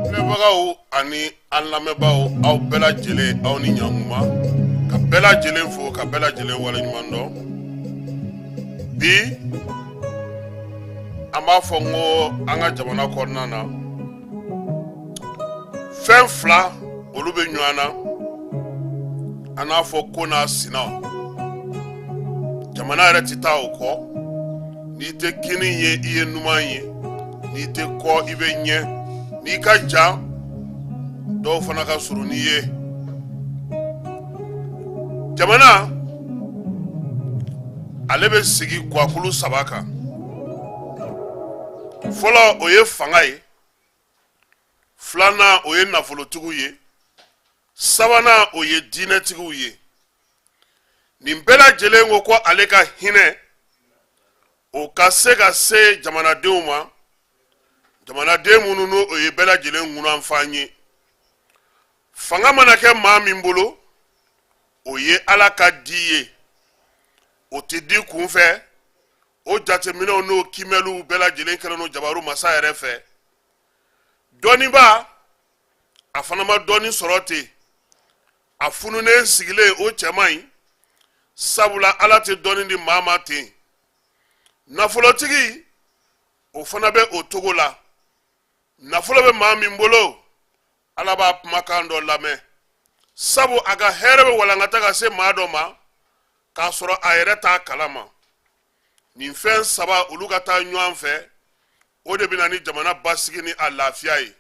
Filɛbagaw ani an lamɛnbaaw, aw bɛɛ lajɛlen, aw ni ɲankuma, ka bɛɛ lajɛlen fo, ka bɛɛ lajɛlen waleɲuman dɔn. Bi an b'a fɔ n ko an ka jamana kɔnɔna na, fɛn fila olu bɛ ɲɔgɔn na, an n'a fɔ ko n'a sina. Jamana yɛrɛ tɛ taa o kɔ. N'i tɛ kini ye, i ye numan ye. N'i tɛ kɔ, i bɛ ɲɛ. N'i ka jan, dɔw fana ka surun n'i ye. Jamana ale bɛ sigi guwakulu saba kan. Fɔlɔ, o ye fanga ye. Filanan, o ye nafolotigiw ye. Sabanan, o ye diinɛtigiw ye. Nin bɛɛ lajɛlen ko ko ale ka hinɛ o ka se ka se jamanadenw ma, jamanaden minnu n'o o ye bɛɛ lajɛlen ŋunanfan ye. Fanga mana kɛ maa min bolo, o ye Ala ka di ye, o tɛ di kunfɛ. O jateminɛw n'o kiimɛliw bɛɛ lajɛlen kɛlen don jabaru masa yɛrɛ fɛ. Dɔnnibaa, a fana ma dɔnni sɔrɔ ten, a fununen sigilen, o cɛ man ɲi, sabula Ala tɛ dɔnni di maa ma ten. Nafolotigi, o fana bɛ o cogo la. Nafolo bɛ maa min bolo, Ala b'a kumakan dɔ lamɛn, sabu a ka hɛrɛ bɛ walankata ka se maa dɔ ma k'a sɔrɔ a yɛrɛ t'a kalama. Nin fɛn saba olu ka taa ɲɔgɔn fɛ, o de bɛ na ni jamana basigi ni a lafiya ye.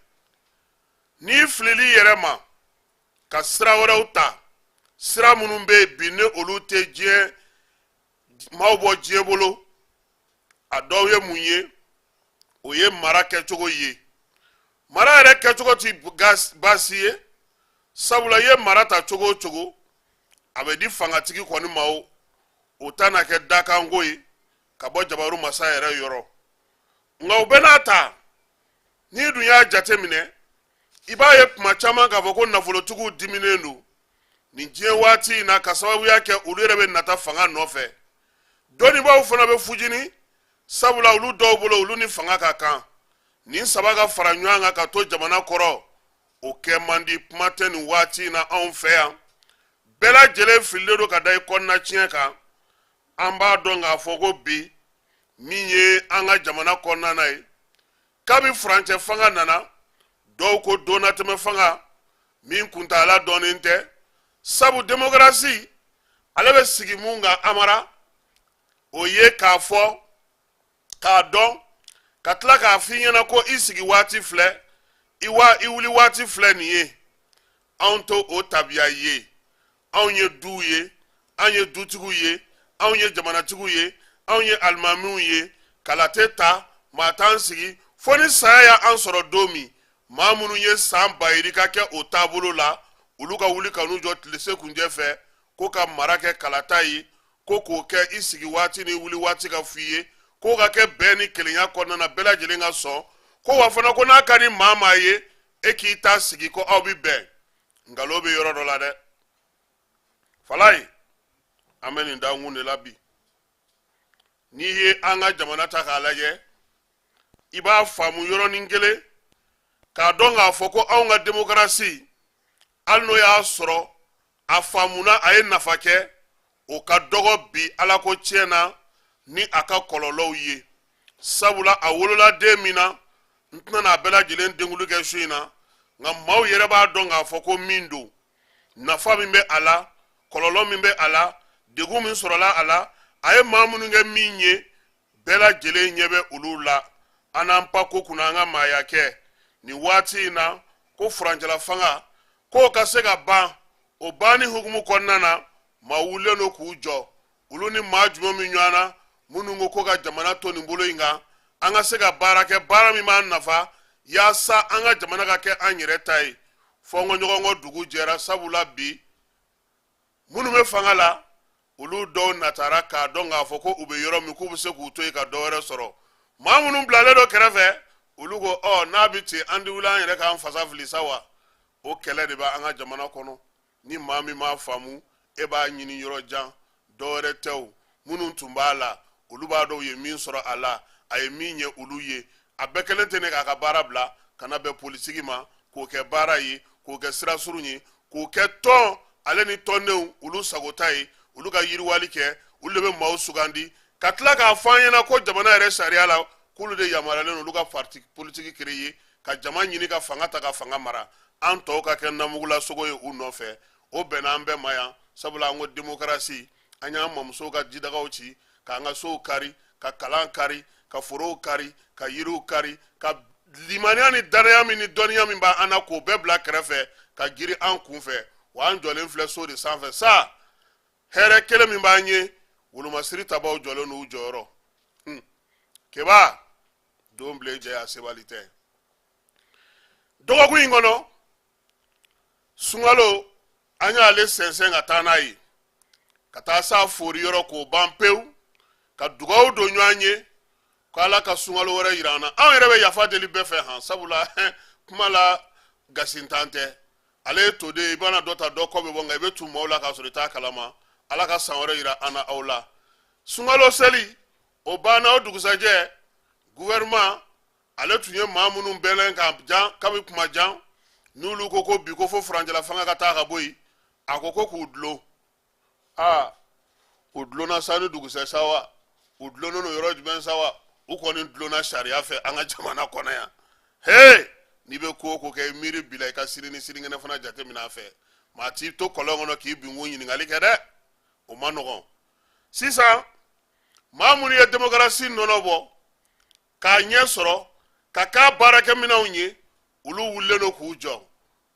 N'i filili yɛrɛ ma ka sira wɛrɛw ta, sira minnu bɛ yen bi ni olu tɛ diɲɛ maaw bɔ diɲɛ bolo, a dɔw ye mun ye? O ye mara kɛcogo ye. Mara yɛrɛ kɛcogo ti baasi ye, sabula i ye mara ta cogo o cogo, a bɛ di fangatigi kɔni ma, o o ta na kɛ dakanko ye ka bɔ jabaru masa yɛrɛ yɔrɔ. Nka o bɛɛ n'a ta, n'i dun y'a jateminɛ, i b'a ye kuma caman k'a fɔ ko nafolotigiw diminen don nin diɲɛ waati in na, ka sababuya kɛ olu yɛrɛ bɛ nata fanga nɔfɛ. Dɔnnibaaw fana bɛ fujini, sabula olu dɔw bolo, olu ni fanga ka kan. Nin saba ka fara ɲɔgɔn kan ka to jamana kɔrɔ, o kɛ man di. Kuma tɛ nin waati in na anw fɛ yan, bɛɛ lajɛlen fililen don ka da i kɔnɔna tiɲɛ kan. An b'a dɔn k'a fɔ ko bi min ye an ka jamana kɔnɔna na ye, kabi furancɛ fanga nana, dɔw ko donnatɛmɛ fanga min kuntaala dɔnnen tɛ, sabu demokarasi ale bɛ sigi mun kan, amara, o ye k'a fɔ k'a dɔn ka tila k'a f'i ɲɛna ko i sigi waati filɛ, i wa i wuli waati filɛ nin ye. Anw to o tabiya ye. Anw ye duw ye, anw ye dutigiw ye, anw ye jamanatigiw ye, anw ye alimamiw ye. Kala tɛ ta maa t'an sigi fo ni saya y'an sɔrɔ don min. Maa minnu ye san bayirika kɛ o taabolo la, olu ka wuli ka n'u jɔ tilese kunjɛ fɛ ko ka mara kɛ kalata ye, ko k'o kɛ i sigi waati ni wuli waati ka f'i ye, k'o ka kɛ bɛn ni kelenya kɔnɔna na, bɛɛ lajɛlen ka sɔn ko wa fana ko n'a ka di maa maa ye, e k'i ta sigi ko aw bi bɛn. Nkalon bɛ yɔrɔ dɔ la dɛ, falayi. An bɛ nin dankun de la bi. N'i ye an ka jamana ta k'a lajɛ, i b'a faamu yɔrɔnin kelen k'a dɔn k'a fɔ ko anw ka demokarasi, hali n'o y'a sɔrɔ a faamuna, a ye nafa kɛ, o ka dɔgɔ bi ala ko tiɲɛ na ni a ka kɔlɔlɔw ye, sabula a wolola den min na, n tɛna n'a bɛɛ lajɛlen denkuli kɛ su in na, nka maaw yɛrɛ b'a dɔn k'a fɔ ko min don, nafa min bɛ a la, kɔlɔlɔ min bɛ a la, degun min sɔrɔla a la, a ye maa minnu kɛ min ye, bɛɛ lajɛlen ɲɛ bɛ olu la. An n'an pa ko kunna an ka maaya kɛ nin waati in na, ko furancɛla fanga k'o ka se ka ban. O banni hukumu kɔnɔna na, maa wulilen don k'u jɔ. Olu ni maa jumɛn min ɲɔgɔn na, minnu ko ko ka jamana to nin bolo in kan, an ka se ka baara kɛ, baara min b'an nafa, yaasa an ka jamana ka kɛ an yɛrɛ ta ye. Fɔ n ko ɲɔgɔn kɔ, dugu jɛra, sabula bi minnu bɛ fanga la, olu dɔw natara k'a dɔn k'a fɔ ko u bɛ yɔrɔ min, k'u bɛ se k'u to yen ka dɔ wɛrɛ sɔrɔ. Maa minnu bilalen don kɛrɛfɛ, olu ko ɔ n'a bɛ ten, an tɛ wuli an yɛrɛ k'an fasa fili sa wa. O kɛlɛ de bɛ an ka jamana kɔnɔ. Ni maa min m'a faamu, e b'a ɲini yɔrɔ jan, dɔ wɛrɛ tɛ o. Minnu tun b'a la, olu b'a dɔn u ye min sɔrɔ a la, a ye min ɲɛ olu ye. A bɛɛ kɛlen tɛ ne k'a ka baara bila ka na bɛn politiki ma, k'o kɛ baara ye, k'o kɛ sira surun ye, k'o kɛ tɔn ale ni tɔndenw olu sagota ye, olu ka yiriwali kɛ, olu de bɛ maaw sugandi, ka tila k'a fɔ an ɲɛna ko jamana yɛrɛ sariya la, k'olu de yamaruyalen don olu ka parti politiki créer, ka jama ɲini, ka fanga ta, ka fanga mara, an tɔw ka kɛ namugula sogo ye u nɔfɛ. O bɛnna an bɛɛ ma yan, sabula an ko demokarasi. An y'an mamusow ka jidagaw ci, k'an ka sow kari, ka kalan kari, ka forow kari, ka yiriw kari, ka limaniya ni danaya min ni dɔnniya min b'an na, k'o bɛɛ bila kɛrɛfɛ ka girin an kunfɛ. Wa an jɔlen filɛ so de sanfɛ sa. Hɛrɛ kelen min b'an ye, wolomasiri tabaw jɔlen n'u jɔyɔrɔ. Keba don bilen jɛ, a sebali tɛ. Dɔgɔkun in kɔnɔ, sunkalo, an y'ale sɛnsɛn ka taa n'a ye ka taa s'a fori yɔrɔ k'o ban pewu, ka dugawu don ɲɔgɔn ye ko Ala ka sunkalo wɛrɛ yira an na. Anw yɛrɛ bɛ yafa deli bɛɛ fɛ han, sabula kuma la gasintan tɛ. Ale ye toden ye, i bɛna dɔ ta, dɔ kɔ bɛ bɔ, nka i bɛ tun maaw la k'a sɔrɔ i t'a kalama. Ala ka san wɛrɛ yira an na aw la. Sunkalo seli o banna, o dugusajɛ, gouvernement ale tun ye maa minnu bɛlɛn ka jan kabi kuma jan, n'olu ko ko bi ko fo furancɛla fanga ka taa ka bɔ yen, a ko ko k'u dulon. Aa, u dulonna sa ni dugusɛ sa wa, u dulonnen don yɔrɔ jumɛn sa wa, u kɔni dulonna sariya fɛ an ka jamana kɔnɔ yan. He, n'i bɛ ko o ko kɛ, i miiri bi la, i ka sini ni sinikɛnɛ fana jateminɛ a fɛ. Maa t'i to kɔlɔn kɔnɔ k'i binkun ɲininkali kɛ dɛ, o man nɔgɔn. Sisan maa minnu ye demokarasi nɔnɔ bɔ k'a ɲɛ sɔrɔ ka k'a baarakɛminɛnw ye, olu wulilen don k'u jɔ.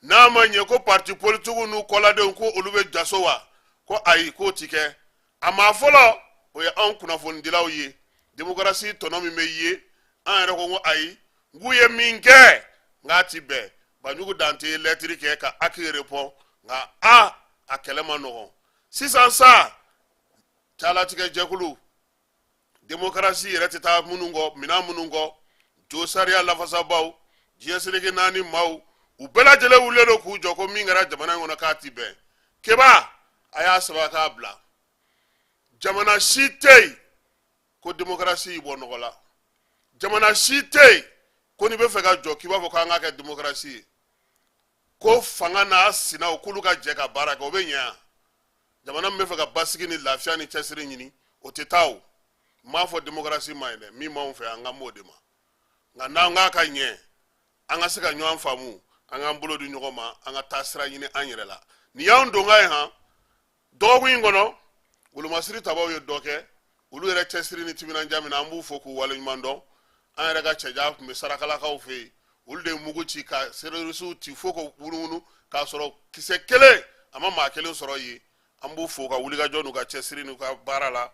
N'a ma ɲɛ ko parti politikiw n'u kɔladenw ko olu bɛ jaso wa, ko ayi, k'o ti kɛ. A maa fɔlɔ, o ye anw kunnafonidilaw ye. Demokarasi tɔnɔ min bɛ ye, an yɛrɛ ko ko ayi, n k'u ye min kɛ, n k'a ti bɛn. Banjugu Dante ye lɛtiri kɛ ka HAC répond, nka a kɛlɛ ma nɔgɔn. Sisan sa, calatigɛ jɛkulu, demokarasi yɛrɛ tɛ taa minnu kɔ, minɛn minnu kɔ, jo sariya lafasabaw, diɲɛ seleke naani maaw, u bɛɛ lajɛlen wulilen don k'u jɔ ko min kɛra jamana in kɔnɔ, k'a ti bɛn. Keba, a y'a sɛbɛn k'a bila. Jamana si tɛ yen ko demokarasi y'i bɔ nɔgɔ la. Jamana si tɛ yen ko n'i bɛ fɛ ka jɔ, k'i b'a fɔ k'an k'a kɛ demokarasi ye, ko fanga n'a sinaw k'olu ka jɛ ka baara kɛ, o bɛ ɲɛ yan. Jamana min bɛ fɛ ka basigi ni lafiya ni cɛsiri ɲini, o tɛ taa. O n m'a fɔ demokarasi ma ɲi dɛ, min b'anw fɛ, an kan b'o de ma. Nka n'an k'a ka ɲɛ, an ka se ka ɲɔgɔn faamu, an k'an bolo di ɲɔgɔn ma, an ka taa sira ɲini an yɛrɛ la. Nin y'anw donkan ye han. Dɔgɔkun in kɔnɔ, wolomasiri tabaw ye dɔ kɛ. Olu yɛrɛ cɛsiri ni timinandiya min na, an b'u fo k'u waleɲuman dɔn. An yɛrɛ ka cɛja tun bɛ sarakalakaw fɛ yen, olu de ye mugu ci ka terorisiw ci fo ko wunwunu, k'a sɔrɔ kisɛ kelen a ma maa kelen sɔrɔ yen. An b'u fo ka wulikajɔ n'u ka cɛsiri n'u ka baara la.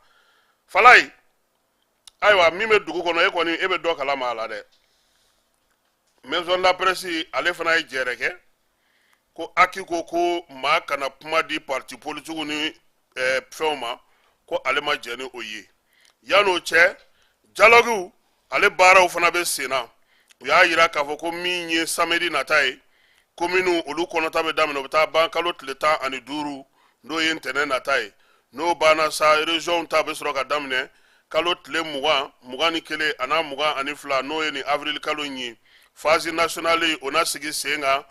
Falayi, ayiwa, min bɛ dugu kɔnɔ, e kɔni e bɛ dɔ kalama a la dɛ. Maison de la presse, ale fana ye jɛrɛ kɛ ko HAC ko ko maa kana kuma di parti politikiw ni fɛnw ma, ko ale ma jɛn ni o ye. Yan'o cɛ, dialogue ale baaraw fana bɛ sen na. U y'a yira k'a fɔ ko min ye samedi nata ye, kominiw olu kɔnɔta bɛ daminɛ, o bɛ taa ban kalo tile 15, n'o ye ntɛnɛn nata ye. N'o banna sa, région ta bɛ sɔrɔ ka daminɛ kalo tile 20, 21 an'a 22, n'o ye nin avril kalo in ye. Phase nationale, o na sigi sen kan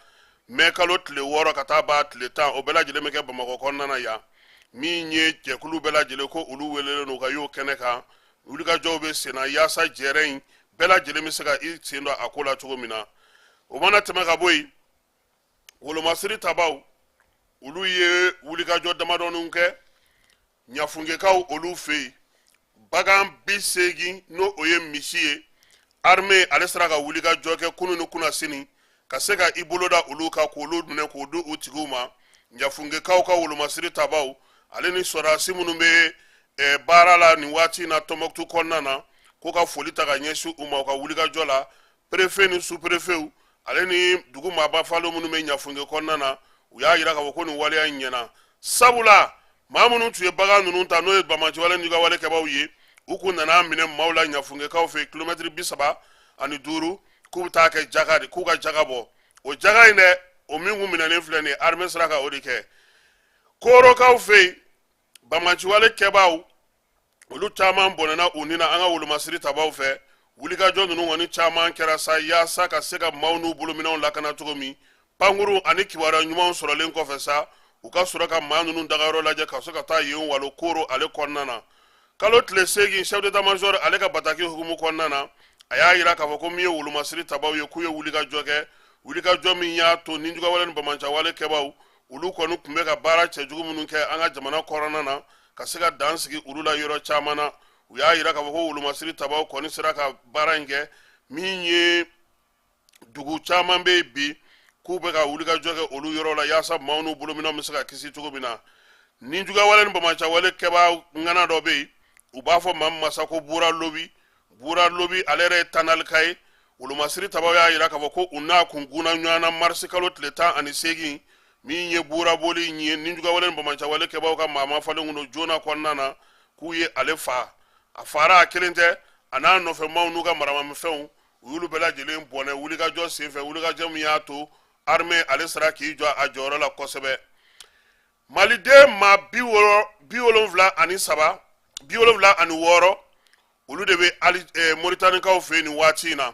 mɛ kalo tile 6 ka taa ban tile 10. O bɛɛ lajɛlen bɛ kɛ Bamakɔ kɔnɔna na yan. Min ye jɛkulu bɛɛ lajɛlen ko olu welelen don ka y'o kɛnɛ kan. Wulikajɔw bɛ sen na yaasa jɛrɛ in bɛɛ lajɛlen bɛ se ka i sen don a ko la cogo min na. O mana tɛmɛ ka bɔ yen, wolomasiri tabaw, olu ye wulikajɔ damadɔninw kɛ Ɲafungekaw olu fɛ yen. Bagan 80, n'o o ye misi ye, Armée ale sera ka wulikajɔ kɛ kunun ni kunasini ka se ka i bolo da olu kan k'olu minɛ k'o di u tigiw ma. Ɲafungekaw ka wolomasiri tabaw ale ni sɔrɔdasi minnu bɛ baara la nin waati in na Tɔnbɔkutu kɔnɔna na, ko ka foli ta ka ɲɛsin u ma u ka wulikajɔ la. Perefe ni superefew ale ni dugu maaba falen minnu bɛ Ɲafunke kɔnɔna na, u y'a yira k'a fɔ ko nin waleya in ɲɛna, sabula maa minnu tun ye bagan ninnu ta, n'o ye banbaanciwale nijuguyawale kɛbaaw ye, u kun nana minɛ maaw la Ɲafunkekaw fɛ kilomɛtiri 35, k'u bɛ taa kɛ jaga de, k'u ka jaga bɔ. O jaga in dɛ, o min kun minɛnen filɛ nin ye, armée sera ka o de kɛ. Korokaw fɛ yen, banbaanciwale kɛbaaw olu caman bɔnɛna u ni na an ka wolomasiri tabaw fɛ. Wulikajɔ ninnu kɔni caman kɛra sa yaasa ka se ka maaw n'u bolominɛnw lakana cogo min. Pankuru ani kibaruya ɲumanw sɔrɔlen kɔfɛ sa, u ka sɔrɔ ka maa ninnu dagayɔrɔ lajɛ ka se ka taa yen walo Koro ale kɔnɔna na. Kalo tile 8, chef d'état major ale ka bataki hukumu kɔnɔna na, a y'a yira k'a fɔ ko min ye wolomasiri tabaw ye, k'u ye wulikajɔ kɛ, wulikajɔ min y'a to nijuguyawale ni banbaanciwale kɛbaaw olu kɔni tun bɛ ka baara cɛjugu minnu kɛ an ka jamana kɔnɔna na, ka se ka dan sigi olu la yɔrɔ caman na. U y'a yira k'a fɔ ko wolomasiri tabaw kɔni sera ka baara in kɛ. Min ye dugu caman bɛ yen bi, k'u bɛ ka wulikajɔ kɛ olu yɔrɔ la yaasa maaw n'u bolominɛnw bɛ se ka kisi cogo min na. Nijuguyawale ni banbaanciwale kɛbaa ŋana dɔ bɛ yen, u b'a fɔ maa min ma sa ko Bura Lobi. Bura Lobi ale yɛrɛ ye Tanalika ye. Wolomasiri tabaw y'a yira k'a fɔ ko u n'a kun gunna ɲɔgɔn na marisi kalo tile 18. Min ye Bura Boli ye, nijuguyawale ni banbaanciwale kɛbaaw ka maa mafalen kun don joona kɔnɔna na, k'u ye ale fa. A fara a kelen tɛ, a n'a nɔfɛmaw n'u ka maramafɛnw, u y'olu bɛɛ lajɛlen bɔnɛ wulikajɔ senfɛ, wulikajɔ min y'a to armée ale sera k'i jɔ a jɔyɔrɔ la kosɛbɛ. Maliden maa 73, 76, olu de bɛ ali Moritanikaw fɛ yen nin waati in na.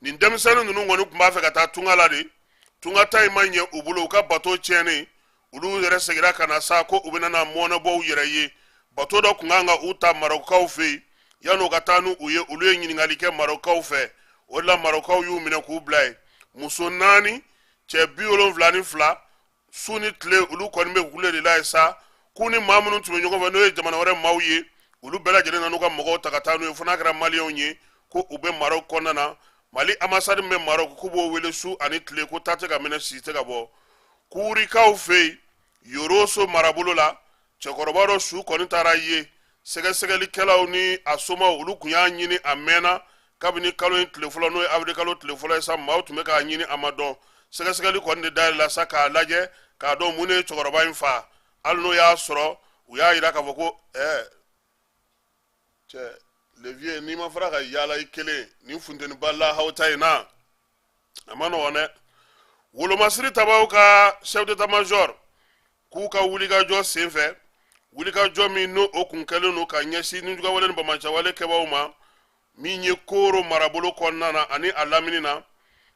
Nin denmisɛnnin ninnu kɔni tun b'a fɛ ka taa tunga la de. Tunga ta in ma ɲɛ u bolo, u ka bato tiɲɛnen, olu yɛrɛ seginna ka na sa ko u bɛna na mɔnɛ bɔ u yɛrɛ ye. Bato dɔ tun kan ka u ta Marɔkukaw fɛ yen. Yan'u ka taa n'u ye, olu ye ɲininkali kɛ Marɔkukaw fɛ. O de la Marɔkukaw y'u minɛ k'u bila yen. Muso 4, cɛ 72, su ni tile olu kɔni bɛ kule de la yen sa, k'u ni maa minnu tun bɛ ɲɔgɔn fɛ, n'o ye jamana wɛrɛ maaw ye, olu bɛɛ lajɛlen nan'u ka mɔgɔw ta ka taa n'u ye, fo n'a kɛra Maliyɛnw ye ko u bɛ Marɔku kɔnɔna na. Mali ambassade min bɛ Marɔku, k'u b'o wele su ani tile, ko ta tɛ ka minɛ, si tɛ ka bɔ. Kurikaw fɛ yen, Yoroso marabolo la, cɛkɔrɔba dɔ su kɔni taara ye. Sɛgɛsɛgɛlikɛlaw ni a somaw, olu tun y'a ɲini a mɛnna. Kabini kalo in tile fɔlɔ, n'o ye avril kalo tile fɔlɔ ye sa, maaw tun bɛ k'a ɲini, a ma dɔn. Sɛgɛsɛgɛli kɔni de dayɛlɛla sa k'a lajɛ k'a dɔn mun de ye cɛkɔrɔba in fa, hali n'o y'a sɔrɔ u y'a yira k'a fɔ ko cɛ le vieux, n'i ma fara ka yaala i kelen nin funteniba lahaw ta in na, a ma nɔgɔn dɛ. Wolomasiri tabaw ka chef d'état major k'u ka wulikajɔ senfɛ, wulikajɔ min n'o o kun kɛlen don ka ɲɛsin nijuguyawale ni banbaanciwale kɛbaaw ma, min ye Koro marabolo kɔnɔna na ani a lamini na,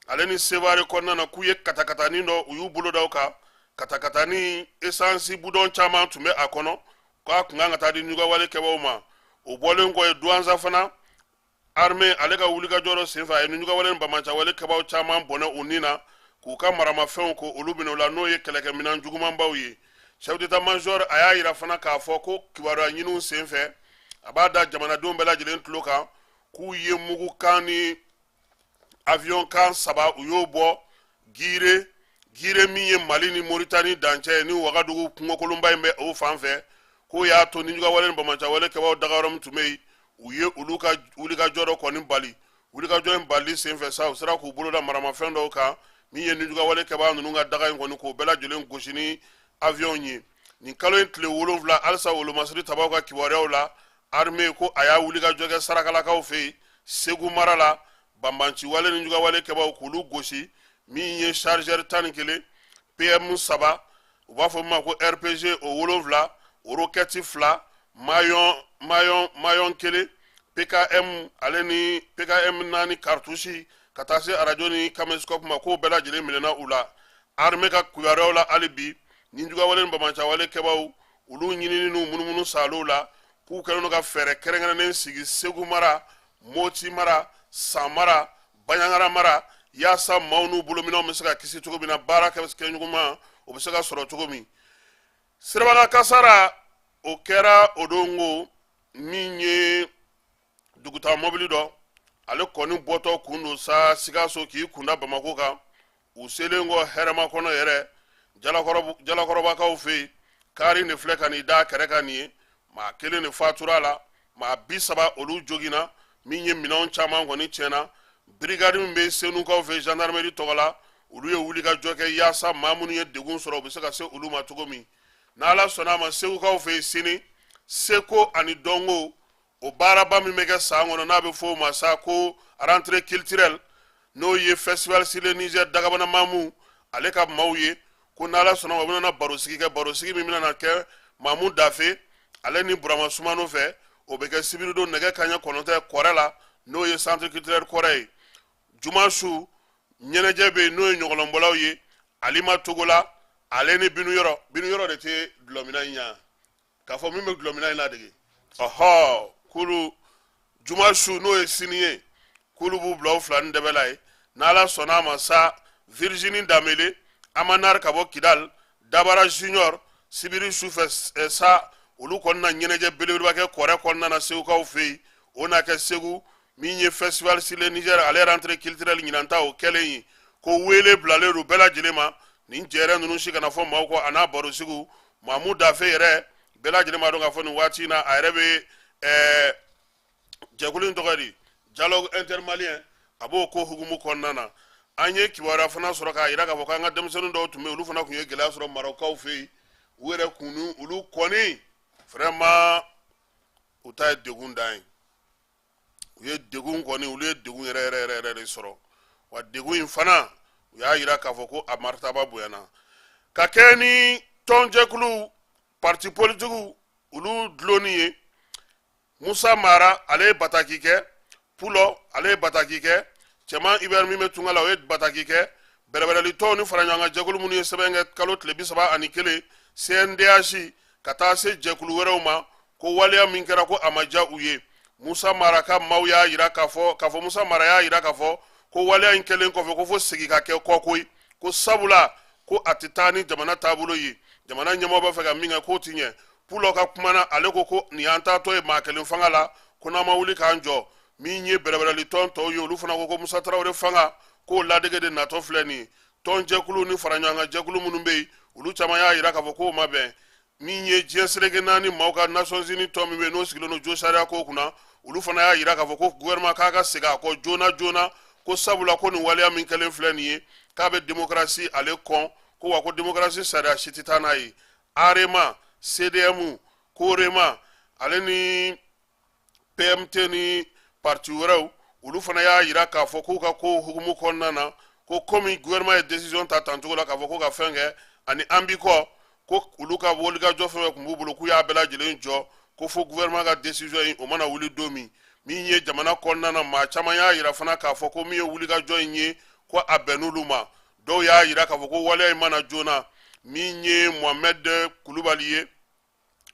ale ni Sevare kɔnɔna na, k'u ye katakatanin dɔ, u y'u bolo da o kan. Katakatanin esansi budɔn caman tun bɛ a kɔnɔ, k'a kun kan ka taa di nijuguyawale kɛbaaw ma. O bɔlen kɔ ye, Duwanza fana, armée ale ka wulikajɔ dɔ senfɛ, a ye nijuguyawale ni banbaanciwale kɛbaaw caman bɔnɛ u ni na, k'u ka maramafɛnw ko olu minɛ u la, n'o ye kɛlɛkɛminɛn jugumanbaw ye. Chef d'état major a y'a yira fana k'a fɔ ko kibaruya ɲiniw senfɛ, a b'a da jamanadenw bɛɛ lajɛlen tulo kan k'u ye mugukan ni avion kan 3, u y'o bɔ Gire. Gire min ye Mali ni Moritani dancɛ ye, ni Wagadugu kungokolonba in bɛ o fan fɛ, k'o y'a to nijuguyawale ni banbaanciwale kɛbaaw dagayɔrɔ min tun bɛ yen, u ye olu ka wulikajɔ dɔ kɔni bali. Wulikajɔ in bali senfɛ sa, u sera k'u bolo da maramafɛn dɔw kan. Min ye nijuguyawale kɛbaa ninnu ka daga in kɔni, k'o bɛɛ lajɛlen gosi ni avion ye nin kalo in tile 7. Halisa wolomasiri tabaw ka kibaruyaw la, armée ko a y'a wulikajɔ kɛ Sarakalakaw fɛ yen Segu mara la, banbanciwale ni jugawale kɛbaaw k'olu gosi. Min ye chargeur 11, PM 3, u b'a fɔ min ma ko RPG, o 7, roquette 2, maillon 1, PKM ale ni PKM 4 cartouche, ka taa se arajo ni caméscope ma, k'o bɛɛ lajɛlen minɛna u la. Armée ka kibaruyaw la hali bi, ni jugawale ni banbanciwale kɛbaaw olu ɲinini n'u munumunu salow la, k'u kɛlen don ka fɛɛrɛ kɛrɛnkɛrɛnnen sigi Segu mara, Moti mara, San mara, Baɲangara mara, yaasa maaw n'u bolominɛnw bɛ se ka kisi cogo min na, baara kɛɲuman o bɛ se ka sɔrɔ cogo min. Sirabakan kasara o kɛra o don ko min ye dugutaa mɔbili dɔ, Ale kɔni bɔtɔ kun don sa Sikaso k'i kunda Bamako kan. U selen kɔ Hɛrɛmakɔnɔ yɛrɛ, Jalakɔrɔbakaw fɛ yen, kari de filɛ ka n'i da kɛrɛ kan nin ye. Maa kelen de fatura a la, maa 30 olu joginna, min ye minɛnw caman kɔni tiɲɛna. Brigade min bɛ Senukaw fɛ gendarmerie tɔgɔ la, olu ye wulikajɔ kɛ yaasa maa minnu ye degun sɔrɔ, u bɛ se ka se olu ma cogo min. N'Ala sɔnna a ma, Segukaw fɛ yen sini, seko ani dɔnko o baaraba min bɛ kɛ san kɔnɔ, n'a bɛ fɔ o ma sa ko rentrée culturelle, n'o ye festival sur le Niger Dagabana Mamu ale ka maaw ye, ko n'Ala sɔnna ma, u bɛna barosigi kɛ, barosigi min bɛna kɛ Mamu Dafe ale ni Burama Sumano fɛ. O bɛ kɛ sibiridon nɛgɛ kanɲɛ 9 Kɔrɛ la, n'o ye centre culturel Kɔrɛ ye. Juma su ɲɛnajɛ bɛ yen, n'o ye ɲɔgɔlɔnbɔlaw ye, Alima Togola ale ni Binu Yɔrɔ. Binu Yɔrɔ de tɛ dulɔminna in ɲa k'a fɔ min bɛ dulɔminna in ladege. Ɔhɔ, k'olu juma su, n'o ye sini ye, k'olu b'u bila u fila ni dɛbɛ la ye. N'Ala sɔnna a ma sa, Virginie Danbele Amanar ka bɔ Kidal, Dabara Junior, sibiri su fɛ sa, olu kɔni na ɲɛnajɛ belebeleba kɛ Kɔrɛ kɔnɔna na, Segukaw fɛ yen. O na kɛ Segu, min ye festival sur le Niger ale rentrée culturelle ɲinanta o kɛlen ye, ko wele bilalen don bɛɛ lajɛlen ma. Nin jɛrɛ ninnu si kana fɔ maaw kɔ, a n'a barosigiw. Mamu Dafe yɛrɛ, bɛɛ lajɛlen b'a dɔn k'a fɔ nin waati in na, a yɛrɛ bɛ jɛkulu in tɔgɔ di dialogue intermalien, a b'o ko hukumu kɔnɔna na. An ye kibaruya fana sɔrɔ k'a yira k'a fɔ k'an ka denmisɛnnin dɔw tun bɛ yen, olu fana tun ye gɛlɛya sɔrɔ Marɔkukaw fɛ yen. U yɛrɛ kun, olu kɔni vraiment u ta ye degun dan ye. U ye degun kɔni, olu ye degun yɛrɛ yɛrɛ yɛrɛ yɛrɛ de sɔrɔ. Wa degun in fana, u y'a yira k'a fɔ ko a maritaba bonyana ka kɛ ni tɔnjɛkulu parti politikiw olu dulonni ye. Musa Mara ale ye bataki kɛ, Pulɔ ale ye bataki kɛ, Cɛman Ibɛri min bɛ tunga la, o ye bataki kɛ. Bɛrɛbɛrɛli tɔnw ni faraɲɔgɔnkan jɛkulu minnu ye sɛbɛn kɛ kalo tile 31, CNDH ka taa se jɛkulu wɛrɛw ma, ko waleya min kɛra, ko a ma diya u ye. Musa Mara ka maaw y'a yira k'a fɔ Musa Mara y'a yira k'a fɔ ko waleya in kɛlen kɔfɛ, ko fo segin ka kɛ kɔ koyi, ko sabula ko a tɛ taa ni jamana taabolo ye, jamana ɲɛmɔgɔ b'a fɛ ka min kɛ, k'o ti ɲɛ. Pulɔ ka kuma na, ale ko ko nin y'an taatɔ ye maa kelen fanga la, ko n'an ma wuli k'an jɔ. Min ye bɛrɛbɛrɛli tɔn tɔw ye, olu fana ko ko Musa Tarawele fanga k'o ladege de natɔ filɛ nin ye. Tɔnjɛkulu ni faraɲɔgɔnkan jɛkulu minnu bɛ yen, olu caman y'a yira k'a fɔ k'o ma bɛn. Min ye diɲɛ seleke naani maaw ka Nations Unies tɔn min bɛ yen, n'o sigilen don jo sariya ko kunna, olu fana y'a yira k'a fɔ ko gouvernement k'a ka segin a kɔ joona joona, ko sabula ko nin waleya min kɛlen filɛ nin ye, k'a bɛ démocratie ale kɔn, ko wa ko démocratie sariya si tɛ taa n'a ye. Arema, CDM, Korema ale ni PMT ni parti wɛrɛw, olu fana y'a yira k'a fɔ k'u ka ko hukumu kɔnɔna na, ko komi gouvernement ye décision ta tancogo la k'a fɔ ko ka fɛn kɛ ani an bi kɔ, ko olu ka wulikajɔ fɛn fɛn tun b'u bolo, k'u y'a bɛɛ lajɛlen jɔ, ko fo gouvernement ka décision in o mana wuli don min. Min ye jamana kɔnɔna na, maa caman y'a yira fana k'a fɔ ko min ye wulikajɔ in ye, ko a bɛnn'olu ma. Dɔw y'a yira k'a fɔ ko waleya in mana joona. Min ye Mohamed Kulubali ye,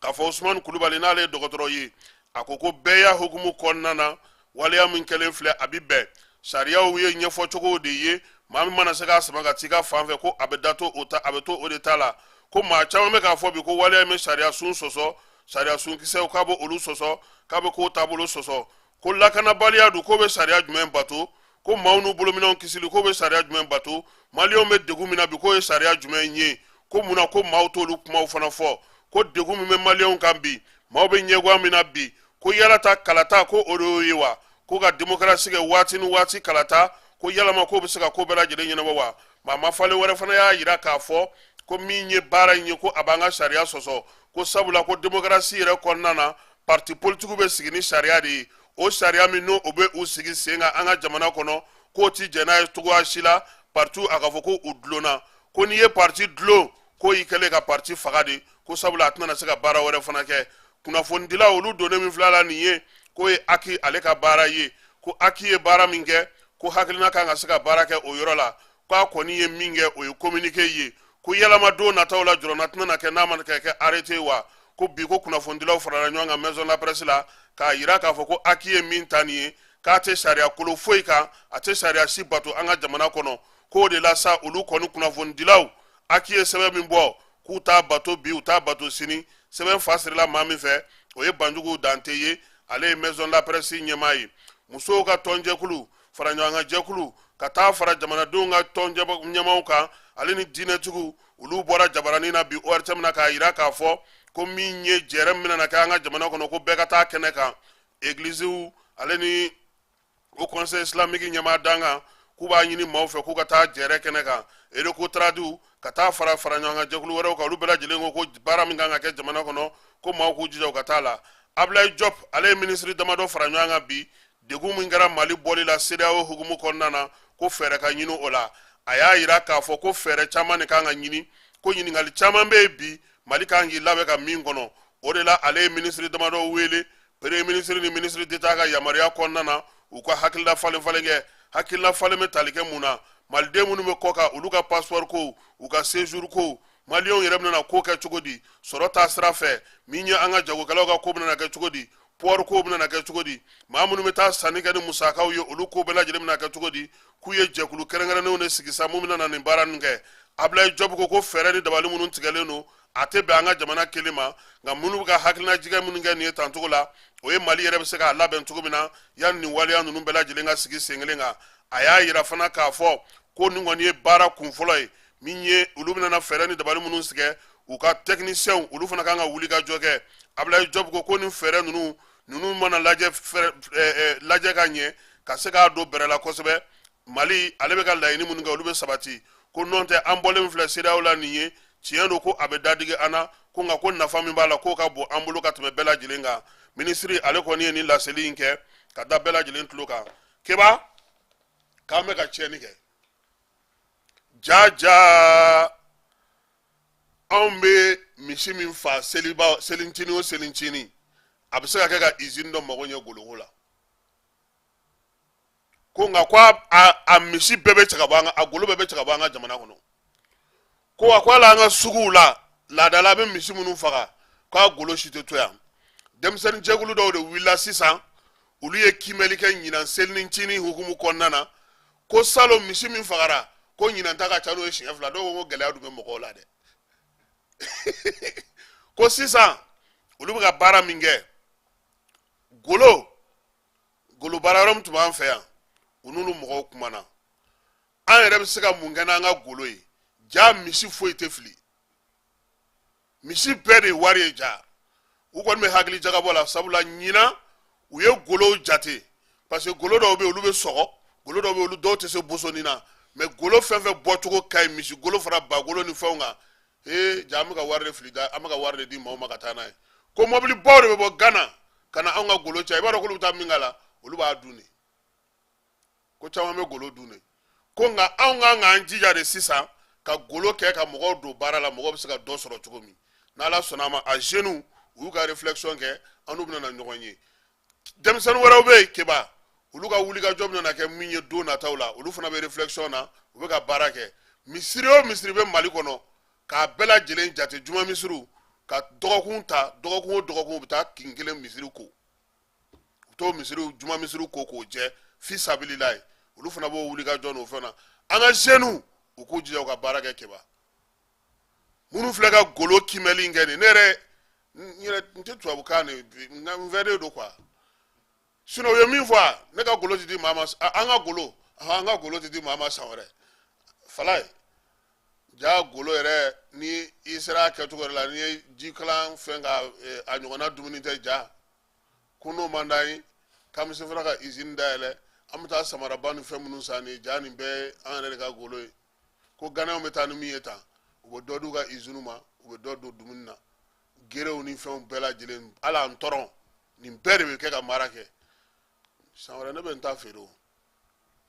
k'a fɔ Usumani Kulubali, n'ale ye dɔgɔtɔrɔ ye, a ko ko bɛɛ y'a hukumu kɔnɔna na, waleya min kɛlen filɛ, a bɛ bɛn sariyaw ye ɲɛfɔcogo de ye. Maa min mana se k'a sama ka t'i ka fan fɛ, ko a bɛ da to o ta, a bɛ to o de ta la. Ko maa caman bɛ k'a fɔ bi ko waleya in bɛ sariya sun sɔsɔ, sariya sun kisɛw k'a bɛ olu sɔsɔ, k'a bɛ kow taabolo sɔsɔ, ko lakanabaliya dun, k'o bɛ sariya jumɛn bato, ko maaw n'u bolominɛnw kisili, k'o bɛ sariya jumɛn bato, maliyɛnw bɛ degun min na bi, k'o ye sariya jumɛn ye, ko mun na ko maaw t'olu kumaw fana fɔ, ko degun min bɛ maliyɛnw kan bi, maaw bɛ ɲɛguwan min na bi, ko yala ta kalata ko o de y'o ye wa, ko ka demokarasi kɛ waati ni waati kalata, ko yalama k'o bɛ se ka ko bɛɛ lajɛlen ɲɛnabɔ wa. Maa mafalen wɛrɛ fana y'a yira k'a fɔ ko min ye baara in ye, ko a b'an ka sariya sɔsɔ, ko sabula ko demokarasi yɛrɛ kɔnɔna na, parti politikiw bɛ sigi ni sariya de ye. O sariya min n'o o bɛ u sigi sen kan an ka jamana kɔnɔ, k'o ti jɛn n'a ye cogoya si la. Partiw, a ka fɔ ko u dulonna, ko n'i ye parti dulon, k'o y'i kɛlen ka parti faga de, ko sabula a tɛna se ka baara wɛrɛ fana kɛ. Kunnafonidilaw olu donnen min filɛ la nin ye, k'o ye HAC ale ka baara ye, ko HAC ye baara min kɛ, ko hakilina kan ka se ka baara kɛ o yɔrɔ la, k'a kɔni ye min kɛ, o ye communiqué ye, ko yalama don nataw la jɔrɔna tɛna na kɛ n'a ma kɛ arrêté wa. Ko bi ko kunnafonidilaw farala ɲɔgɔn kan maison la presse la k'a yira k'a fɔ ko HAC ye min ta nin ye, k'a tɛ sariya kolo foyi kan, a tɛ sariya si bato an ka jamana kɔnɔ, k'o de la sa, olu kɔni kunnafonidilaw, HAC ye sɛbɛn min bɔ, k'u t'a bato bi, u t'a bato sini. Sɛbɛn fa sirila maa min fɛ, o ye Banjugu Dante ye, ale ye maison la presse ɲɛmaa ye. Musow ka tɔnjɛkulu, faraɲɔgɔnkanjɛkulu, ka taa fara jamanadenw ka tɔnjɛ ɲɛmaaw kan, ale ni diinɛtigiw, olu bɔra jabaranin na bi ORTM na k'a yira k'a fɔ ko min ye jɛrɛ min bɛna kɛ an ka jamana kɔnɔ, ko bɛɛ ka taa kɛnɛ kan. Egiliziw ale ni Haut Conseil islamique ɲɛmaa dankan k'u b'a ɲini maaw fɛ k'u ka taa jɛrɛ kɛnɛ kan. Recotrade ka taa fara fara ɲɔgɔn kan jɛkulu wɛrɛw kan, olu bɛɛ lajɛlen ko ko baara min kan ka kɛ jamana kɔnɔ, ko maaw k'u jija u ka taa la. Ablaye Diop, ale ye minisiri damadɔ fara ɲɔgɔn kan bi. Degun min kɛra Mali bɔli la CEDEAO hukumu kɔnɔna na, ko fɛɛrɛ ka ɲini o la. A y'a yira k'a fɔ ko fɛɛrɛ caman de kan ka ɲini, ko ɲininkali caman bɛ yen bi, Mali kan k'i labɛn ka min kɔnɔ. O de la, ale ye minisiri damadɔ wele premier ministre ni ministre d'État ka yamaruya kɔnɔna na, u ka hakilila falen falen kɛ. Hakilila falen bɛ tali kɛ mun na? Maliden minnu bɛ kɔ kan, olu ka passeport ko, u ka séjour ko, Maliyɛnw yɛrɛ bɛna ko kɛ cogo di sɔrɔ ta sira fɛ? Min ye an ka jagokɛlaw ka ko bɛna kɛ cogo di? Port ko bɛna kɛ cogo di? Maa minnu bɛ taa sanni kɛ ni musakaw ye, olu ko bɛɛ lajɛlen bɛna kɛ cogo di? K'u ye jɛkulu kɛrɛnkɛrɛnnenw de sigi sa, mun bɛna na nin baara ninnu kɛ. Ablaye Diop ko ko fɛɛrɛ ni dabali minnu tigɛlen don, a tɛ bɛn an ka jamana kelen ma, nka minnu bɛ ka hakilinajigɛ minnu kɛ nin ye tancogo la, o ye Mali yɛrɛ bɛ se k'a labɛn cogo min na yanni nin waleya ninnu bɛɛ lajɛlen ka sigi sen kelen kan. A y'a yira fana k'a fɔ ko nin kɔni ye baara kunfɔlɔ ye. Min ye olu bɛna fɛɛrɛ ni dabali minnu tigɛ, u ka techniciens, olu fana kan ka wuli ka jɔ kɛ. Ablaye Diop ko ko nin fɛɛrɛ ninnu mana lajɛ lajɛ ka ɲɛ ka se k'a don bɛrɛ la kosɛbɛ, Mali ale bɛ ka laɲini minnu kɛ, olu bɛ sabati. Ko nɔn tɛ, an bɔlen filɛ CEDEAO la nin ye, tiɲɛ don ko a bɛ dadigi an na, ko nka ko nafa min b'a la, k'o ka bon an bolo ka tɛmɛ bɛɛ lajɛlen kan. Minisiri ale kɔni ye nin laseli in kɛ ka da bɛɛ lajɛlen tulo kan. Keba, k'an bɛ ka tiɲɛni kɛ ja ja. Anw bɛ misi min fa seliba, selincinin o selincinin, a bɛ se ka kɛ ka usine dɔ mago ɲɛ goloko la. Ko nka ko a misi bɛɛ bɛ cɛ ka bɔ an ka, a golo bɛɛ bɛ cɛ ka bɔ an ka jamana kɔnɔ. Ko wa ko hali an ka suguw la, laadala bɛ misi minnu faga, k'a golo si tɛ to yan. Denmisɛnnin jɛkulu dɔw de wulila sisan, olu ye kiimɛli kɛ ɲinan selincinin hukumu kɔnɔna na, ko salon misi min fagara, ko ɲinan ta ka ca n'o ye siɲɛ 2. Dɔw ko ko gɛlɛya dun bɛ mɔgɔw la dɛ. Ko sisan olu bɛ ka baara min kɛ, golo golo baara yɔrɔ min tun b'an fɛ yan, u n'olu mɔgɔw kumana, an yɛrɛ bɛ se ka mun kɛ n'an ka golo ye? Ja, misi foyi tɛ fili, misi bɛɛ de ye wari ye. Ja, u kɔni bɛ hakili jagabɔ la, sabula ɲinan u ye golow jate, parce que golo dɔw bɛ yen, olu bɛ sɔgɔ, golo dɔw bɛ yen, olu dɔw tɛ se bosoni na. Mais golo fɛn fɛn bɔcogo ka ɲi, misi golo fara ba golo ni fɛnw kan, ee ja, an bɛ ka wari de fili da, an bɛ ka wari de di maaw ma ka taa n'a ye. Ko mɔbilibaw de bɛ bɔ Gana ka na anw ka golo cɛ. I b'a dɔn k'olu bɛ taa min k'a la, olu b'a dun de. Ko caman bɛ golo dun de. Ko nka anw kan k'an jija de sisan ka golo kɛ ka mɔgɔw don baara la, mɔgɔw bɛ se ka dɔ sɔrɔ cogo min. N'Ala sɔnna a ma, a jeunes, u y'u ka réflexion kɛ, an n'u bɛna na ɲɔgɔn ye. Denmisɛnnin wɛrɛw bɛ yen, Keba, olu ka wulikajɔ bɛna kɛ min ye don nataw la, olu fana bɛ réflexion na, u bɛ ka baara kɛ. Misiri o misiri bɛ Mali kɔnɔ, k'a bɛɛ lajɛlen jate, juma misiriw, ka dɔgɔkun ta, dɔgɔkun o dɔgɔkun u bɛ taa kin kelen misiri ko, u t'o misiriw, juma misiriw ko k'o jɛ fi sabililayi. Olu fana b'o wulikajɔ n'o fɛn na. An ka jeunes, u k'u jija u ka baara kɛ. Keba, minnu filɛ ka golo kimɛli kɛ nin, ne yɛrɛ n yɛrɛ n tɛ tubabukan de n fɛ de don quoi. Sinon u ye min fɔ, ne ka golo tɛ di maa ma, an ka golo, an ka golo tɛ di maa ma san wɛrɛ. Falaye, ja, golo yɛrɛ, ni i sera a kɛcogo yɛrɛ la, n'i ye jikalan fɛn ka a ɲɔgɔnna dumuni tɛ. Ja, ko n'o man d'an ye, k'an bɛ se fana ka usine dayɛlɛ, an bɛ taa samaraba ni fɛn minnu san nin, ja, nin bɛɛ an yɛrɛ de ka golo ye. Ko Ganayɛnw bɛ taa ni min ye tan, u bɛ dɔ d'u ka usine ma, u bɛ dɔ don dumuni na, gerew ni fɛnw bɛɛ lajɛlen, hali an tɔrɔn nin bɛɛ de bɛ kɛ ka mara kɛ. San wɛrɛ ne bɛ n ta feere o.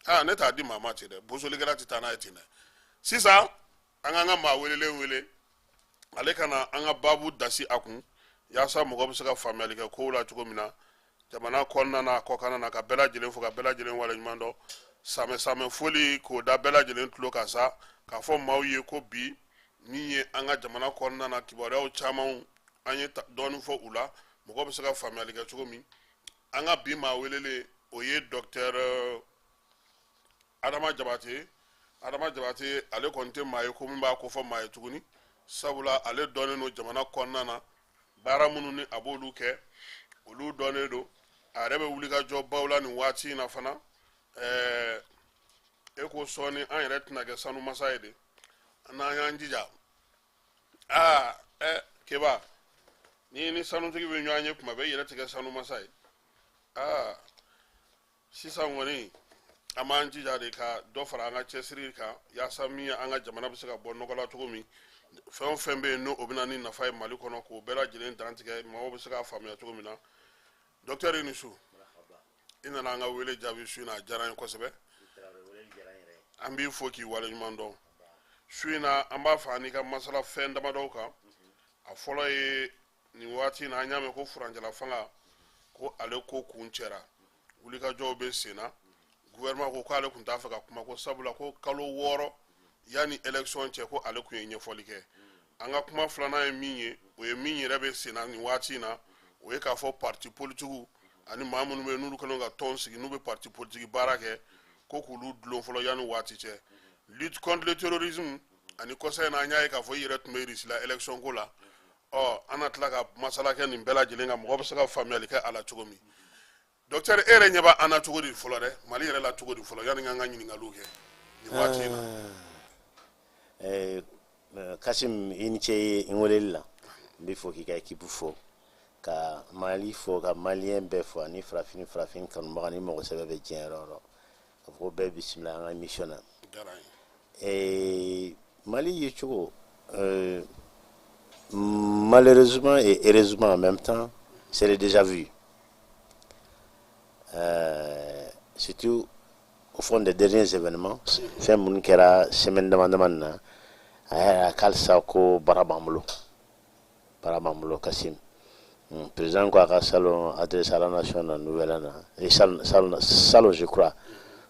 Aa, ne t'a di maa ma ten dɛ, bosolikɛla tɛ taa n'a ye ten dɛ. Sisan an k'an ka maa welelen wele, ale ka na an ka baabu dasi a kun, yaasa mɔgɔ bɛ se ka faamuyali kɛ kow la cogo min na jamana kɔnɔna na, kɔkanna na. Ka bɛɛ lajɛlen fo, ka bɛɛ lajɛlen waleɲuman dɔn. Samɛ samɛ foli k'o da bɛɛ lajɛlen tulo kan sa, k'a fɔ maaw ye ko bi min ye an ka jamana kɔnɔna na kibaruyaw caman, an ye dɔɔnin fɔ u la, mɔgɔ bɛ se ka faamuyali kɛ cogo min. An ka bi maa welelen, o ye docteur Adama Jabate. Adama Jabate, ale kɔni tɛ maa ye ko min b'a ko fɔ maa ye tuguni, sabula ale dɔnnen don jamana kɔnɔna na, baara minnu ni a b'olu kɛ, olu dɔnnen don. A yɛrɛ bɛ wulikajɔ baw la nin waati in na fana. E ko sɔɔni an yɛrɛ tɛna kɛ sanumasa ye de, n'an y'an jija. Aa Keba, ni ni sanutigi bɛ ɲɔgɔn ye kuma bɛɛ, i yɛrɛ tɛ kɛ sanumasa ye. Aa, sisan kɔni an b'an jija de ka dɔ fara an ka cɛsiri kan, yaasa min ye an ka jamana bɛ se ka bɔ nɔgɔ la cogo min. Fɛn o fɛn bɛ yen, n'o bɛ na ni nafa ye Mali kɔnɔ, k'o bɛɛ lajɛlen dantigɛ, maaw bɛ se k'a faamuya cogo min na. Docteur, i ni su. I nana an ka wele jaabi su in na, a diyara an ye kosɛbɛ. An b'i fo k'i waleɲuman dɔn. Su in na, an b'a fɛ an n'i ka masala fɛn damadɔw kan. A fɔlɔ ye, nin waati in na, an y'a mɛn ko furancɛla fanga ko ale ko kun cɛra, wulikajɔw bɛ sen na. Gouvernement ko k'ale tun t'a fɛ ka kuma, ko sabula ko kalo 6 yanni élection cɛ, ko ale tun ye ɲɛfɔli kɛ. An ka kuma filanan ye min ye, o ye min yɛrɛ bɛ sen na nin waati in na, o ye k'a fɔ parti politigiw ani maa minnu bɛ yen, n'olu kɛlen ka tɔn sigi, n'u bɛ parti politique baara kɛ, ko k'olu dulon fɔlɔ yanni waati cɛ. Lutte contre le terrorisme ani kɔsa in na, an y'a ye k'a fɔ i yɛrɛ tun bɛ Russie la élection ko la. Ɔ, an na tila ka masala kɛ nin bɛɛ lajɛlen kan, mɔgɔ bɛ se ka faamuyali kɛ a la cogo min. Docteur, e yɛrɛ ɲɛ b'an na cogo di fɔlɔ dɛ, Mali yɛrɛ la cogo di fɔlɔ, yanni an ka ɲininkaliw kɛ nin waati in na? Kasim, i ni ce n weleli la. N b'i fo k'i ka équipe fo, ka Mali fo, ka Malien bɛɛ fo, ani farafin, farafin kanubaga ni mɔgɔ sɛbɛ bɛ diɲɛ yɔrɔ o yɔrɔ, ka fɔ ko bɛɛ bisimila an ka émission na. Diyara n ye. Mali ye cogo, malheureusement et heureusement en même temps, c'est le déjà vu. Surtout au fond des derniers événements, fɛn minnu kɛra semaine dama dama nin na, a y'a yira k'alisa ko baara b'an bolo, baara b'an bolo, Kasim. Président ko a ka salon adresse à la nation na nouvel an na, et salon, salon, salon, je crois,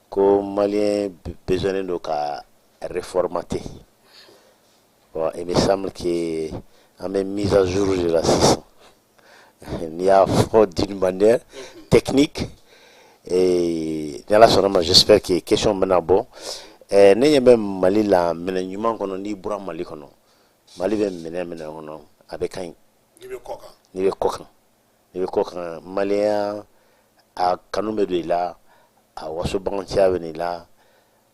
ko Malien besoin don ka reformater. Bon, il me semble que an bɛ mise à jour de la sisan, n'i y'a fɔ d'une manière technique. Et ni Ala sɔnna ma, j'espère que question bɛna bɔ. Ne ɲɛ bɛ Mali la minɛ ɲuman kɔnɔ. N'i bɔra Mali kɔnɔ, Mali bɛ minɛ kɔnɔ, a bɛ ka ɲi. N'i bɛ kɔ kan? N'i bɛ kɔ kan, n'i bɛ kɔ kan, maliyɛnya a kanu bɛ don i la, a wasobaganciya bɛ n'i la,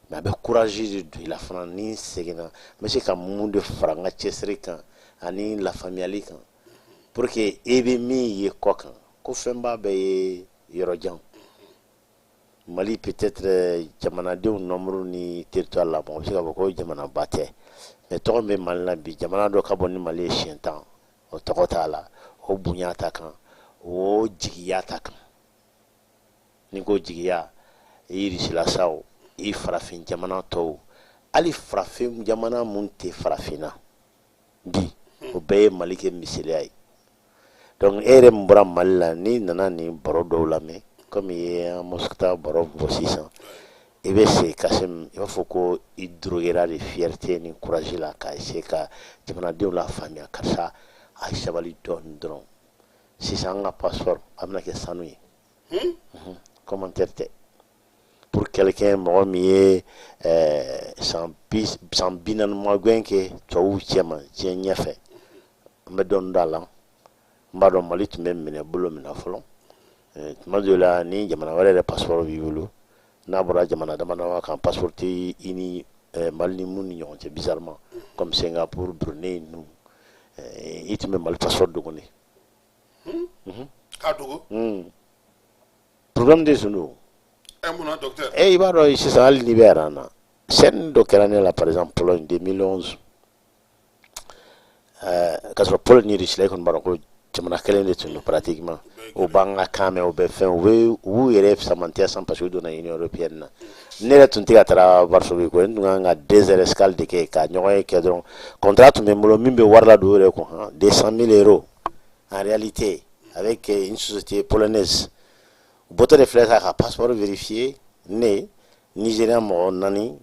mais a bɛ courage de don i la fana. Ni n seginna, n bɛ se ka mun de fara n ka cɛsiri kan ani lafaamuyali kan, pour que e bɛ min ye kɔ kan, ko fɛnba bɛɛ ye yɔrɔ jan. Mali peut-être jamanadenw nombre ni territoire la, bon, o bɛ se k'a fɔ ko jamanaba tɛ, mais tɔgɔ min bɛ Mali la bi, jamana dɔ ka bon ni Mali ye siɲɛ 10, o tɔgɔ t'a la, o bonya t'a kan, o jigiya t'a kan. Ni ko jigiya, i Irisila sa o, i farafin jamana tɔw, hali farafin jamana mun tɛ farafinna bi, o bɛɛ ye Mali kɛ misaliya ye. Donc e yɛrɛ min bɔra Mali la, n'i nana nin baro dɔw lamɛn, komi i ye an Moscou baro bɔ sisan, i bɛ se Kasim, i b'a fɔ ko i droguera de fierté ni courage la, ka essayer ka jamanadenw la faamuya, karisa a ye sabali dɔɔni dɔrɔn. Sisan an ka passeport a bɛna kɛ sanu ye. Commentaire tɛ pour quelqu'un, mɔgɔ min ye san 40 magɛn kɛ tubabuw cɛma diɲɛ ɲɛfɛ. N bɛ dɔɔnin dɔn a la, n b'a dɔn Mali tun bɛ minɛ bolo min na fɔlɔ. Tuma dɔw la, ni jamana wɛrɛ yɛrɛ passeport b'i bolo, n'a bɔra jamana dama dama kan, passeport tɛ i ni Mali ni mun ni ɲɔgɔn cɛ, bizarrement, comme Singapour, Brunei ninnu, i tun bɛ Mali passeport dogo ne. K'a dogo? Problème de tun don. Ɛ, mun na, docteur? E, i b'a dɔn sisan, hali n'i bɛ rang na, scène dɔ kɛra ne la, par exemple Pologne 2011, k'a sɔrɔ Pologne ni Russie la, i kɔni b'a dɔn ko jamana kelen de tun don pratiquement. O b'an ka kan mɛn, o bɛ fɛn, u bɛ u b'u yɛrɛ samantiya san, parce que u donna Union européenne na. Ne yɛrɛ tun tɛ ka taara Varsovie ko n tun kan ka 2 heures escale de kɛ ka ɲɔgɔn ye kɛ dɔrɔn. Contrat tun bɛ n bolo min bɛ wari ladon o yɛrɛ kun, han, 200 000 euros en réalité, avec une société polonaise. U bɔtɔ de filɛ ka passeport vérifier, ne, Nigérian mɔgɔ naani,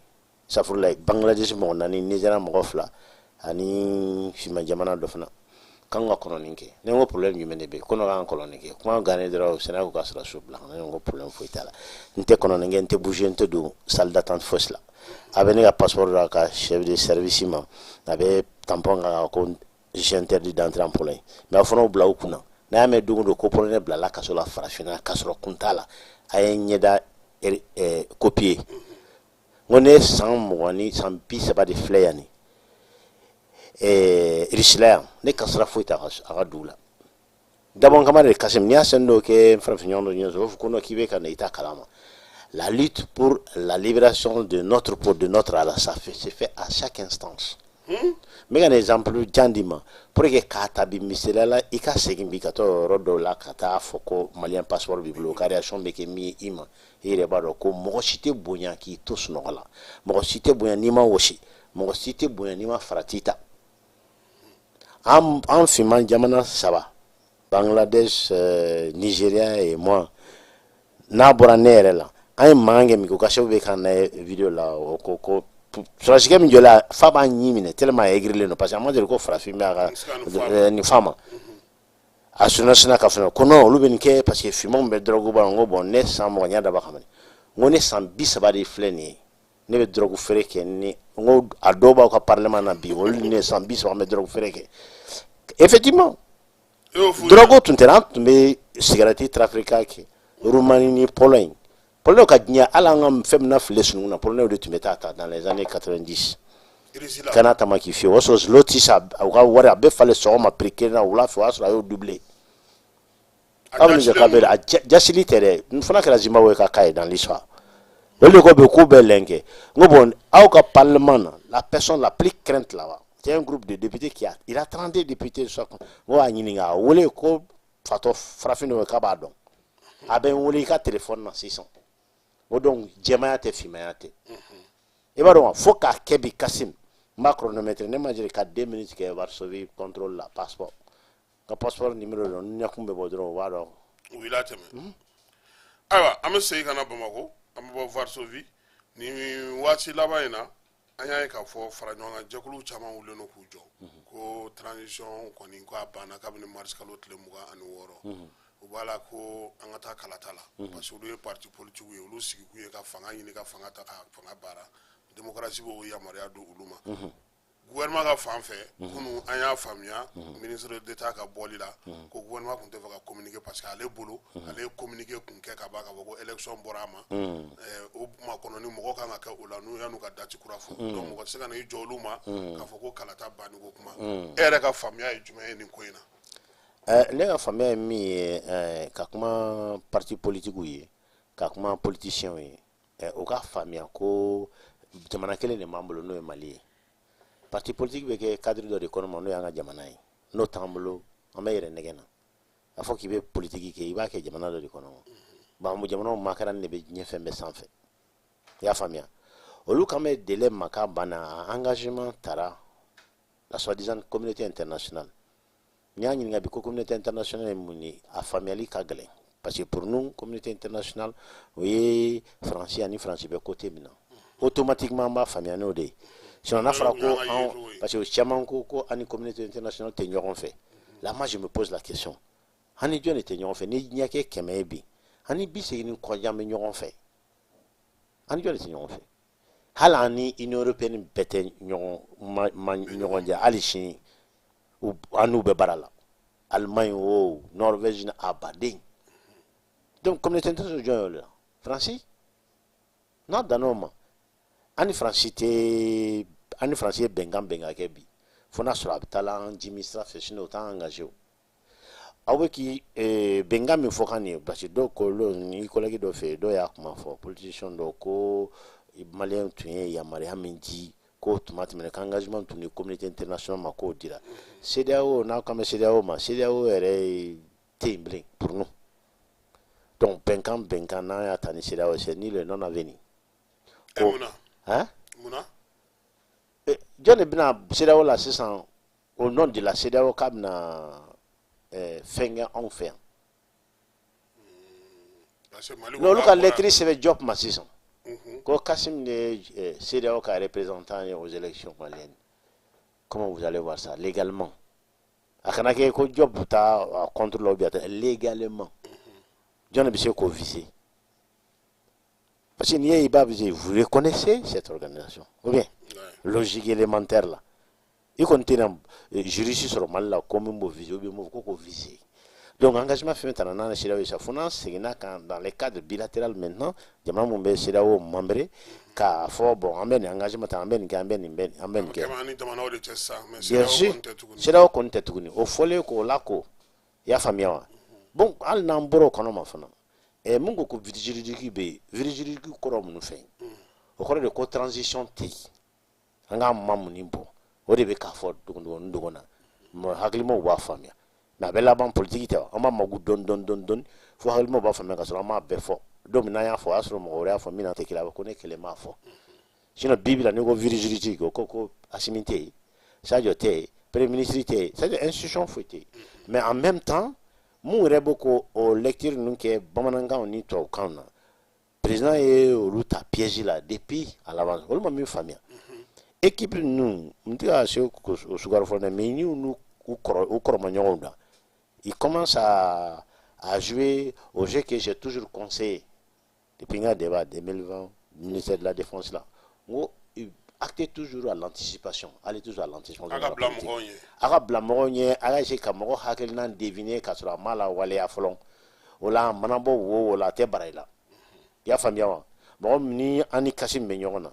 safurulayi, Bangladesh mɔgɔ naani, Nigérian mɔgɔ fila ani finman jamana dɔ fana, k'an ka kɔnɔni kɛ. Ne ko problème jumɛn de bɛ yen? Ko ne k'an kɔnɔni kɛ. Kuma gannen dɔrɔn, Sénat ko ka sɔrɔ bila. Ne ko problème foyi t'a la, n tɛ kɔnɔni kɛ, n tɛ bouger, n tɛ don salle d'attente fosi la. A bɛ ne ka passeport d'a ka chef de service ma, a bɛ tampon kan ko j'interdit d'entrer en Pologne. Mais a fana bila u kunna, N'a y'a mɛn don o don ko polonais bilala kaso la farafinna k'a sɔrɔ kun t'a la, a ye ɲɛda copier. N ko ne san 20 ni san 30 de filɛ yan, nin Irisila yan, ne ka sira foyi t'a a ka dugu la. Dabɔn kama de, Kasim, n'i y'a sɛn dɔw kɛ farafin ɲɔgɔn dɔ ɲɛ sɔrɔ, u b'a fɔ ko non, k'i bɛ ka na i t'a kalama. La lutte pour la libération de notre peau, de notre Allah, ça fait, se fait à chaque instance. N bɛ ka nin exemple jan d'i ma pour que k'a ta bi, misaliya la, i ka segin bi ka taa yɔrɔ dɔw la ka taa fɔ ko malien passeport b'i bolo, o ka réaction bɛ kɛ min ye i ma, i yɛrɛ b'a dɔn ko mɔgɔ si tɛ bonya k'i to sunɔgɔ la, mɔgɔ si tɛ bonya n'i ma wɔsi, mɔgɔ si tɛ bonya n'i ma farati ta. An finman jamana saba, Bangladesh, Nigeria et moi, n'a bɔra ne yɛrɛ la, an ye mankan kɛ min kɛ, u ka chef bɛ k'an lajɛ vidéo la, o ko ko sɔrɔsikɛ min jɔla fa b'a ɲin minɛ tellement a aigrilen don, parce que a ma deli ko farafin bɛ a ka nin fa ma. A sunna sinna ka fɛnɛ ko non, olu bɛ nin kɛ parce que finmanw bɛ drogue ba. N ko bon, ne san 20 y'a dabɔ kama, n ko ne san 30 de filɛ nin ye, ne bɛ drogue feere kɛ ni n ko a dɔw b'aw ka parlement na bi, olu ni ne san 30 an bɛ drogue feere kɛ. Effectivement, drogue tun tɛ, an tun bɛ cigarette trafiquant kɛ Roumanie ni Pologne. Polonais ka diɲɛ, hali an ka fɛn min na file sununkun na, Polonais de tun bɛ taa ta dans les années 90 kana tama k'i fiyɛ. O y'a sɔrɔ zloty u ka wari a bɛ falen sɔgɔma prix kelen na, wula fɛ o y'a sɔrɔ a y'o doubler. Aw bɛ k'a bɛ a jasili tɛ dɛ, n fana kɛra Zimbabwe ka cas ye dans l'histoire. Olu de ko bɛ k'u bɛ lɛn kɛ. N ko bon, aw ka parlement na, la personne la plus crainte là-bas, c'est un groupe de députés qui a, il a 32 députés. Soit n ko a ɲininka, a wele ko fatɔ farafin dɔ k'a b'a dɔn, a bɛ n wele i ka téléphone na sisan. O donc jɛmanya tɛ, finmanya tɛ, i b'a dɔn wa? Fo k'a kɛ bi, Kasim, n b'a chronomètre, ne ma deli ka 2 minutes kɛ Varsovie contrôle la. Passeport ka passeport numéro dɔn, ni ɲɛkun bɛ bɔ dɔrɔn, u b'a dɔn. U y'i latɛmɛ. Ayiwa, an bɛ segin ka na Bamakɔ, an bɛ bɔ Varsovie. Nin waati laban in na, an y'a ye k'a fɔ fara ɲɔgɔn kan jɛkulu caman wulilen don k'u jɔ ko transition kɔni ko a banna kabini mars kalo tile 26. U b'a la ko an ka taa kalata la, parce que olu ye parti politique ye, olu sigikun ye ka fanga ɲini, ka fanga ta, ka fanga baara. Démocratie b'o yamaruya di olu ma. Gouvernement ka fan fɛ, kunun an y'a faamuya ministre d'État ka bɔli la ko gouvernement tun tɛ fɛ ka communiquer, parce que ale bolo, ale ye communiqué kun kɛ ka ban k'a fɔ ko élection bɔra a ma. O makɔnɔ ni mɔgɔ kan ka kɛ o la n'u yan'u ka date kura fɔ, donc mɔgɔ tɛ se ka n'i jɔ olu ma k'a fɔ ko kalata banni ko kuma. E yɛrɛ ka faamuya ye jumɛn ye nin ko in na? Ne ka faamuya ye min ye, ka kuma parti politique ye, ka kuma politiciens ye, o ka faamuya ko jamana kelen de b'an bolo, n'o ye Mali ye. Parti politique bɛ kɛ cadre dɔ de kɔnɔ ma, n'o y'an ka jamana ye. N'o t'an bolo, an bɛ yɛrɛ nɛgɛ na. A fɔ k'i bɛ politique kɛ, i b'a kɛ jamana dɔ de kɔnɔ. Bon, jamanaw makarani de bɛ diɲɛ fɛn bɛɛ sanfɛ, i y'a faamuya? Olu kan bɛ délai ma k'a banna, engagement tara la soi-disant communauté internationale. N'i y'a ɲininka bi ko communauté internationale ye mun ye, a faamuyali ka gɛlɛn, parce que pour nous, communauté internationale, o ye Faransi ani Faransi bɛ côté min na, automatiquement an b'a faamuya n'o de ye. Sinon n'a fɔra ko anw, parce que caman ko ko an ni communauté internationale tɛ ɲɔgɔn fɛ. Là, moi, je me pose la question, an ni jɔn de tɛ ɲɔgɔn fɛ? Ni diɲɛ kɛ 100 ye bi, an ni 80 ni kɔjan bɛ ɲɔgɔn fɛ. An ni jɔn de tɛ ɲɔgɔn fɛ? Hali an ni Union européenne bɛɛ tɛ ɲɔgɔn ma ɲɔgɔn jɛ hali sini, an n'u bɛ baara la, Allemagne o, Norvège ni a baden. Donc communauté internationale, jɔn y'o la? Faransi. N'a danna o ma, an ni Faransi tɛ, an ni Faransi ye bɛnkan bɛnkan kɛ bi, fo n'a sɔrɔ a bɛ taa la an jimi sira fɛ, sinon o t'an engagé. O aw bɛ k'i bɛnkan min fɔ kan nin ye, parce que dɔw ko ni collègue dɔ fɛ yen, dɔw y'a kuma fɔ, politicien dɔw ko malien tun ye yamaruya min di ko tuma tɛmɛnen ko engagement tun di communauté internationale ma, k'o dira CEDEAO. N'a kan bɛ CEDEAO ma, CEDEAO yɛrɛ tɛ yen bilen pour nous. Donc bɛnkan bɛnkan n'an y'a ta ni CEDEAO, c'est nul et non avenu. Ko munna? Hein? Munna? Jɔn de bɛna CEDEAO la sisan, au nom de la CEDEAO, k'a bɛna fɛn kɛ anw fɛ yan? N'olu ka lettre sɛbɛn Diop ma sisan ko Kassim de ye CEDEAO ka représentant ye aux élections maliennes, comment vous allez voir ça légalement? A kana kɛ ko Diop taa a contre la ou bien légalement, jɔn de bɛ se k'o viser? Parce que n'i ye i b'a viser, vous reconnaissez cette organisation ou bien? Logique élémentaire là, i kɔni tɛna juriste sɔrɔ Mali la ko min b'o viser ou bien ko k'o viser. Donc engagement fɛn fɛn tara n'an ni CEDEAO ye sa, fo n'an seginna kan dans les cadres bilatéral maintenant, jamana mun bɛ CEDEAO membre, k'a fɔ bon, an bɛ nin engagement ta, an bɛ nin kɛ, an bɛ nin bɛ, an bɛ nin kɛ. Kɛmɛ ani jamanaw de cɛ sisan, mais bien CEDEAO sûr kɔni tɛ tuguni. CEDEAO kɔni tɛ tuguni. O fɔlen k'o la ko, i y'a faamuya wa? Bon, hali n'an bɔra o kɔnɔ ma fana, mun ko vide juridique bɛ yen? Vide juridique kɔrɔ mun fɛ? O kɔrɔ de ko transition tɛ yen, an k'an mamu bɔ. O de bɛ k'a fɔ dogo dogo na, mɛ hakilimaw b'a faamuya. Mɛ a bɛ laban politiki tɛ wa? An b'a mago dɔɔni dɔɔni dɔɔni dɔɔni fo hakilimaw b'a faamuya, ka sɔrɔ an m'a bɛɛ fɔ. Don min n'an y'a fɔ, o y'a sɔrɔ mɔgɔ wɛrɛ y'a fɔ min na tɛ kelen, a bɛ ko ne kelen m'a fɔ. Sinon bi bi la, n'i ko vide juridique, o ko Assimi tɛ yen, Sadio tɛ yen, premier ministre tɛ yen, c'est à dire institution foyi tɛ yen. Mais en même temps, mun yɛrɛ bɛ ko o lecture ninnu kɛ bamanankanw ni tubabukanw na, président ye olu ta piège la depuis à l'avance. Olu ma min faamuya, équipe ninnu, n tɛ ka se o sukaro fɔ dɛ, mais ni n'u u kɔrɔ u kɔrɔmaɲɔgɔnw da, il commence à jouer au jeu que j'ai toujours conseillé depuis n ka débat 2020, ministère de la Défense là, n ko actez toujours à l'anticipation, allez toujours à l'anticipation. A ka bila mɔgɔw ɲɛ. A ka bila mɔgɔw ɲɛ, a ka essayer ka mɔgɔ hakilina deviner k'a sɔrɔ a ma lawaleya fɔlɔ. O la, a mana bɔ wo wo la, a tɛ bara i la. I y'a faamuya wa? Mɔgɔ min ni an ni Kassim bɛ ɲɔgɔn na,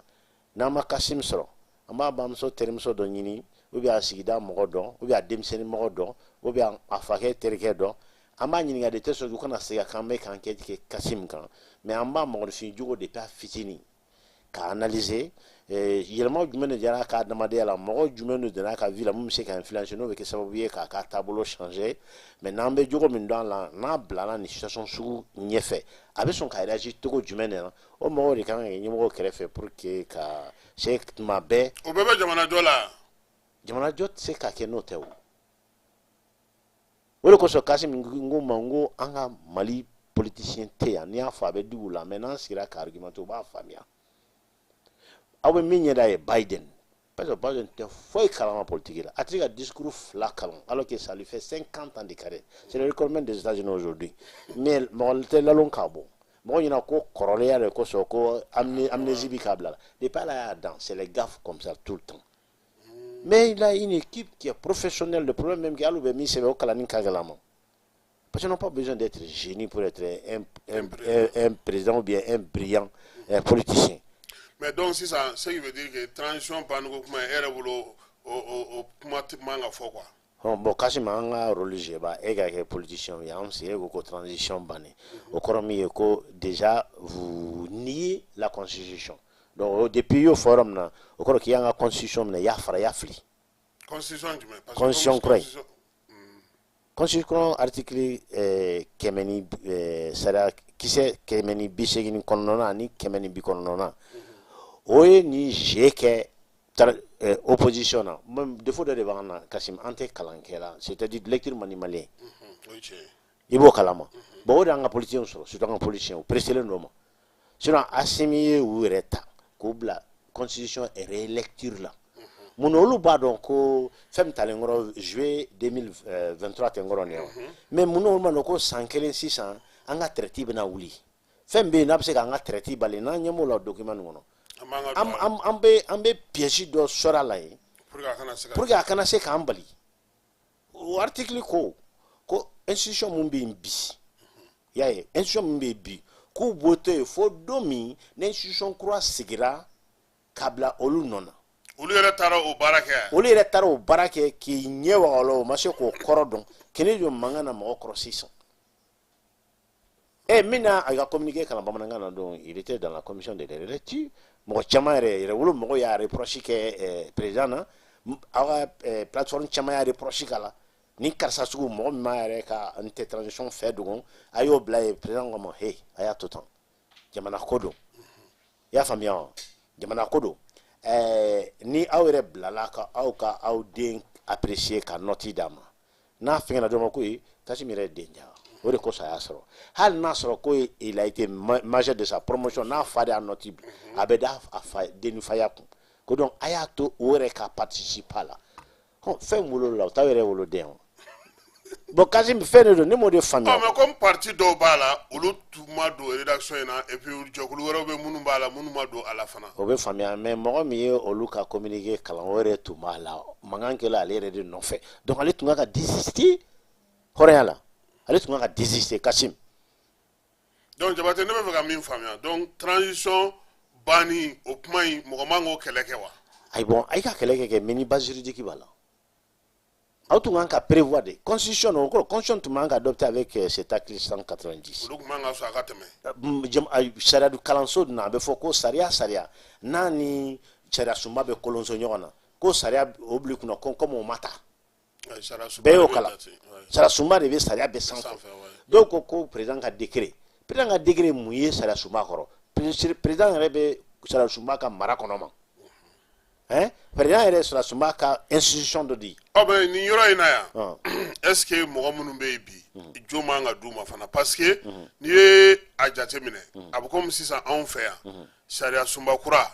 n'an ma Kassim sɔrɔ, an b'a bamuso terimuso dɔ ɲini, ou bien a sigida mɔgɔ dɔn, ou bien a denmisɛnnin mɔgɔ dɔn, ou bien a fakɛ terikɛ dɔn. An b'a ɲininka de telle sorte u kana segin a kan, an bɛ k'an kɛ Kassim kan. Mais an b'a mɔgɔninfin jogo depuis a fitinin ka analyser, yɛlɛma jumɛn de diyara a ka adamadenya la, mɔgɔ jumɛn de donna a ka vie la mun bɛ se ka influencer, n'o bɛ kɛ sababu ye k'a ka taabolo changer. Mais n'an bɛ jogo min dɔn a la, n'a bilala nin situation sugu ɲɛfɛ, a bɛ sɔn ka réagir cogo jumɛn de la? O mɔgɔw de kan ka kɛ ɲɛmɔgɔw kɛrɛfɛ pour que ka se tuma bɛɛ. O bɛɛ bɛ jamanajɔ la. Jamanajɔ tɛ se ka kɛ n'o tɛ. O de kosɔn, Kassim, n ko ma, n ko an ka Mali politicien tɛ yan. N'i y'a fɔ, a bɛ digi u la, mais n'an sigira ka argumenter, u b'a faamuya. Aw bɛ min ɲɛda ye Biden, parce que Biden tɛ foyi kalama politique la. A tɛ se ka discours fila kalan, alors que ça lui fait 50 ans de carrière, c'est le recordman des États-Unis aujourd'hui. Mais mɔgɔ tɛ lalon k'a bɔ mɔgɔ ɲɛna ko kɔrɔlenya de kosɔn, ko amnésie bi k'a bila la. Depuis ala y'a dan, c'est les gaffes comme ça tout le temps. Mais il a une équipe qui est professionnelle. Le problème même, hali u bɛ min sɛbɛn, o kalanni ka gɛlɛn a ma, parce qu'ils n'ont pas besoin d'être génie pour être un président ou bien un brillant politicien. Mais donc sisan, ce qui veut dire que transition banni ko kuma, e yɛrɛ bolo, o kuma tɛ man ka fɔ quoi. Hɔn, bon, Kassim, an ka rôle jouer ba, e ka kɛ politicien ye, an sigi, e ko transition bannen, o kɔrɔ min ye ko déjà vous niez la constitution. Donc depuis i y'o fɔ yɔrɔ min na, o kɔrɔ k'i y'an ka constitution minɛ, i y'a fara, i y'a fili. Constitution jumɛn? Parce que Constitution kura in. Constitution Constitution article 100 ni sariya kisɛ 189 ani 190, o ye nin jeu kɛ opposition na. Même défaut dɔ de b'an na, Kassim, an tɛ kalan kɛ la, c'est-à-dire lecture man di malien. O ye tiɲɛ ye. I b'o kalama. Bon, o de y'an ka politiciens sɔrɔ, surtout an ka politiciens, u presselen don ma. Sinon Assimi ye u yɛrɛ ta k'u bila constitution relecture la. Mun na? Olu b'a dɔn ko fɛn min talen kɔrɔ juillet 2023 tɛ n kɔrɔ nin ye wa? Mais mun na olu ma dɔn ko san kelen sisan, an ka traite bɛna wuli? Fɛn bɛ yen n'a bɛ se k'an ka traite bali, n'an ɲɛ b'o la document nin kɔnɔ. An b'an ka an don a la. An bɛ piège dɔ sɔrɔ a la yen. Pour que a kana se ka Pour que a kana se k'an bali. O article ko institution mun bɛ yen bi, i y'a ye, institution mun bɛ yen bi, k'u b'o to yen fo don min ni institution kura sigira ka bila olu nɔ na. Olu yɛrɛ taara o baara kɛ yan. Olu yɛrɛ taara o baara kɛ k'i ɲɛ waga o la, o ma se k'o kɔrɔ dɔn. Kini jɔ mankan na mɔgɔ kɔrɔ sisan, min na a ka communiqué kalan bamanankan na, donc il était dans la commission de relecture. Mɔgɔ caman yɛrɛ wolo, mɔgɔw y'a reproche kɛ président na. Aw ka plateforme caman y'a reproche k'a la ni karisa sugu, mɔgɔ min m'a yɛrɛ ka n tɛ transition fɛ dogo, a y'o bila yen. Président ko ma he, a y'a to tan, jamana ko don. I y'a faamuya wa? Jamana ko don. Ni aw yɛrɛ bilala ka aw ka aw den apprécier ka note d'a ma, n'a fɛngɛna dɔrɔn ko ye Kassim yɛrɛ ye den ja, o de kosɔn a y'a sɔrɔ. Hali n'a sɔrɔ ko il a été majeur de sa promotion, n'a fa de y'a note, a bɛ da a fa den faya kun ko. Donc a y'a to o yɛrɛ ka participer a la. Hɔn, fɛn wolo la, o t'aw yɛrɛ woloden o. Bon, Kassim, fɛn de don, ne m'o de faamuya. Ɔ, mais comme parti dɔw b'a la, olu tun ma don rédaction in na, et puis jɛkulu wɛrɛw bɛ minnu b'a la, minnu ma don a la fana. O bɛ faamuya, mais mɔgɔ min ye olu ka communiqué kalan, o yɛrɛ tun b'a la, mankan kɛla ale yɛrɛ de nɔfɛ. Donc ale tun ka désister hɔrɔnya la. Ale tun kan ka désister, Kasim. Donc Jabate, ne bɛ fɛ ka min faamuya, donc transition banni, o kuma in, mɔgɔ man k'o kɛlɛ kɛ wa? Ayi, bon, a yi ka kɛlɛ kɛ, mais ni base juridique b'a la, aw tun kan ka prévoir de constitution o kɔrɔ. Constitution tun man ka adopter avec cet article 190. Olu tun man ka sɔn a ka tɛmɛ. Sariya kalanso dun na, a bɛ fɔ ko sariya n'a ni sariya sunba bɛ kolonso ɲɔgɔn na, ko sariya o bila i kunna ko comme o ma ta. Bɛɛ y'o kalan, sariya sunba de bɛ sariya bɛɛ sanfɛ. Dɔw ko ko président ka décret, président ka décret mun ye sariya sunba kɔrɔ? Président yɛrɛ bɛ sariya sunba ka mara kɔnɔ ma, hein? Président yɛrɛ ye sariya sunba ka institution dɔ de ye. Ɔ, mais nin yɔrɔ in na yan, est ce que mɔgɔ minnu bɛ yen bi, jo man ka d'u ma fana? Parce que n'i ye a jateminɛ, a bɛ komi sisan anw fɛ yan, sariya sunba kura,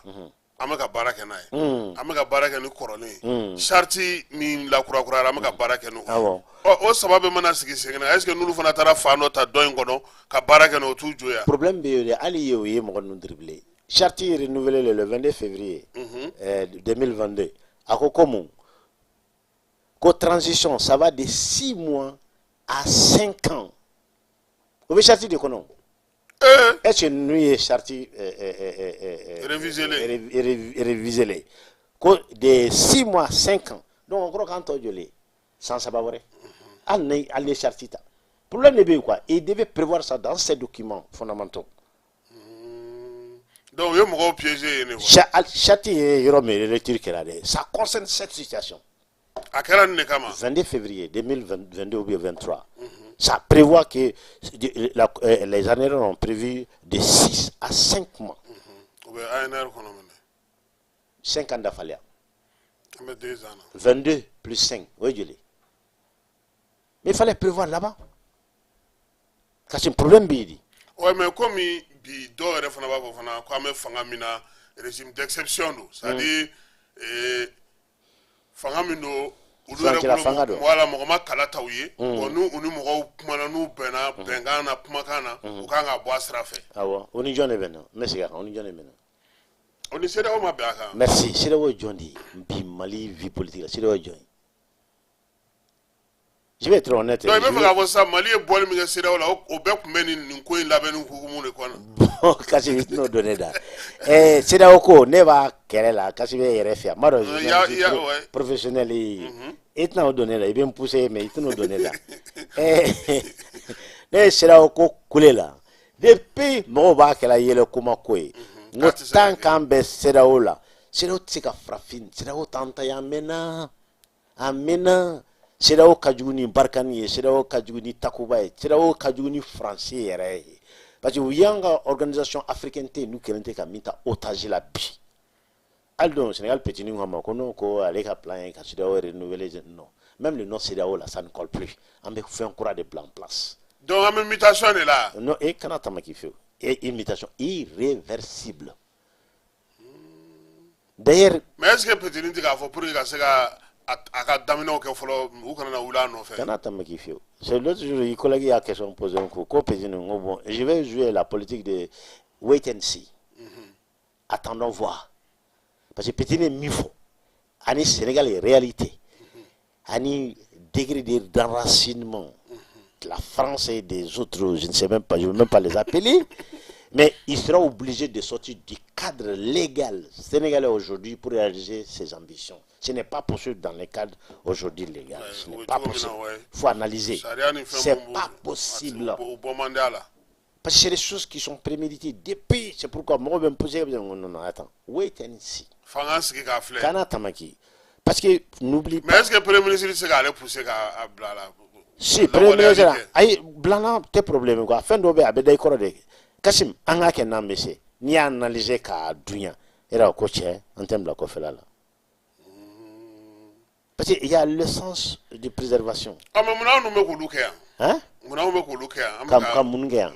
an bɛ ka baara kɛ n'a ye, an bɛ ka baara kɛ ni kɔrɔlen ye, charte min lakurakurayara, an bɛ ka baara kɛ n'o ye. Ɔ, o saba bɛɛ mana sigi sen kan, est ce que n'olu fana taara fan dɔ ta dɔ in kɔnɔ ka baara kɛ n'o, o t'u jo yan? Problème bɛ yen dɛ. Hali ye o ye mɔgɔ ninnu dribblé. Charte renouvelée le 22 février 2022, a ko ko mun? Ko transition, ça va de 6 mois à 5 ans. O bɛ charte de kɔnɔ. Est-ce que ninnu ye charte révisé? Révisé ko de 6 mois 5 ans, donc o kɔrɔ k'an tɔ joli san 3 wɛrɛ, hali ni hali ni charte ta. Problème de bɛ yen quoi. Il devait prévoir ça dans ces documents fondamentaux. Donc u ye mɔgɔw piégé yen de quoi. Charte ye yɔrɔ min relecture kɛra dɛ, ça concerne cette situation. A kɛra nin de kama. 22 février 2022 ou bien 23, ça prévoit que les ANR ont prévu de 6 à 5 mois. U bɛ ANR kɔnɔ minɛ. 5 ans dafalen. An bɛ 2 ans na. 22 plus 5, o ye joli? Mais il fallait prévoir là-bas. Parce que problème bɛ yen de. Ouais, mais komi bi dɔw yɛrɛ fana b'a fɔ fana ko an bɛ fanga min na, régime d'exception don, c'est à dire fanga min don, olu yɛrɛ Furancɛla fanga bolo don. Wala mɔgɔ ma kala ta u ye. Bon, n'u u ni mɔgɔw kumana, n'u bɛnna bɛnkan na, kumakan na, u kan ka bɔ a sira fɛ. Awɔ, o ni jɔn de bɛ na? N bɛ segin a kan, o ni jɔn de bɛ na? O ni CEDEAO ma bɛn a kan. Merci. CEDEAO ye jɔn de ye bi Mali vie politique la? CEDEAO ye jɔn ye? Je vais être honnête. Donc i bɛ fɛ k'a fɔ sisan, Mali ye bɔli min kɛ CEDEAO la, o bɛɛ tun bɛ nin ko in labɛnni hukumu de kɔnɔ. Bon, kasi i tɛn'o don ne da. CEDEAO ko, ne b'a kɛlɛ la, kasi bɛ yɛrɛ fɛ yan. N b'a dɔn professionnel ye. I tɛna o don ne la, i bɛ n pousser, mais i tɛn'o don ne la. Ne ye CEDEAO ko kule la depuis, mɔgɔw b'a kɛla yɛlɛ kuma ko ye. N ko K'a tɛ se ka tant kɛ. qu'an bɛ CEDEAO la, CEDEAO tɛ se ka farafin, CEDEAO t'an ta ye. A mɛnna, a mɛnna. CEDEAO ka jugu ni Barkhane ye, CEDEAO ka jugu ni Takuba ye, CEDEAO ka jugu ni Faransi yɛrɛ ye, parce que u y'an ka organisation africaine tɛ yen n'u kelen tɛ ka min ta otage la bi. Hali don Sénégal petit ko ma ko non, ko ale ka plan ye ka CEDEAO renouveler. Non, même le nom CEDEAO là, ça ne colle plus. An bɛ fɛn kura de bila en place. Donc an bɛ mutation de la. Non, e kana tamaki fiyewu. Et une mutation irréversible d'ailleurs. Mais est ce que petit tɛ k'a fɔ pour que ka se ka a ka daminɛw kɛ fɔlɔ, u kana na wuli a nɔfɛ? Kana tamaki fiyewu. C'est l'autre jour, i collègue y'a question posé un coup ko petit n ko bon, je vais jouer la politique de wait and see, attendons voir, parce que petit ye min fɔ ani Sénégal ye réalité ani degré de d'enracinement de la France et des autres, je ne sais même pas, je ne veux même pas les appeler, mais il sera obligé de sortir du cadre légal sénégalais aujourd'hui pour réaliser ses ambitions. Ce n'est pas possible dans le cadre aujourd'hui légal. Ce n'est pas possible. Il faut analyser. C'est pas possible. O bɔ man di a la. Parce que c'est des choses qui sont préméditées depuis. C'est pourquoi moi, je vais me poser, non, non, non, attends. Wait and see. Fanga sigi k'a filɛ. Kana tamaki. Parce que n'oublie Mais pas. est ce que premier ministre tɛ se k'ale pousser k'a bila a la? Si, premier ministre, ayi, bilana tɛ problème quoi. Fɛn dɔ bɛ yen, a bɛ da i kɔrɔ de. Kasim, an k'a kɛ n'an bɛ se. N'i y'a analyser k'a dunya, e yɛrɛ ko cɛ, an tɛ n bila kɔfɛla la. Parce qu'il y a le sens de préservation. Ɔ, mais munna anw dun bɛ k'olu kɛ yan? Hein? Munna anw bɛ k'olu kɛ yan? An bɛ Ka mun kɛ yan?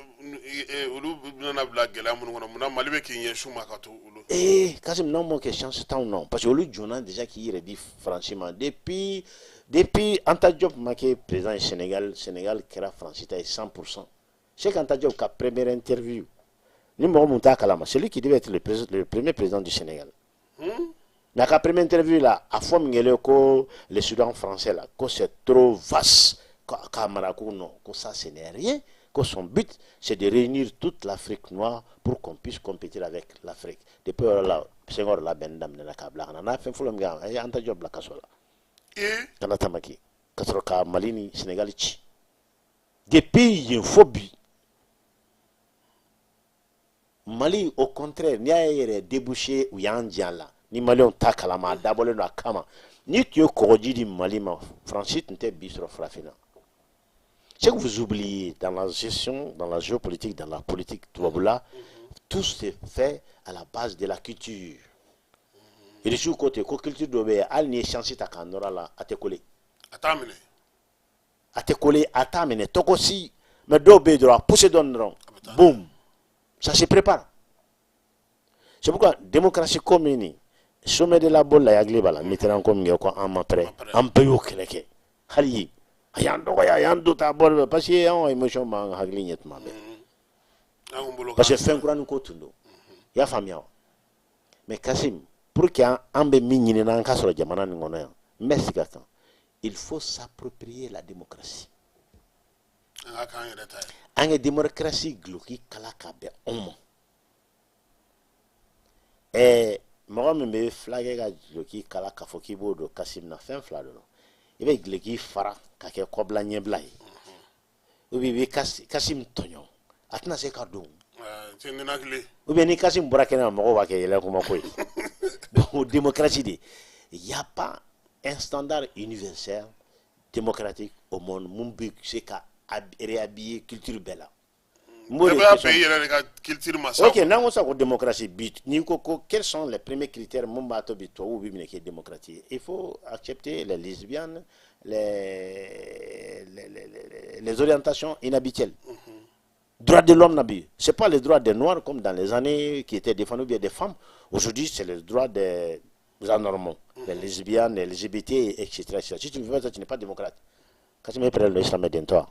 Olu bɛna bila gɛlɛya minnu kɔnɔ, munna Mali bɛ k'i ɲɛsin u ma ka to olu? Eh, Kasim, non, mon chance t'an non. Parce que olu jɔnna déjà k'i yɛrɛ di Faransi ma. Depuis Anta Diop ma kɛ président du Sénégal, Sénégal kɛra Faransi ta ye 100%. Cheikh Anta Diop ka première interview, ni mɔgɔ mun t'a kalama, c'est lui qui devait être le premier président du Sénégal. Mais a ka première interview là, a fɔ min kɛlen ko le Soudan français là, ko c'est trop vaste. k'a mara. Ko non, ko ça, ce n'est rien, que son but, c'est de réunir toute l'Afrique noire pour qu'on puisse compétir avec l'Afrique. Depuis o yɔrɔ la, Senghor labɛnni daminɛna k'a bila ka na. N'a fɛn fɔlɔ min kɛ, a ye Anta Diop bila kaso la ka na Tamaki ka sɔrɔ ka Mali ni Sénégal ci. Depuis yen fo bi, Mali, au contraire, n'i y'a yɛrɛ débouché, u y'an jɛ a la ni Maliyɛnw ta kalama, a dabɔlen don a kama. N'i tun ye kɔgɔji di Mali ma, Faransi tun tɛ bi sɔrɔ farafinna. Ce que vous oubliez dans la gestion, dans la géopolitique, dans la politique tubabula, tout se fait à la base de la culture. Irisiw ko ten ko culture dɔ bɛ yen, hali n'i ye chance ta k'a nɔrɔ a la, a tɛ coller. A t'a minɛ. A tɛ coller, a t'a minɛ tɔgɔ si. Mais dɔw bɛ yen dɔrɔn, a poussé dɔɔni dɔrɔn, boum, ça se prépare. C'est pourquoi démocratie ko min nin sommet de la Baule la, hakili b'a la, Mitterrand ko min kɛ ko an ma prêt, an bɛɛ y'o kɛlɛ kɛ. Hali yen a y'an dɔgɔya, a y'an don ta bɔ, parce que anw ka émotion b'an hakili ɲɛ tuma bɛɛ. An kun bolo. Parce que fɛn kuranin ko tun don, i y'a faamuya wa? Mais Kasim, pour que an bɛ min ɲini n'an ka sɔrɔ jamana nin kɔnɔ yan, n bɛ sigi a kan, il faut s'approprier la démocratie. An ka k'an yɛrɛ ta ye. An ka démocratie duloki kala ka bɛn anw ma. Mɔgɔ min bɛ fulakɛ ka duloki kala k'a fɔ k'i b'o don Kasim na, fɛn fila de don: i bɛ duloki fara ka kɛ kɔbila ɲɛbila ye, ou bien i bɛ Kasim tɔɲɔ, a tɛna se ka don. Tɛ ninakili. Ou bien ni Kasim bɔra kɛnɛ ma, mɔgɔw b'a kɛ yɛlɛ kuma ko ye. Donc démocratie de, il y a pas un standard universel démocratique au monde mun bɛ se ka réhabiller culture bɛɛ la. N b'o de Bɛɛ b'a question bɛn i yɛrɛ de ka culture ma sa. Ok, n'an ko sisan ko démocratie bi, n'i ko ko quels sont les premiers critères mun b'a to bi tubabuw bɛ minɛ k'i ye démocrate ye, il faut accepter les lesbiennes, les orientations inhabituelles. Droits de l'homme na bi, c'est pas les droits des Noirs comme dans les années qui étaient défendus, ou bien des femmes. Aujourd'hui, c'est les droits des anormaux, les lesbiennes, les LGBT, etc., etc. Si tu ne fais pas ça, tu n'es pas démocrate. Quand tu mets près le islam toi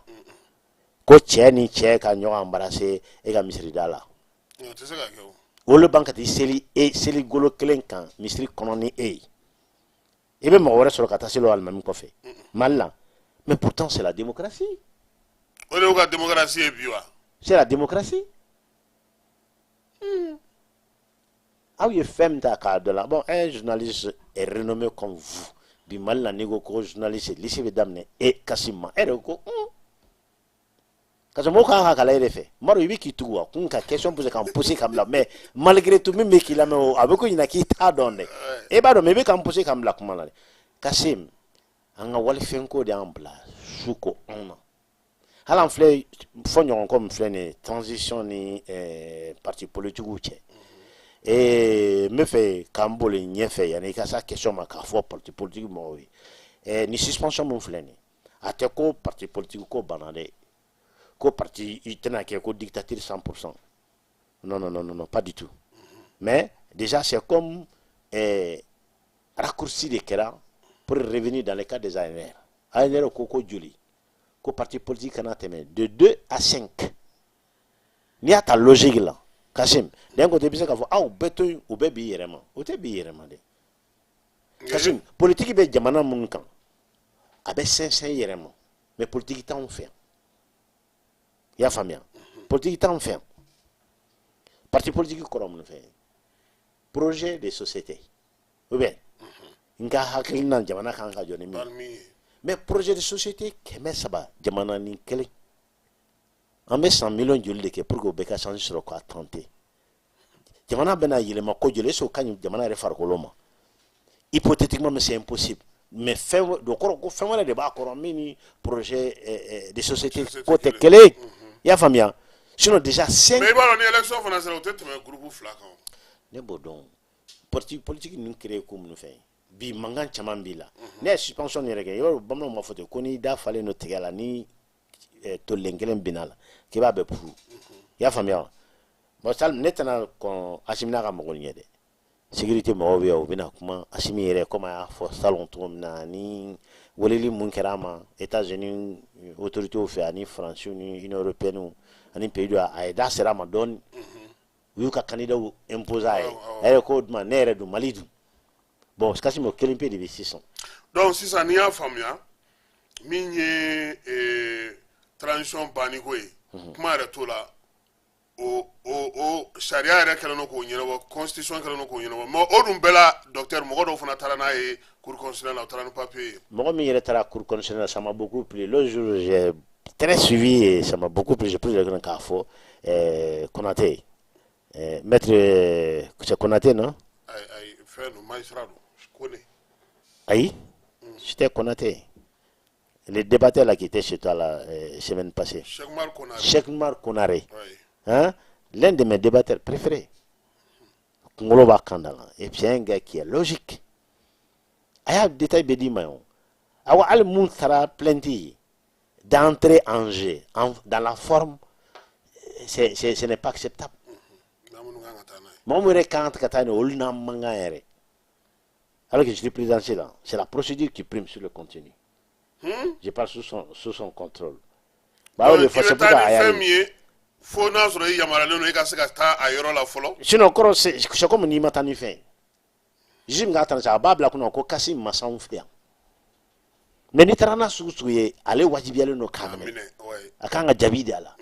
ko cɛ ni cɛ ka ɲɔgɔn embrasser e ka misiri da la, O tɛ se ka kɛ o. Olu ban ka t'i seli e seli golo kelen kan misiri kɔnɔ ni e ye, i bɛ mɔgɔ wɛrɛ sɔrɔ ka taa seli o alimami kɔfɛ Mali la. Mais pourtant, c'est la démocratie. O de y'u ka démocratie ye bi wa? C'est la démocratie. Aw ye fɛn min ta k'a dɔ la, bon, un journaliste est renommé comme vous, bi Mali la, n'i ko ko journaliste liste bɛ daminɛ e Kasim ma, e yɛrɛ ko parce que mɔgɔw kan ka kalan e de fɛ. Maro, i bɛ k'i tugu wa kun ka question poser ka n pousser ka n bila, mais malgré tout, min bɛ k'i lamɛn o, a bɛ ko ɲina k'i t'a dɔn dɛ. E b'a dɔn, mais i bɛ ka n pousser ka n bila kuma la dɛ. Kasim, an ka walifɛnko de y'an bila su ko anw na. Hali an filɛ fɔ ɲɔgɔn kɔ min filɛ nin ye transition ni parti politique cɛ. N bɛ fɛ k'an boli ɲɛfɛ yanni i ka s'a question ma k'a fɔ parti politique mɔgɔw ye, ni suspension min filɛ nin ye, a tɛ ko parti politique ko banna dɛ, ko parti i tɛna kɛ ko dictature 100%. Non, non, non, non, non, pas du tout. Mais déjà, c'est comme raccourci de kɛra pour revenir dans le cas des ANR. ANR ko ko joli ko parti politique kana tɛmɛ de 2 à 5. N'i y'a ta logique la, Kasim, d'un côté i bɛ se k'a fɔ aw bɛɛ to yen, u bɛɛ b'i yɛrɛ ma. O tɛ b'i yɛrɛ ma dɛ, Kasim. Politique bɛ jamana minnu kan, a bɛ sɛnsɛn i yɛrɛ ma, mais politique t'anw fɛ yan. I y'a faamuya? Politique t'anw fɛ yan. Parti politique kɔrɔ mun fɛ? Projet de société, ou bien n ka hakilina jamana kan ka jɔ ni min ye. Min ye. Mais projet de société 300 jamana ni kelen, an bɛ san miliyɔn joli de kɛ pour que o bɛɛ ka chance sɔrɔ k'a tenter? Jamana bɛna yɛlɛma ko joli? Est-ce que o ka ɲi jamana yɛrɛ farikolo ma? Hypothétiquement, mais c'est impossible. Mais fɛn dɔ kɔrɔ ko fɛn wɛrɛ de b'a kɔrɔ min ni projet de société ko tɛ kelen ye. I y'a faamuya? Sinon déjà cinq. Mais i b'a dɔn, ni élection fana sera, o tɛ tɛmɛ groupe fila kan o. Ne b'o dɔn. Parti politique ninnu créé ko minnu fɛ bi, mankan caman b'i la. Ne ye suspension yɛrɛ kɛ, i b'a dɔn, bamananw b'a fɔ ten ko n'i da falen don tigɛ la, ni tolen kelen binna la, k'i b'a bɛɛ puru. I y'a faamuya wa? Bon, sali ne tɛna kɔn Asimi n'a ka mɔgɔw ɲɛ dɛ. Sécurité mɔgɔw bɛ yan, u bɛna kuma. Asimi yɛrɛ, komi a y'a fɔ salon cogo min na, ni weleli mun kɛra a ma États-Unis autorités fɛ, ani Faransiw ni Union européenne ani pays dɔ, a ye da sera a ma dɔɔni. U y'u ka candidat imposer a ye. A yɛrɛ ko duma, ne yɛrɛ dun, Mali dun. Bon, Kassim, o kelen pe de bɛ sisan. Donc sisan, n'i y'a faamuya Min ye transition banni ko ye, kuma yɛrɛ t'o la. O sariya yɛrɛ kɛlen don k'o ɲɛnabɔ, constitution kɛlen don k'o ɲɛnabɔ. Mais o dun bɛɛ la, docteur, mɔgɔ dɔw fana taara n'a ye cour constitutionnelle la, u taara ni papier ye. Mɔgɔ min yɛrɛ taara cour constitutionnelle, ça m'a beaucoup plu. L'autre jour, j'ai très suivi et ça m'a beaucoup plu. J'ai pris le k'a fɔ Konaté, maître, c'est Konaté, non? Ayi, ayi, fɛn don, magistrat don, Kone. Ayi, c'était Konaté, le débatteur là qui était chez toi la semaine passée. Cheikh Oumar Konaré. Cheikh Oumar Konaré. Oui. Hein, l'un de mes débatteurs préférés. Kunkolo b'a kan da la et puis c'est un gars qui est logique. A y'a détail bɛɛ d'i ma ye o. Awɔ, hali mun taara plainte ye d'entrée en jeu dans la forme, ce n'est pas acceptable. N'a minnu kan ka taa n'a ye. Mɔgɔ min yɛrɛ kan ka taa nin, olu n'an man kan yɛrɛ, alors que je suis présidentiel là, c'est la procédure qui prime sur le contenu. Je parle sous son contrôle. Bah, o de Donc, fɔ, i c'est bɛ taa pourquoi ni a y'a fɛn ye. min ye, fo n'a sɔrɔ i yamaruyalen don i ka se ka taa a yɔrɔ la fɔlɔ. Sinon kɔrɔ, c'est comme n'i ma taa ni fɛn ye, juge min ka taa a b'a bila kunna ko kasi ma s'anw fɛ yan. Mais n'i taara n'a sugu sugu ye, ale wajibiyalen don k'a A minɛ. minɛ, ouais. A kan ka jaabi di a la.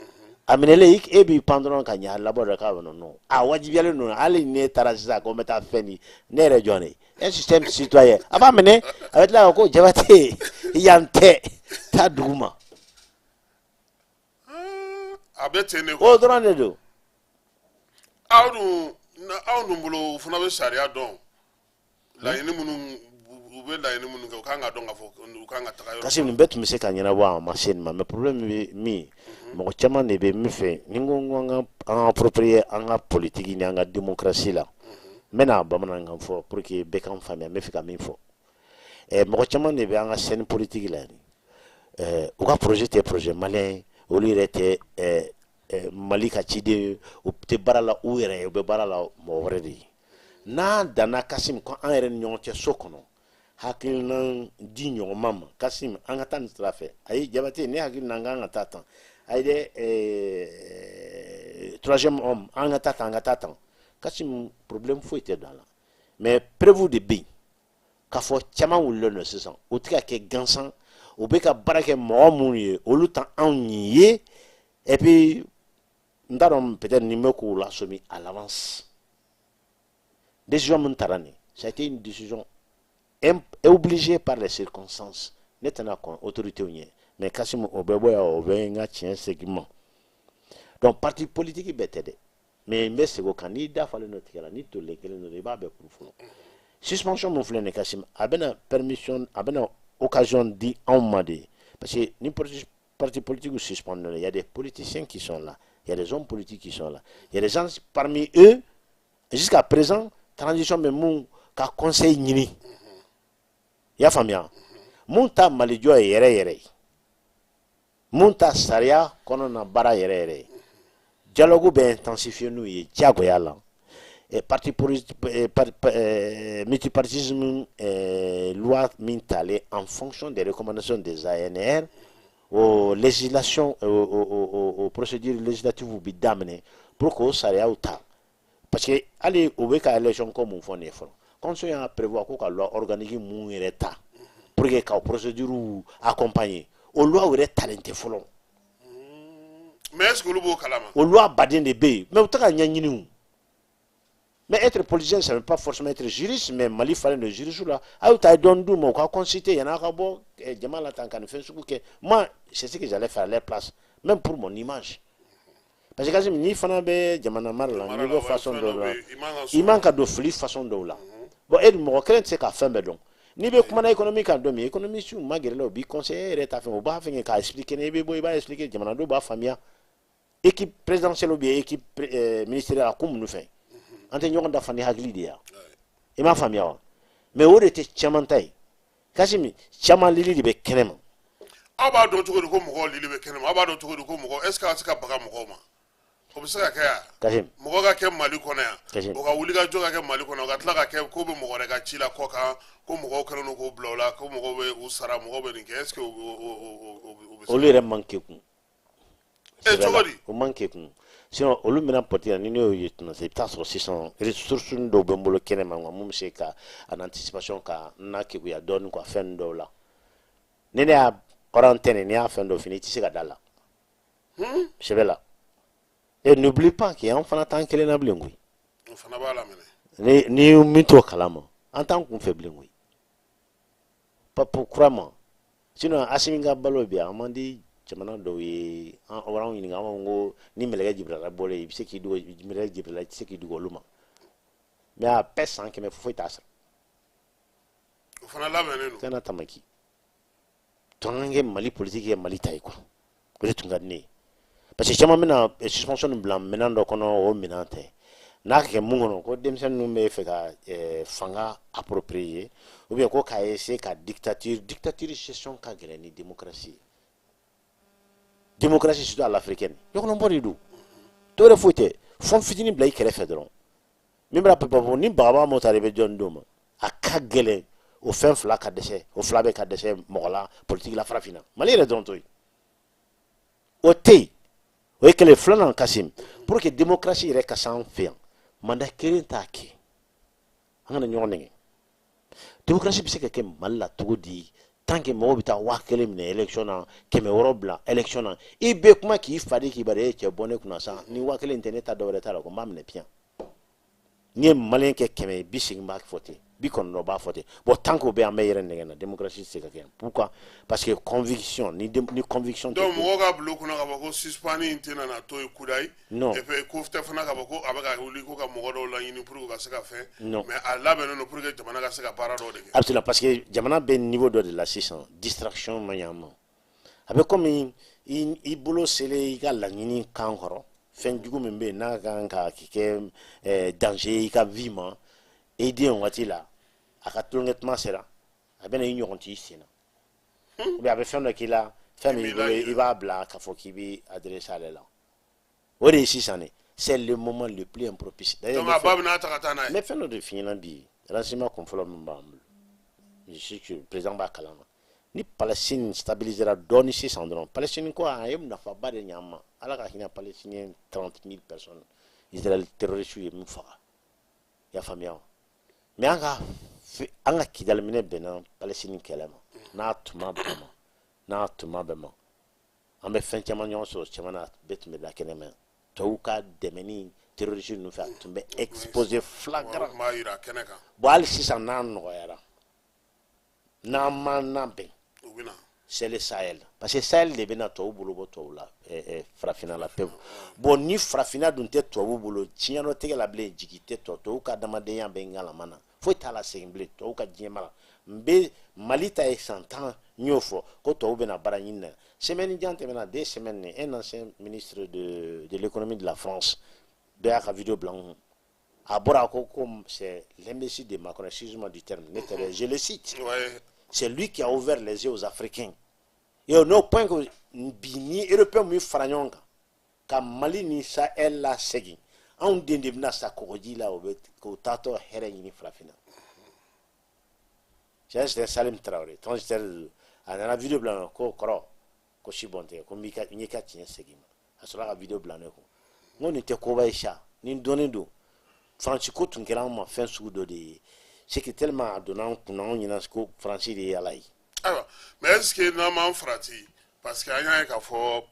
A minɛlen, e b'i pan dɔrɔn ka ɲɛ a labɔ dɛ k'a bɛ non, a wajibiyalen don. Hali ni ne taara sisan ko n bɛ taa fɛn di, ne yɛrɛ jɔn de un système citoyen, a b'a minɛ, a bɛ tila ka ko Jabate, yan tɛ taa dugu ma. A bɛ ten de quoi. O dɔrɔn de don. Aw dun, aw dun bolo, u fana bɛ sariya dɔn. Laɲini minnu u bɛ laɲini minnu kɛ, u kan ka dɔn k'a fɔ u kan ka taga yɔrɔ. Kasi nin bɛɛ tun bɛ se ka ɲɛnabɔ, a ma se nin ma. Mais problème bɛ min, mɔgɔ caman de bɛ min fɛ ni n ko n ko an ka approprier an ka politique ni an ka démocratie la. N bɛna bamanankan fɔ pour que bɛɛ k'an faamuya n bɛ fɛ ka min fɔ. Mɔgɔ caman de bɛ an ka scène politique la yan, u ka projet tɛ projet malien ye, olu yɛrɛ tɛ Mali ka ciden ye, u tɛ baara la u yɛrɛ ye, u bɛ baara la mɔgɔ wɛrɛ de ye. N'an danna Kasim ko an yɛrɛ ni ɲɔgɔn cɛ so kɔnɔ, hakilina di ɲɔgɔn ma Kasim, an ka taa nin sira fɛ. Ayi Jabate, ne hakili na an kan ka taa tan. Ayi dɛ, troisième homme, an ka taa tan, an ka taa tan. Kasim, problème foyi tɛ don a la. Mais preuve de bɛ yen k'a fɔ caman wulilen don sisan, o tɛ ka kɛ gansan, u bɛ ka baara kɛ mɔgɔ minnu ye, olu ta anw ye. Et puis n t'a dɔn, peut-être nin bɛ k'u lasɔmi à l'avance. Décision min taara nin, ça a été une décision obligée par les circonstances. Ne tɛna kɔn autorité ɲɛ, mais Kasim, o bɛ bɔ yan, o bɛ n ka tiɲɛ segin ma. Donc parti politique bɛɛ tɛ dɛ, mais n bɛ segin o kan: n'i da falen dɔ tigɛ la, n'i tolilen kelen dɔ, i b'a bɛɛ kuru fɔlɔ. Suspension mun filɛ nin ye Kasim, a bɛna permission, a bɛna occasion di anw ma de, parce que ni parti politique suspendu, il y a des politiciens qui sont là, il y a des hommes politiques qui sont là, il y a des gens parmi eux jusqu'à présent transition bɛ mun ka conseil ɲini. I y'a faamuya? Mun ta Malijɔ ye yɛrɛ yɛrɛ ye, mun ta sariya kɔnɔna baara yɛrɛ yɛrɛ ye, dialogue bɛ intensifier n'u ye diyagoya la. Parti multipartisme, loi min talen en fonction des recommandations des ANR, aux législations, aux procédures législatives bi daminɛ pour k'o sariyaw ta, parce que hali u bɛ ka élection ko mun fɔ nin ye fɔlɔ, constitution y'a prévoir ko ka loi organique mun yɛrɛ ta pour que ka procédure accompagner, o loi yɛrɛ talen tɛ fɔlɔ. Mais est ce que olu b'o kalama? O loi baden de bɛ yen, mais u tɛ ka ɲɛɲini o. Mais être politicien, ça ne veut pas forcément être juriste, mais Mali falen de juriste la. A y'u ta ye dɔɔni d'u ma, u ka consulter yan'a ka bɔ jama la tan ka nin fɛn sugu kɛ. Moi, c'est ce que j'allais faire à leur place, même pour mon image, parce que Kasim, n'i fana bɛ jamana mara la, niveau façon dɔw la, i man ka don fili façon dɔw la. Bon, e dun mɔgɔ kelen tɛ se ka fɛn bɛɛ dɔn. N'i bɛ kumana économie kan don min, économiste ma gɛrɛ la, u b'i conseiller, e yɛrɛ t'a fɛ, u b'a fɛ k'a expliquer, i bɛ bɔ i b'a expliquer, jamanadenw b'a faamuya. Équipe présidentielle ou bien équipe ministérielle, a ko minnu fɛ, an tɛ ɲɔgɔn dafa ni hakili de ye. I m'a faamuya wa? Mais o de tɛ caman ta ye Kasimi, caman lili de bɛ kɛnɛ ma. Aw b'a dɔn cogo di ko mɔgɔw lili bɛ kɛnɛ ma? Aw b'a dɔn cogo di ko mɔgɔ, est ce que a bɛ se ka baga mɔgɔw ma? O bɛ se ka kɛ yan? Kasim. Mɔgɔ ka kɛ Mali kɔnɔ yan. Kasim. O ka wuli ka jɔ ka kɛ Mali kɔnɔ, o ka tila ka kɛ ko bɛ mɔgɔ wɛrɛ ka ci la kɔ kan, ko mɔgɔw kɛlen don k'o bila o la, ko mɔgɔw bɛ u sara, mɔgɔw bɛ nin kɛ, est ce que o bɛ se? Olu yɛrɛ man kekun. E, cogo di? O man kekun, sinon olu bɛna politique la ni ne y'o ye tuma, i bɛ taa sɔrɔ sisan ressources dɔw bɛ n bolo kɛnɛ ma, mun bɛ se ka en anticipation ka n na kekuya dɔɔnin quoi, fɛn dɔw la ni ne y'a Hors antenne, n'i y'a fɛn dɔ fini, i tɛ se ka da la. Sɛbɛ la. Et n'oublie pas que an fana t'an kelen na bilen koyi. O fana b'a la minɛ. Ni min t'o kalama, an t'an kun fɛ bilen koyi. Pas crois-moi. Sinon Asimi ka balo bi, a man di jamana dɔw ye. An o b'anw ɲininka, an b'a fɔ ko ni mɛlɛkɛ Jibirila bɔlen, i bɛ se k'i dogo mɛlɛkɛ Jibirila, i tɛ se k'i dogo olu ma. Mais a bɛɛ san 100, foyi t'a sɔrɔ. O fana labɛnnen don. Kana tamaki to an kɛ Mali politique kɛ Mali ta ye quoi. O de tun ka di ne ye, parce que caman bɛna suspension nin bila minɛn dɔ kɔnɔ, o minɛn tɛ. N'a kɛ mun kɔnɔ, ko denmisɛnnin ninnu bɛ fɛ ka fanga approprier, ou bien ko k'a essayer ka dictature gestion ka gɛlɛn ni démocratie ye. Démocratie, surtout à l'africaine, ɲɔgɔnbɔ de don, dɔwɛrɛ foyi tɛ. Fɛn fitinin bila i kɛrɛfɛ dɔrɔn, min bɛna pɛpɛ ni bagaba m'o ta de bɛ jɔn d'o ma. A ka gɛlɛn o fɛn fila ka dɛsɛ, o fila bɛ ka dɛsɛ mɔgɔ la politique la farafinna, Mali yɛrɛ dɔrɔn to yen, o tɛ yen. O ye kɛlɛ filanan. Kasim, pour que démocratie yɛrɛ ka s'an fɛ yan, mandat kelen t'a kɛ. An kana ɲɔgɔn nɛgɛ. Démocratie bɛ se ka kɛ Mali la cogo di, tant que mɔgɔw bɛ taa 1000 minɛ élection na, 600 bila élection na? I bɛ kuma k'i fa di k'i bari e cɛ bɔ ne kunna sa, ni 1000 tɛ, ne ta dɔwɛrɛ t'a la, ko n b'a minɛ piyan. N'i ye malien kɛ 100 ye, 80 b'a fɔ ten, 90 b'a fɔ ten. Bon, tant que o bɛ yen, an bɛ yɛrɛ nɛgɛ na, démocratie tɛ se ka kɛ yan. Pourquoi? Parce que conviction ni conviction tɛ. Donc mɔgɔw ka bila u kunna k'a fɔ ko suspend in tɛna na to yen kudayi. Non. Et puis ko tɛ fana k'a fɔ ko a bɛ ka wuli ko ka mɔgɔ dɔw laɲini pour que u ka se ka fɛn. Non. Mais a labɛnnen don pour que jamana ka se ka baara dɔw de kɛ. Absolument, parce que jamana bɛ niveau dɔ de la sisan, distraction man ɲi an ma. A bɛ komi i bolo selen i ka laɲini kan kɔrɔ, fɛn jugu min bɛ yen n'a kan ka kɛ danger ye i ka vie ma, i den waati la, a ka tulonkɛ tuma sera, a bɛna i ɲɔgɔn t'i sen na, ou bien a bɛ fɛn dɔ k'i la, fɛn min b'i bolo, i b'a bila k'a fɔ k'i bɛ adressé ale la. O de ye sisan de, c'est le moment le plus impropice. Donc a ba bɛna ta ka taa n'a ye. N bɛ fɛn dɔ de f'i ɲɛna bi, renseignement kun fɔlɔ min b'an bolo, je suis que président b'a kalama. Ni Palestine stabilisera dɔɔni sisan dɔrɔn, Palestine ko a ye nafaba de ɲɛ an ma. Ala ka hinɛ Palestinien 30 000 personnes, Israël terroriste ye min faga, i y'a faamuya wa? Mais an ka Kidali minɛ bɛnna Palestine kɛlɛ ma. N'a tuma bɛɛ ma, n'a tuma bɛɛ ma, an bɛ fɛn caman ɲɔgɔn sɔrɔ caman na, bɛɛ tun bɛ da kɛnɛ ma. Tubabu ka dɛmɛ ni terroriste ninnu fɛ, a tun bɛ exposé flagrant. O tun b'a yira kɛnɛ kan. Bon, hali sisan n'a nɔgɔyara, n'an ma labɛn, U bɛ na. c'est le Sahel, parce que Sahel de bɛna tubabu bolo bɔ tubabu la farafinna la pewu. Bon, ni farafinna dun tɛ tubabu bolo diɲɛlatigɛ la bilen, jigi tɛ tubabu ka adamadenya bɛ ngalama na, foyi t'a la segin bilen tubabu ka diɲɛ mara. N bɛ Mali ta ye san 10, n y'o fɔ ko tubabu bɛna baara ɲini na. Semaine jan tɛmɛna, 2 semaines ni un ancien ministre de l'économie de la France dɔ y'a ka vidéo bila n kun. A bɔra a ko ko c'est l'imbécile de Macron, excuse-moi du terme, ne tɛ dɛ, je le cite. C'est lui qui a ouvert les yeux aux Africains. Et au point que bi ni Européens min fara ɲɔgɔn kan ka Mali ni Sahel lasegin, anw den de bɛna sa kɔgɔji la, o bɛ k'o taatɔ hɛrɛ ɲini farafinna. C'était Salim Traoré, transitaire de don. A nana vidéo bila n na ko kɔrɔ ko si bɔn tɛ, ko n b'i ka n y'i ka tiɲɛ segin ma. A sɔrɔ ka vidéo bila ne kun. N ko nin tɛ koba ye sa, nin dɔnnen don. Faransi ko tun kɛra anw ma fɛn sugu dɔ de ye. C'est que tellement a donna an kunna, anw ɲɛna ko Faransi de ye Ala ye. Ayiwa, mais est ce que n'an m'an farati, parce que an y'a ye k'a fɔ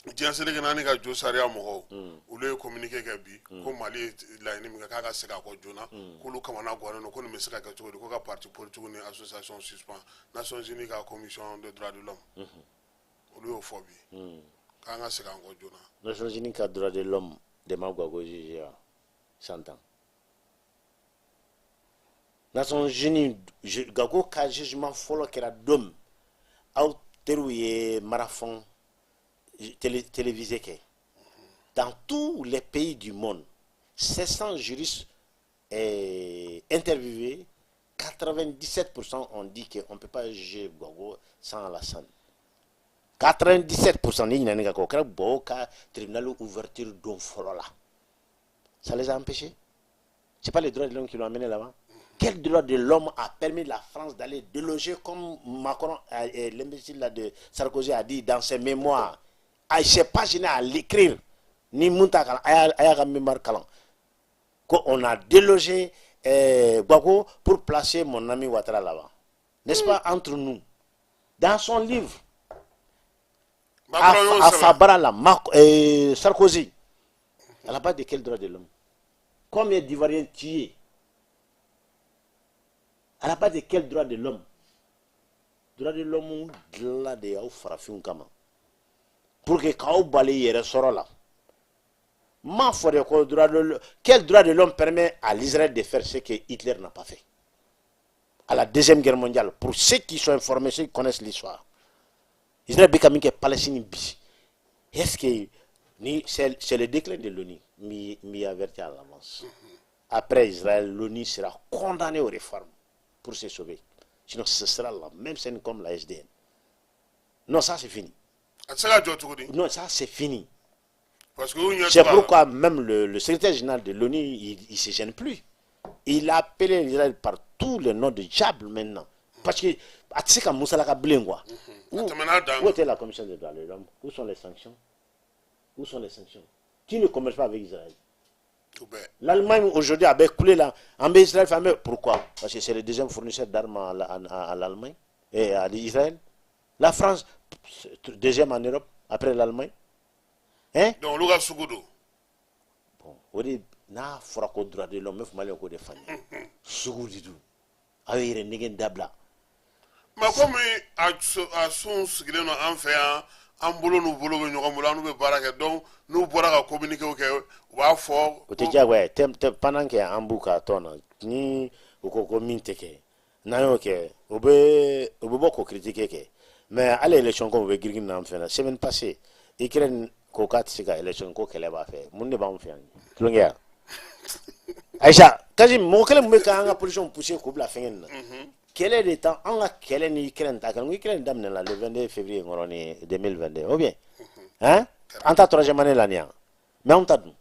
diɲɛ seleke naani ka jo sariya mɔgɔw, olu ye communiqué kɛ bi ko Mali ye laɲini min kɛ k'a ka segin a kɔ joona, k'olu kamana gannen don, ko nin bɛ se ka kɛ cogo di, ko ka parti politique ni association suspend. Nations Unies ka commission des droits de l'homme, olu y'o fɔ bi k'an ka segin an kɔ joona. Nations Unies ka droit de l'homme de ma Gbagbo jugé wa 100 ans. Nations Unies, Gbagbo ka jugement fɔlɔ kɛra don min, aw teriw ye marathon télévisé kɛ dans tous les pays du monde, 700 juristes interviewés, 97% ont dit qu'on ne peut pas juger Gbagbo sans Alassane. 97%, ni ɲinɛ ne ka kɛ, o kɛra Gbagbo ka tribunal ouverture don fɔlɔ la. Ça les a empêchés? C'est pas les droits de l'homme qui l'ont amené là-bas? Quel droit de l'homme a permis la France d'aller déloger, comme Macron, l'imbécile là de Sarkozy a dit dans ses mémoires? Ah, il s'est pas gêné à l'écrire. Ni mun t'a kalan, a y'a ka mémoire kalan. Ko on a délogé Gbagbo pour placer mon ami Ouattara là-bas. N'est-ce pas entre nous? Dans son livre, A fa bara la, Sarkozy, à la base de quel droit de l'homme? Combien d'Ivoiriens tués? À la base de quel droit de l'homme? Droit de l'homme dilanna de aw farafinw kama pour que k'aw bali yɛrɛ sɔrɔ la. N m'a fɔ de ko droit de, quel droit de l'homme permet à l'Israël de faire ce que Hitler n'a pas fait à la Deuxième Guerre mondiale? Pour ceux qui sont informés, ceux qui connaissent l'histoire, Israël bɛ ka min kɛ Palestine bi, est-ce que ni c'est le déclin de l'ONU? N b'i averti à l'avance. Après Israël, l'ONU sera condamnée aux réformes pour se sauver. Sinon, ce sera la même scène comme la SDN. Non, ça c'est fini. Non, ça c'est fini. C'est pourquoi même le secrétaire général de l'ONU, il ne se gêne plus. Il a appelé Israël par tous les noms de diable maintenant. Parce que, a tɛ se ka musalaka bilen quoi. Où était la Commission des droits de l'homme? Où sont les sanctions? Où sont les sanctions? Qui ne commerce pas avec Israël? L'Allemagne aujourd'hui a coulé là. En Israël, pourquoi? Parce que c'est le deuxième fournisseur d'armes à l'Allemagne et à l'Israël. La France, deuxième en Europe, après l'Allemagne. Hein? Donc, olu ka sugu don. Bon, o de n'a fɔra ko droit de l'homme, n bɛ fɔ k'o de faamuya. Sugu de don. Aw ye yɛrɛ nɛgɛn dabila. Mais komi a sun sigilen don an fɛ yan, an bolo n'u bolo bɛ ɲɔgɔn bolo, an n'u bɛ baara kɛ, donc n'u bɔra ka communiqué kɛ, u b'a fɔ. O tɛ diyagoya ye. Tɛ pendant que an b'u ka tɔn na, ni u ko ko min tɛ kɛ, n'an y'o kɛ, u bɛ bɔ k'o critiquer kɛ. Mais hali élection ko, u bɛ girin n'an fɛ na. Semaine passée, Ukraine ko k'a tɛ se ka élection, ko kɛlɛ b'a fɛ. Mun de b'anw fɛ yan? Tulonkɛ ya Aïcha Kasim, mɔgɔ kelen mun bɛ k'an ka position pousser k'u bila fɛngɛ nin na? Kɛlɛ de tan, an ka kɛlɛ ni Ukraine ta kɛlɛ. N ko Ukraine daminɛna le 22 février kɔrɔ ni 2022 ou bien, hein, an ta troisième année la nin yan, mais anw ta dun?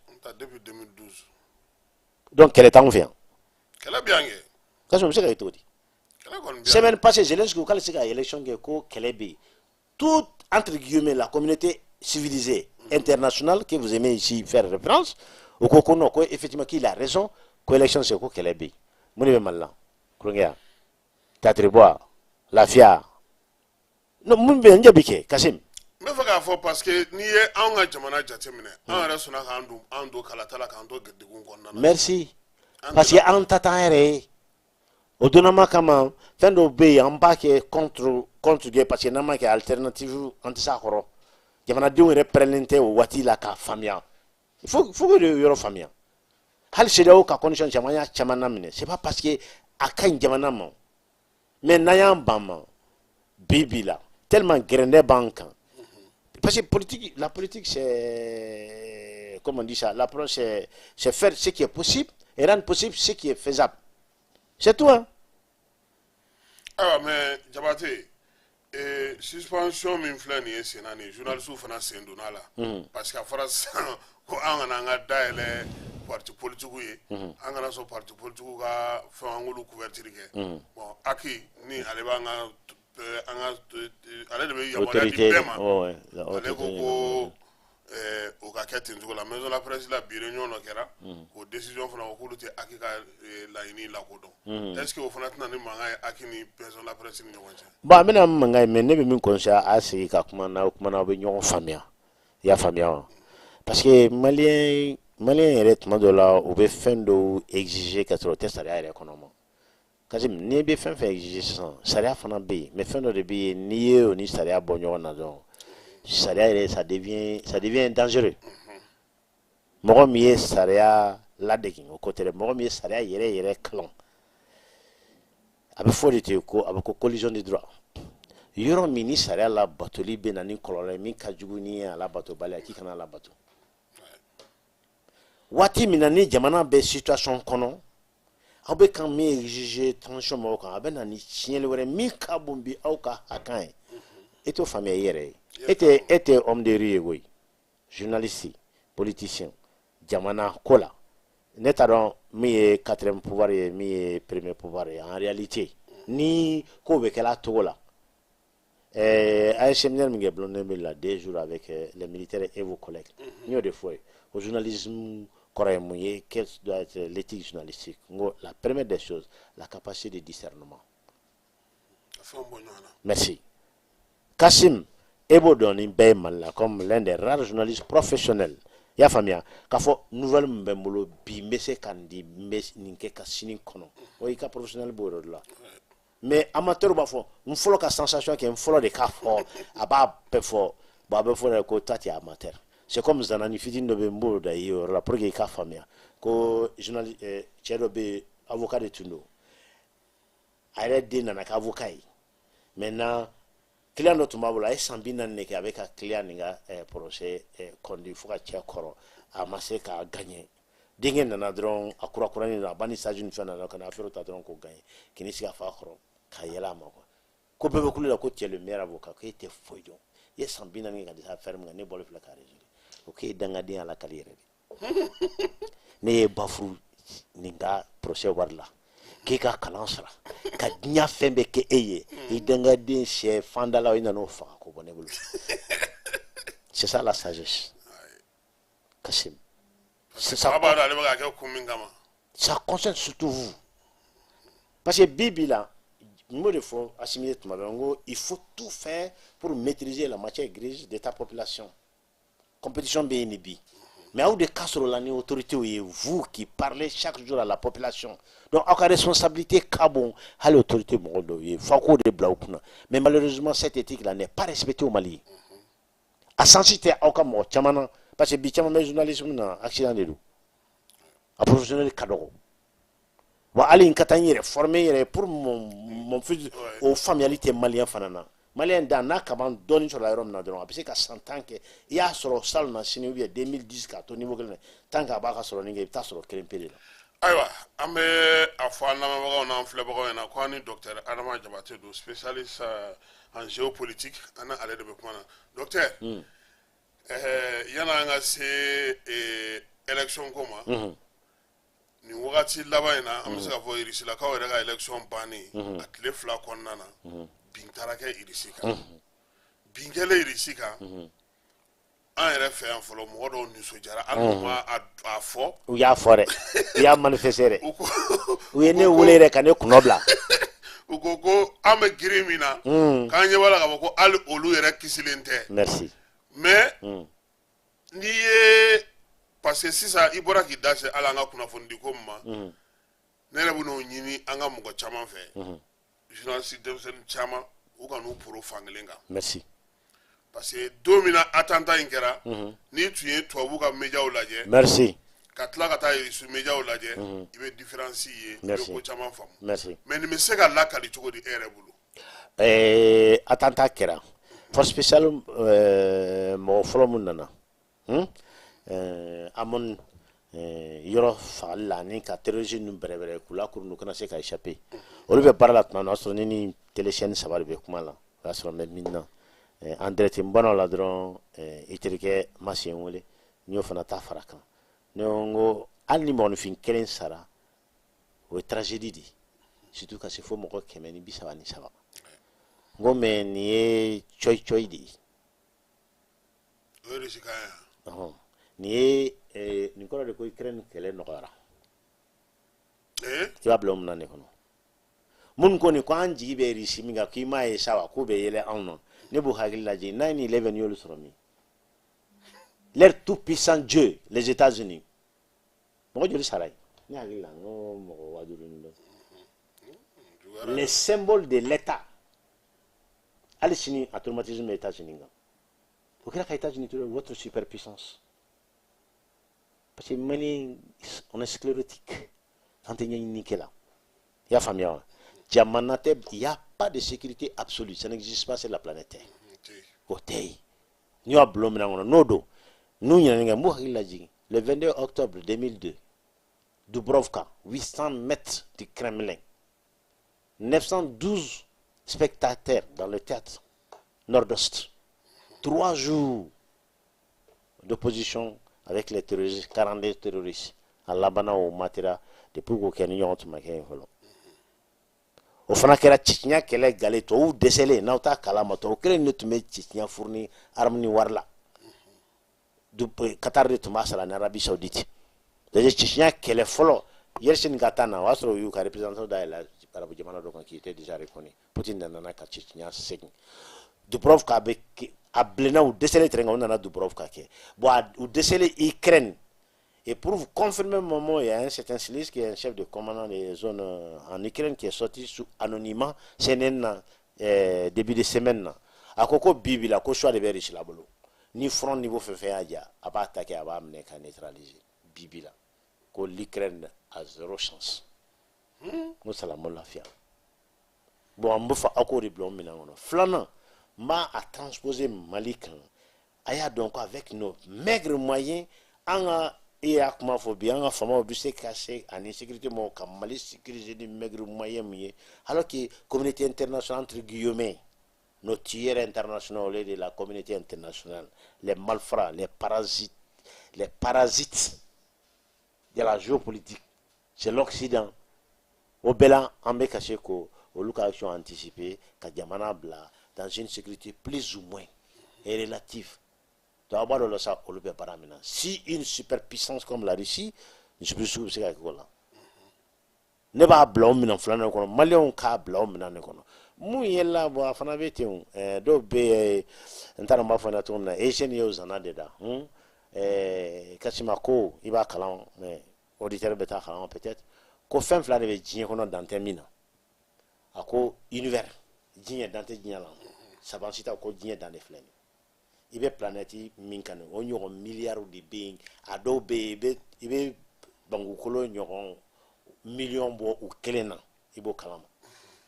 An ta depuis 2012. Donc kɛlɛ t'anw fɛ yan. Kɛlɛ bɛ yan kɛ. Kassim, o bɛ se ka kɛ cogo di? Kɛlɛ kɔni bɛ yan. Semaine passée, Zelensky ko k'ale tɛ se ka élection kɛ, ko kɛlɛ bɛ yen. Tout, entre guillemets, la communauté civilisée internationale que vous aimez ici faire référence, o ko ko non, ko effectivement qu'il a raison, ko élection c'est ko kɛlɛ bɛ yen. Mun de bɛ Mali la? Kulonkɛ théâtre bɔ lafiya non, mun bɛ yen? N jaabi kɛ, Kassim. N bɛ fɛ k'a fɔ parce que n'i ye anw ka jamana jateminɛ, an yɛrɛ sɔnna k'an don, an don kalata la, k'an to degun kɔnɔna na. Merci, parce que an ta t'an yɛrɛ ye. O donnama kama, fɛn dɔw bɛ yen, an b'a kɛ contre kɛ, parce que n'an ma kɛ alternative, an tɛ s'a kɔrɔ. Jamanadenw yɛrɛ pɛrɛnlen tɛ o waati la k'a faamuya. Il faut que de yɔrɔ faamuya. Hali CEDEAO ka condition caman y'a caman laminɛ, c'est pas parce que a ka ɲi jamana ma. Mais n'an y'an ban ma bi bi la, tellement gɛrɛndɛ b'an kan, parce que politique, la politique, c'est comment on dit ça, l'approche, c'est faire ce qui est possible et rendre possible ce qui est faisable, c'est tout, hein. Ayiwa, mais Jabate, suspension min filɛ nin ye sen na nin ye, journaliste fana sen donna a la, parce que a fɔra sisan ko an kana an ka dayɛlɛ parti politique ye, an kana sɔn parti politique ka fɛn, an k'olu couverture kɛ. Bon, aki ni ale b'an ka an ka ale de bɛ yamaruya di bɛɛ ma, ale ko ko o ka kɛ ten cogo la. Maison de la presse la bi, réunion dɔ kɛra, o décision fana ko k'olu tɛ aki ka laɲini lakodɔn. Est ce que o fana tɛna ni mankan ye aki ni maison de la presse ni ɲɔgɔn cɛ? Bon, a bɛna mankan ye, mais ne bɛ min conseiller, a sigi ka kuma, n'aw kumana, aw bɛ ɲɔgɔn faamuya. I y'a faamuya wa? Parce que malien yɛrɛ, tuma dɔ la, u bɛ fɛn dɔw exiger ka sɔrɔ o tɛ sariya yɛrɛ kɔnɔ ma. Kassim, n'i bɛ fɛn fɛn exiger sisan, sariya fana bɛ yen, mais fɛn dɔ de bɛ yen, n'i ye o ni sariya bɔ ɲɔgɔn na dɔrɔn, sariya yɛrɛ, ça devient dangereux. Mɔgɔ min ye sariya ladege, o ko tɛ dɛ, mɔgɔ min ye sariya yɛrɛ yɛrɛ kalan, a bɛ fɔ de ten ko a bɛ ko collision de droit. Yɔrɔ min ni sariya labatoli bɛ na ni kɔlɔlɔ ye min ka jugu ni a labatobaliya, k'i kana labato. Waati min na ni jamana bɛ situation kɔnɔ, aw bɛ kan min exiger transition mɔgɔw kan, a bɛ na ni tiɲɛli wɛrɛ min ka bon bi aw ka hakan ye. E t'o faamuya i yɛrɛ ye. E tɛ homme de rue ye koyi, journaliste, politicien, jamana ko la. Ne t'a dɔn min ye quatrième pouvoir ye, min ye premier pouvoir ye. En réalité, ni ko bɛ kɛla togo la, a ye séminaire min kɛ Blondinville la 2 jours avec les militaires et vos collègues, n y'o de fɔ ye o. Journalisme kɔrɔ ye mun ye? Quelle doit être l'éthique journalistique? N ko la première des choses, la capacité de discernement. Ka fɛnw bɔ ɲɔgɔn na. Merci, Kassim. E b'o dɔn ni bɛɛ ye Mali la comme l'un des rares journalistes professionnels. I y'a faamuya k'a fɔ nouvelle min bɛ n bolo bi, n bɛ se ka nin di, n bɛ nin kɛ ka sini kɔnɔ. O i ka professionnel b'o yɔrɔ de la. Mais amateur b'a fɔ n fɔlɔ ka sensation kɛ, n fɔlɔ de k'a fɔ, a b'a bɛɛ fɔ. Bon, a bɛ fɔ de ko toi, tu es amateur. C'est comme zanani fitinin dɔ bɛ yen, n b'o da i ye o yɔrɔ la pour que i k'a faamuya ko journaliste cɛ dɔ bɛ yen, avocat de tun don. A yɛrɛ den nana kɛ avocat ye. Maintenant, client dɔ tun b'a bolo, a ye san 40 de kɛ a bɛ ka client nin ka procès conduit fo ka cɛ kɔrɔ, a ma se k'a gagner. Denkɛ nana dɔrɔn, a kura kuranin don, a ba ni stage ni fɛn nana ka na affaire ta dɔrɔn k'o gagner, k'i sigi a fa kɔrɔ ka yɛlɛ a ma quoi. Ko bɛɛ bɛ kule la ko tu es le meilleur avocat, k'e tɛ foyi dɔn, i ye san 40 kɛ ka dɛsɛ affaire min kan, ne bɔlen filɛ k'a résoudre. O k'e ye dangaden ala kali yɛrɛ de. Ne ye ba furu nin ka procès wari la, k'e ka kalan sara, ka diɲɛ fɛn bɛɛ kɛ e ye, i dangaden sɛ fandala, i nan'o faga k'o bɔ ne bolo. C'est ça la sagesse, Kassim. C'est ça. Fa b'a dɔn ale bɛ k'a kɛ kun min kama. Ça concerne surtout vous, parce que bi bi la, n b'o de fɔ Assimi ye tuma bɛɛ, n ko il faut tout faire pour maîtriser la matière grise de ta population. Compétition bɛ yen ni bi, mais aw de ka sɔrɔ la ni autorité ye, vous qui parlez chaque jour à la population. Donc aw ka responsabilité ka bon hali autorité mɔgɔ dɔw ye, f'aw k'o de bila u kunna. Mais malheureusement, cette éthique là n'est pas respectée au Mali. A sens tɛ aw ka mɔgɔ caman na, parce que bi caman bɛ journalisme na, accident de don, a professionnel ka dɔgɔ wa. Hali n ka taa n yɛrɛ former n yɛrɛ pour mon fils, o faamuyali tɛ malien fana na. Malien dan n'a kaban dɔɔni sɔrɔ yɔrɔ min na dɔrɔn, a bɛ se ka san 10 kɛ. I y'a sɔrɔ salon na sini ou bien 2010, k'a to niveau kelen na, tant que a b'a ka sɔrɔ nin kɛ, i bɛ taa sɔrɔ kelen pe de la. Ayiwa, an bɛ a fɔ an lamɛnbagaw n'an filɛbagaw ɲɛna ko an ni docteur Adama Jabate don, spécialiste en géopolitique, an ni ale de bɛ kuma na. Docteur, yan'an ka se élection ko ma, nin wagati laban in na, an bɛ se k'a fɔ Irisilakaw yɛrɛ ka élection bannen, a tile 2 kɔnɔna na, bin taara kɛ Irisi kan. Bin kɛlen Irisi kan, an yɛrɛ fɛ yan fɔlɔ, mɔgɔ dɔw nisɔndiyara, hali n'u ma a fɔ. U y'a fɔ dɛ, u y'a manifester dɛ. U ko U ye ne wele yɛrɛ ka ne kunnɔ bila. U ko ko an bɛ girin min na, k'an ɲɛ b'a la k'a fɔ ko hali olu yɛrɛ kisilen tɛ. Merci. Mais n'i ye, parce que sisan i bɔra k'i da se hali an ka kunnafonidi ko min ma, ne yɛrɛ bɛ n'o ɲini an ka mɔgɔ caman fɛ, journaliste denmisɛnnin caman, u ka n'u poro fankelen kan. Merci. Parce que don min na attentat in kɛra, n'i tun ye tubabu ka médiaw lajɛ Merci. ka tila ka taa Irisi médiaw lajɛ, i bɛ différence ye, i bɛ Merci. ko caman faamu. Merci. Mais nin bɛ se ka lakali cogo di e yɛrɛ bolo? Attentat kɛra, force spéciale mɔgɔ fɔlɔ mun nana, Amon yɔrɔ fagali la ani ka terrorisme ninnu bɛrɛbɛrɛ k'u lakuru, n'u kana se ka échapper, olu bɛ baara la tuma min na, o y'a sɔrɔ ne ni télé chaîne saba de bɛ kuma la. O y'a sɔrɔ n bɛ min na en direct, n bɔra o la dɔrɔn, i terikɛ Masi ye n wele, n y'o fana ta fara kan. Ne ko n ko hali ni mɔgɔninfin kelen sara, o ye tragédie de ye, surtout ka se fo mɔgɔ 133. N ko mais nin ye cɔyi cɔyi de ye. O ye Irisi kan ye. Ɔhɔn, nin ye nin kɔrɔ de ko Ukraine kɛlɛ nɔgɔyara. I b'a bila o minɛn de kɔnɔ. Minnu ko nin ko an jigi bɛ Irisi min kan, k'i m'a ye sa wa, k'u bɛ yɛlɛ anw na, ne b'u hakili lajigin 9/11 y'olu sɔrɔ min, leur tout puissant Dieu, les États-Unis, mɔgɔ joli sara yen? Ne hakili la, n ko mɔgɔ 5000 ni dɔ. Les symboles de l'État, hali sini a traumatisme bɛ États-Unis kan. O kɛra ka États-Unis to votre superpuissance, parce que Mali, on est sclérotique, an tɛ ɲɛɲini kɛ la. I y'a faamuya wa? Jamana tɛ, il y a pas de sécurité absolue, ça n'existe pas sur la planète Terre. O tɛ yen. N'i y'a bulon minɛn kɔnɔ, n'o don n'u ɲinɛna kɛ, n b'u hakili lajigin le 22 octobre 2002, Dubrovka, 800 mètres du Kremlin, 912 spectateurs dans le théâtre Nord-Ost. 3 jours d'opposition avec les terroristes, 42 terroristes. A labanna o matira depuis k'o kɛ ni ɲɔgɔn tun ma kɛ yen fɔlɔ. O fana kɛra Tchétchénie kɛlɛ gale, tubabuw dɛsɛlen, n'aw t'a kalama, tubabu kelen de tun bɛ Tchétchénie fourni arme ni wari la. Qatar de tun b'a sara ni Arabie Saoudite. C'est-à-dire Tchétchénie kɛlɛ fɔlɔ, Yeltsin ka taa na, o y'a sɔrɔ u y'u ka représentant dayɛlɛ arabu jamana dɔ kan qui était déjà reconnu. Poutine nana ka Tchétchénie segin. Dubrovka bɛ a bilenna, u dɛsɛlen terrain kan, u nana Dubrovka kɛ. Bon, u dɛsɛlen Ukraine. Et pour vous confirmer mon mot, il y a un certain Silis qui est un chef de commandant des zones en Ukraine qui est sorti sous anonymat CNN début de semaine na. A ko ko bi bi la, ko choix de bɛ Russie la bolo. Ni front niveau fɛn fɛn y'a ja, a b'a attaquer, a b'a minɛ ka neutraliser bi bi la. Ko l'Ukraine a zéro chance. N ko salamu lafiya. Bon, an bɛ fɔ aw k'o de bila o minɛn kɔnɔ. Filanan, n b'a a transposer Mali kan. A y'a dɔn ko avec nos maigres moyens, an ka, e y'a kuma fɔ bi, an ka faamaw bɛ se ka se ani sécurité mɔgɔw ka Mali sécuriser ni maigre moyen min ye, alors que communauté internationale, entre guillemets, nos tueurs internationaux, au lieu de la communauté internationale, les malfrats, les parasites, les parasites de la géopolitique, c'est l'Occident. O bɛɛ la, an bɛ ka se ko olu ka action anticiper ka jamana bila dans une sécurité plus ou moins relative. Donc aw b'a dɔn la sa, olu bɛ baara min na, si une superpuissance comme la Russie, une superpuissance bɛ se ka kɛ o la. Ne b'a bila o minɛn filanan kɔnɔ, maliyɛnw k'a bila o minɛn de kɔnɔ. Mun yɛlɛla, bon, a fana bɛ ten o. Dɔw bɛ yen, n t'a dɔn n b'a fɔ ɲɛna cogo min na, Eugène ye o zana de da. Kasima ko i b'a kalan, mais auditeur bɛ taa kalan peut-être, ko fɛn fila de bɛ diɲɛ kɔnɔ, dan tɛ min na. A ko univers, diɲɛ, dan tɛ diɲɛ la. Sabansi ta ko diɲɛ dan de filɛ nin ye. I bɛ planète min kan nin, o ɲɔgɔn miliyariw de bɛ yen. A dɔw bɛ yen, i bɛ bankukolo ɲɔgɔn miliyɔn bɔ u kelen na, i b'o kalama.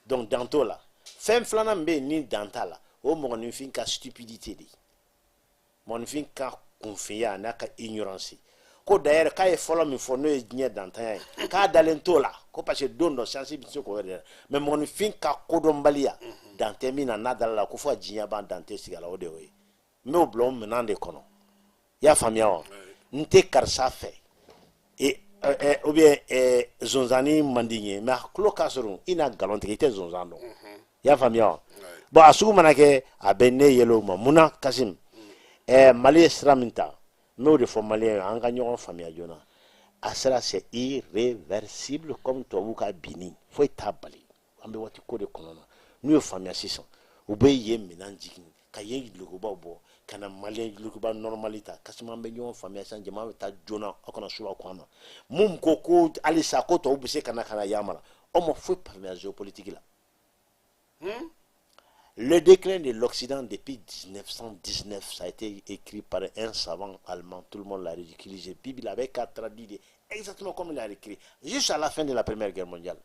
Donc dan t'o la. Fɛn filanan min bɛ yen ni dan t'a la, o mɔgɔninfin ka stupidité de ye, mɔgɔninfin ka kunfinya n'a ka ignorance. Ko d'ailleurs, k'a ye fɔlɔ min fɔ, n'o ye diɲɛ dantanya ye, k'a dalen t'o la, ko parce que don dɔ science bɛ se k'o yɛrɛ, mais mɔgɔninfin ka kodɔnbaliya, dan tɛ min na, n'a dala la ko fo ka diɲɛ ban, dan tɛ sigi a la, o de y'o ye. N b'o bila o minɛn de kɔnɔ. I y'a faamuya wa? N tɛ karisa fɛ e ou bien zonzanni man di n ye, mais a tulo ka surun i n'a nkalon tigɛ, i tɛ zonzan dɔn. I y'a faamuya wa? Bon, a sugu mana kɛ, a bɛ ne yɛlɛ o ma. Munna, Kasim, Mali ye sira min ta, n b'o de fɔ maliyɛn ye, an ka ɲɔgɔn faamuya joona. A sira, c'est irréversible, comme tubabuw ka binni, foyi t'a bali. An bɛ waati ko de kɔnɔ na. N'u ye faamuya sisan, u bɛ yen minɛn jigin ka yen dulokibaw bɔ ka na maliyɛn dulokiba normali ta. Kasima, an bɛ ɲɔgɔn faamuya sisan, jama bɛ taa joona, aw kana suba kɔn na. Mun ko ko halisa ko tɔw bɛ se ka na yamara, aw ma foyi faamuya géopolitique la. Le déclin de l'Occident depuis 1919, ça a été écrit par un savant allemand, tout le monde l'a ridiculisé. Bible avec a traduit exactement comme il a écrit, juste à la fin de la Première Guerre mondiale.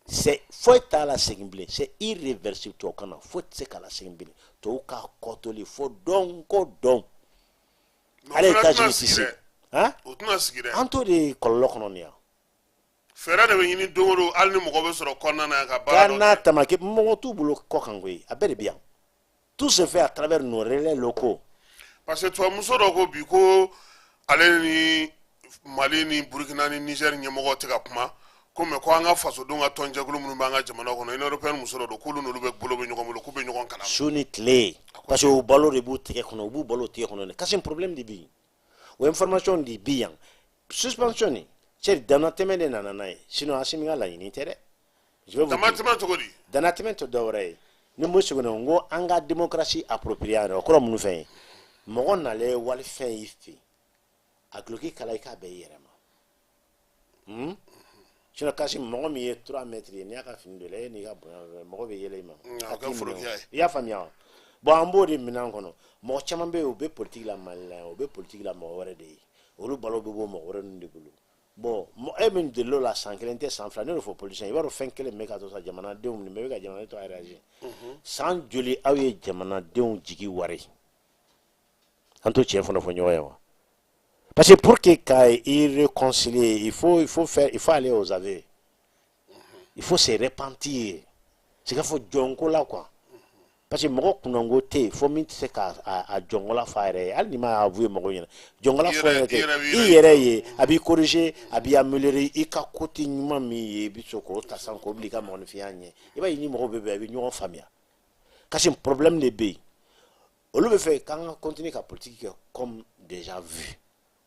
C'est foyi t'a la segin bilen, c'est irréversible. Tubabu kan na, foyi tɛ se k'a la segin bilen. Tubabu ka kɔtɔli fo dɔn ko dɔn. Ale États-Unis tɛ se. Han? O tɛna sigi dɛ. An t'o de kɔlɔlɔ kɔnɔ nin yan. Fɛɛrɛ de bɛ ɲini don o don, hali ni mɔgɔ bɛ sɔrɔ kɔnɔna na ka baara dɔ Gana kɛ. Tamake, mɔgɔ t'u bolo kɔ kan koyi, a bɛɛ de bɛ yan. Tout se fait à travers nos relais locaux. Parce que tubabumuso dɔ ko bi ko ale ni Mali ni Burukina ni Niger ɲɛmɔgɔ tɛ ka kuma ko, mais ko an ka fasodenw ka tɔnjɛkulu minnu b'an ka jamana kɔnɔ, Union européenne muso dɔ don, k'olu n'olu bɛ bolo bɛ ɲɔgɔn bolo, k'u bɛ ɲɔgɔn kalama. Su ni tile, parce que o balo de b'u tɛgɛ kɔnɔ, u b'u balo tɛgɛ kɔnɔ. Kasi problème de bɛ yen, o information de bɛ yan. Suspension nin, c'est danatɛmɛ de nana n'a ye, sinon Asimi ka laɲini tɛ dɛ. Je vais vous dire. Damatɛmɛ cogo di? Danatɛmɛ tɛ dɔwɛrɛ ye ni mun seginna, n ko an ka démocratie appropriée yɛrɛ, o kɔrɔ mun fɛn ye? Mɔgɔ nalen walifɛn y'i fɛ yen, a duloki kala, i k'a bɛɛ i yɛrɛ ma. Sinon kasi, mɔgɔ min ye 3 mètres ye, n'i y'a ka fini don i la, e n'i ka bonya, mɔgɔ bɛ yɛlɛ i ma. A A kɛ t'i minɛ o. forokiya ye. I y'a faamuya wa? Bon, an b'o de minɛn kɔnɔ. Mɔgɔ caman bɛ yen, u bɛ politique la Mali la yan, u bɛ politique la mɔgɔ wɛrɛ de ye, olu balo bɛ bɔ mɔgɔ wɛrɛ ninnu de bolo. Bon, e min delil'o la san kelen tɛ, san 2, ne y'o fɔ politicien, i b'a dɔn fɛn kelen min bɛ ka to sa, jamanadenw nin bɛɛ bɛ ka jamanadenw to a réagir. San joli aw ye jamanadenw jigi wari? An t'o tiɲɛ fana fɔ ɲɔgɔn ye wa? Parce que pour que ka i réconcilier, il faut faire, il faut aller aux aveux, il faut se repentir. C'est k'a fɔ jɔnko la quoi, parce que mɔgɔ kunnango tɛ yen fo min tɛ se ka a jɔnkola fɔ a yɛrɛ ye, hali n'i ma avouer mɔgɔw ɲɛna, jɔnkola I fɔ yɛrɛ yɛrɛ tɛ. I yɛrɛ b'i I yɛrɛ yɛrɛ ye, a b'i corriger, a b'i améliorer. I ka côté ɲuman min ye, i bɛ sɔn k'o ta san k'o bila i ka mɔgɔninfinya ɲɛ. I b'a ye, ni mɔgɔw bɛ bɛn, i bɛ ɲɔgɔn faamuya. Kasi problème de bɛ yen, olu bɛ fɛ k'an ka continuer ka politique kɛ comme déjà vu,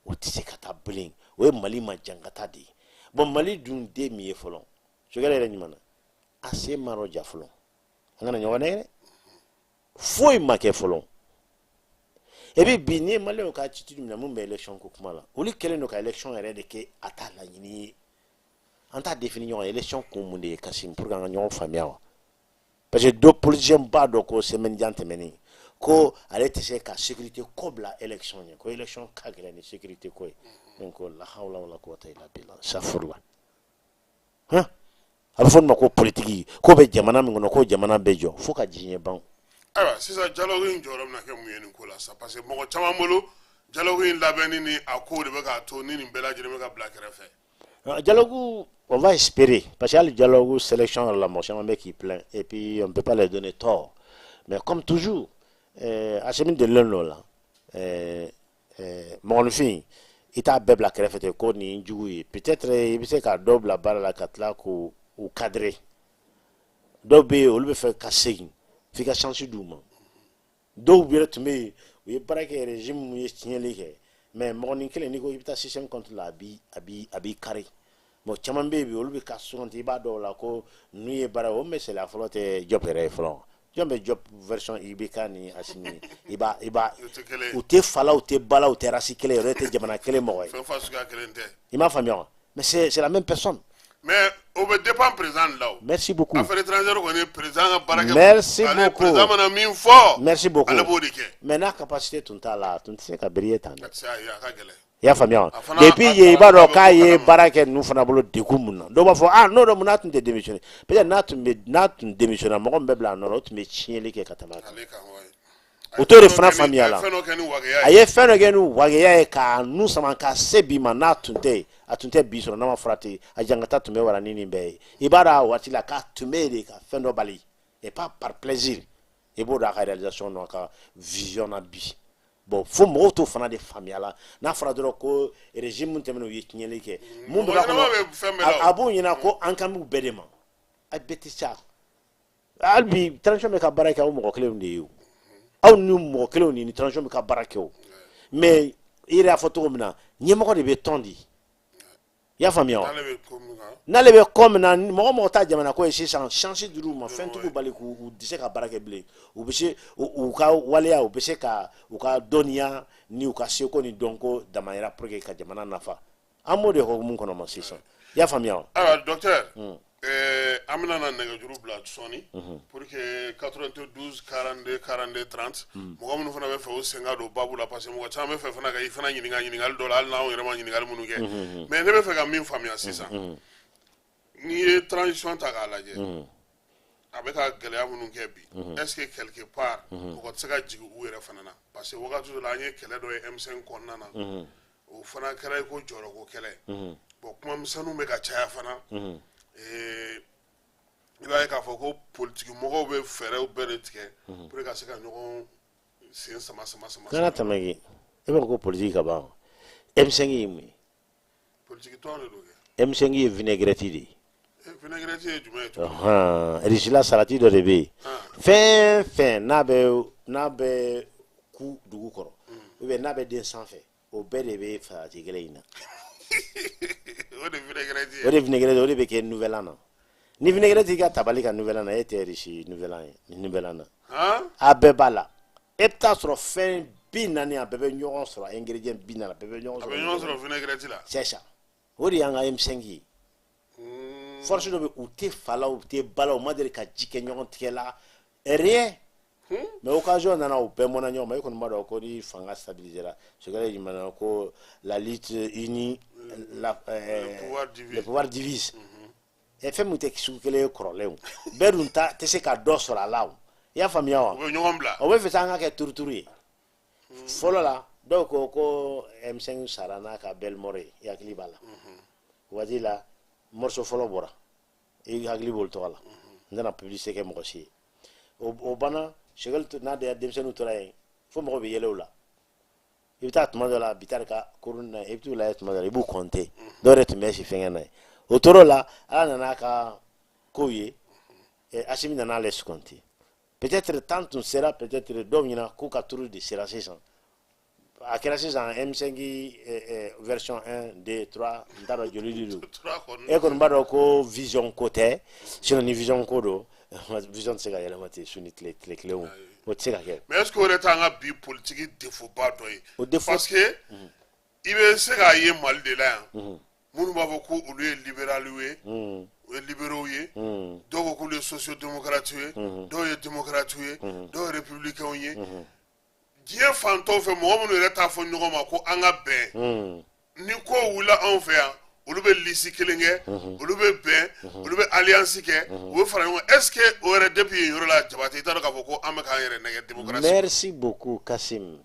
o tɛ se ka taa bilen. O ye Mali ma jankata de ye. Bon, Mali dun den min ye fɔlɔ, Sogɛlɛ yɛrɛ ɲuman na, a sen ma ja fɔlɔ. An kana ɲɔgɔn nɛgɛn dɛ, foyi ma kɛ fɔlɔ. Et puis bi, n'i ye Maliyɛnw ka attitude minɛ mun bɛ élection ko kuma la, olu kɛlen don ka élection yɛrɛ de kɛ a t'a laɲini ye. An t'a défini ɲɔgɔn ye, élection kun mun de ye, Kassim, pour que an ka ɲɔgɔn faamuya wa? Parce que dɔ politicien ba dɔ ko semaine jan tɛmɛnen ko ale tɛ se ka sécurité ko bila élection ɲɛ, ko élection ka gɛlɛn ni sécurité ko ye. Donc la hawla wala quwwata illa billah, safurla. Han, a bɛ fɔ nin ma ko politiki ko bɛ jamana min kɔnɔ, ko jamana bɛ jɔ fo ka diɲɛ ban. Ayiwa, sisan dialogue in jɔyɔrɔ bɛna kɛ mun ye nin ko la sa? Parce que mɔgɔ caman bolo, dialogue in labɛnni ni a ko de bɛ k'a to ni nin bɛɛ lajɛlen bɛ ka bila kɛrɛfɛ. Dialogue, on va espérer. Parce que le dialogue, sélection, la motion, un mec qui plaint. Et puis, on ne peut pas les donner tort. Mais comme toujours, Assimi de l'un là, mɔgɔninfin, i t'a bɛɛ bila kɛrɛfɛ ten ko nin jugu ye. Peut-être i bɛ se ka dɔw bila baara la ka tila k'u u cadrer. Dɔw bɛ yen, olu bɛ fɛ ka segin, f'i ka chance d'u ma. Dɔw yɛrɛ tun bɛ yen, u ye baara kɛ régime mun ye tiɲɛli kɛ, mais mɔgɔnin kelen, n'i ko i bɛ taa système contre la, a b'i kari. Bon, caman bɛ yen bi, olu bɛ ka suganti. I b'a dɔw la ko ninnu ye baara, o misaliya fɔlɔ tɛ Diop yɛrɛ ye fɔlɔ. Jɔn bɛ Diop version IBK ni Assimi, i b'a U tɛ kelen ye. U tɛ fa la, u tɛ ba la, u tɛ race kelen yɛrɛ, tɛ jamana kelen mɔgɔ ye. Fɛn fasuguya kelen tɛ. I m'a faamuya wa? Mais c'est la même personne. Mais o bɛ dépend président de la o. Merci beaucoup. Affaire étrangère kɔni, président ka baara kɛ. Merci Ale beaucoup. président mana min fɔ, Merci beaucoup. ale b'o de kɛ. Mais n'a capacité tun t'a la, a tun tɛ se ka briller tan dɛ. A tɛ se, ayi, a ka gɛlɛn. I y'a faamuya wa? A fana- Depuis a yen, i b'a kalan dɔn k'a bɛ ye ko kalama. baara kɛ ninnu fana bolo degun mun na, dɔw b'a fɔ ah non non, mun n'a tun tɛ démissionner? Peut-être n'a tun démissionner, mɔgɔ min bɛ bila a nɔ la, o tun bɛ tiɲɛli kɛ ka tɛmɛ a kan. Ale kan wa. O t'o de fana faamuya la. A ye fɛn dɔ kɛ ni wagaya A ye. ye fɛn dɔ kɛ ni wagaya ye k'a nu sama ka se bi ma. N'a tun tɛ yen, a tun tɛ bi sɔrɔ. N'a ma farati, a jankata tun bɛ wara ni nin bɛɛ ye. I b'a dɔn a waati la k'a tun bɛ yen de ka fɛn dɔ bali, et pas par plaisir. I b'o dɔn a ka réalisation n'a ka vision na bi. Bon, fo mɔgɔw t'o fana de faamuya la. N'a fɔra dɔrɔn ko régime mun tɛmɛna, u ye tiɲɛli kɛ mun bɛ Mɔgɔ ka ɲɛnama bɛ fɛn bɛɛ la o. A b'u ɲɛna ko an kan b'u bɛɛ de ma, a bɛɛ tɛ se. Hali bi, transition bɛ ka baara kɛ aw mɔgɔ kelenw de ye o, aw ni mɔgɔ kelenw de ni transition bɛ ka baara kɛ o. Mais i yɛrɛ y'a fɔ cogo min na, ɲɛmɔgɔ de bɛ tɔn di, i y'a faamuya wa? N'ale bɛ ko min kan. N'ale bɛ kɔ min na, mɔgɔ mɔgɔ ta jamana ko ye sisan, chance dir'u ma, fɛntigiw bali k'u u tɛ se ka baara kɛ bilen. U bɛ se u ka waleya, u bɛ se ka u ka dɔnniya ni u ka seko ni dɔnko damayira pour que ka jamana nafa. An b'o de hukumu kɔnɔ ma sisan, i y'a faamuya wa? Ayiwa docteur, an bɛna na nɛgɛjuru bila sɔɔni pour que 92 42 42 30, mɔgɔ minnu fana bɛ fɛ o sen ka don babu la, parce que mɔgɔ caman bɛ fɛ fana ka i fana ɲininka ɲininkali dɔ la, hali n'anw yɛrɛ ma ɲininkali minnu kɛ. Mais ne bɛ fɛ ka min faamuya sisan, n'i ye transition ta k'a lajɛ, a bɛ ka gɛlɛya minnu kɛ bi, est ce que quelque part mɔgɔ tɛ se ka jigin u yɛrɛ fana na? Parce que wagati dɔ la, an ye kɛlɛ dɔ ye M5 kɔnɔna na, o fana kɛra i ko jɔyɔrɔko kɛlɛ. Bon, kuma misɛnninw bɛ ka caya fana. I b'a ye k'a fɔ ko politiki mɔgɔw bɛ fɛɛrɛw bɛɛ de tigɛ pour que ka se ka ɲɔgɔn sen sama sama sama. Kana tɛmɛ kɛ, e b'a fɔ ko politique ka ban. M5 ye mun ye? Politiki tɔn de don kɛ. M5 ye vinaigrette de ye. Vinaigrette ye jumɛn ye tuguni? Ɔhɔn, Russie salati dɔ de bɛ yen. Fɛn fɛn n'a bɛ ku dugu kɔrɔ ou bien n'a bɛ den sanfɛ, o bɛɛ de bɛ salati kelen in na. O de vinaigrette ye? O de vinaigrette, o de bɛ kɛ nouvel an na. Ni vinaigrette y'i ka tabali ka nouvel an na, e tɛ Russie nouvel an ye ni nouvel an na. A bɛɛ b'a la. E bɛ taa sɔrɔ fɛn 40, a bɛɛ bɛ ɲɔgɔn sɔrɔ, ingrédient 40, a bɛɛ bɛ ɲɔgɔn A bɛ sɔrɔ. ɲɔgɔn sɔrɔ vinaigrette la. C'est ça, o de y'an ka M5 ye. Force dɔ bɛ, u tɛ fa la, u tɛ ba la, u ma deli ka ji kɛ ɲɔgɔn tigɛ la, rien. Mais occasion nana, u bɛɛ mɔnna ɲɔgɔn ma. E kɔni b'a dɔn ko ni fanga stabilisera, Sogɛlɛ jumɛn ko la lutte unie la, Le pouvoir divise. Le pouvoir divise. Ɛ, fɛn min tɛ sugu kelen ye kɔrɔlen, o bɛɛ dun ta tɛ se ka dɔ sɔrɔ a la o, i y'a faamuya wa? U bɛ ɲɔgɔn bila. O bɛ fɛ sa an ka kɛ turuturu ye. Fɔlɔ la, dɔw ko ko M5 sara n'a ka belle mort ye. I hakili b'a la, waati la morceau fɔlɔ bɔra, i hakili b'olu tɔgɔ la. N tɛna publicité kɛ mɔgɔ si ye. O banna. Sogɛli n'a de denmisɛnninw tora yen fo mɔgɔ bɛ yɛlɛ o la. I bɛ taa tuma dɔ la bitari ka kurun na, i bɛ t'u lajɛ tuma dɔ la, i b'u compter, dɔw yɛrɛ tun bɛ si fɛnkɛ na ye. O tor'o la, Ala nana a ka kow ye, Asimi nana ale sugandi. Peut-être temps tun sera, peut-être dɔw ɲɛna k'u ka turu de sera sisan. A kɛra sisan M5 version 1, 2, 3, n t'a dɔn joli de don. Tura kɔni. E kɔni b'a dɔn ko vision ko tɛ, sinon ni vision ko don. Vision tɛ se ka yɛlɛma ten su ni tile, tile kelen o, o tɛ se ka kɛ. Mais est ce que o yɛrɛ t'an ka bi politique défaut ba dɔ ye? O défaut. Parce que i bɛ se k'a ye Mali de la yan, minnu b'a fɔ ko olu ye libéraliw ye, o ye libéraux ye, dɔw ko k'olu ye socio démocrates ye, dɔw ye démocrates ye, dɔw ye républicains ye. Diɲɛ fantɔw fɛ, mɔgɔ minnu yɛrɛ t'a fɔ ɲɔgɔn ma ko an ka bɛn, ni ko wulila anw fɛ yan, olu bɛ liste kelen kɛ, olu bɛ bɛn, olu bɛ alliance kɛ, u bɛ fara ɲɔgɔn kan. Est ce que o yɛrɛ, depuis yen yɔrɔ la, Jabate, i t'a dɔn k'a fɔ ko an bɛ k'an yɛrɛ nɛgɛ démocratie? Merci beaucoup, Kassim,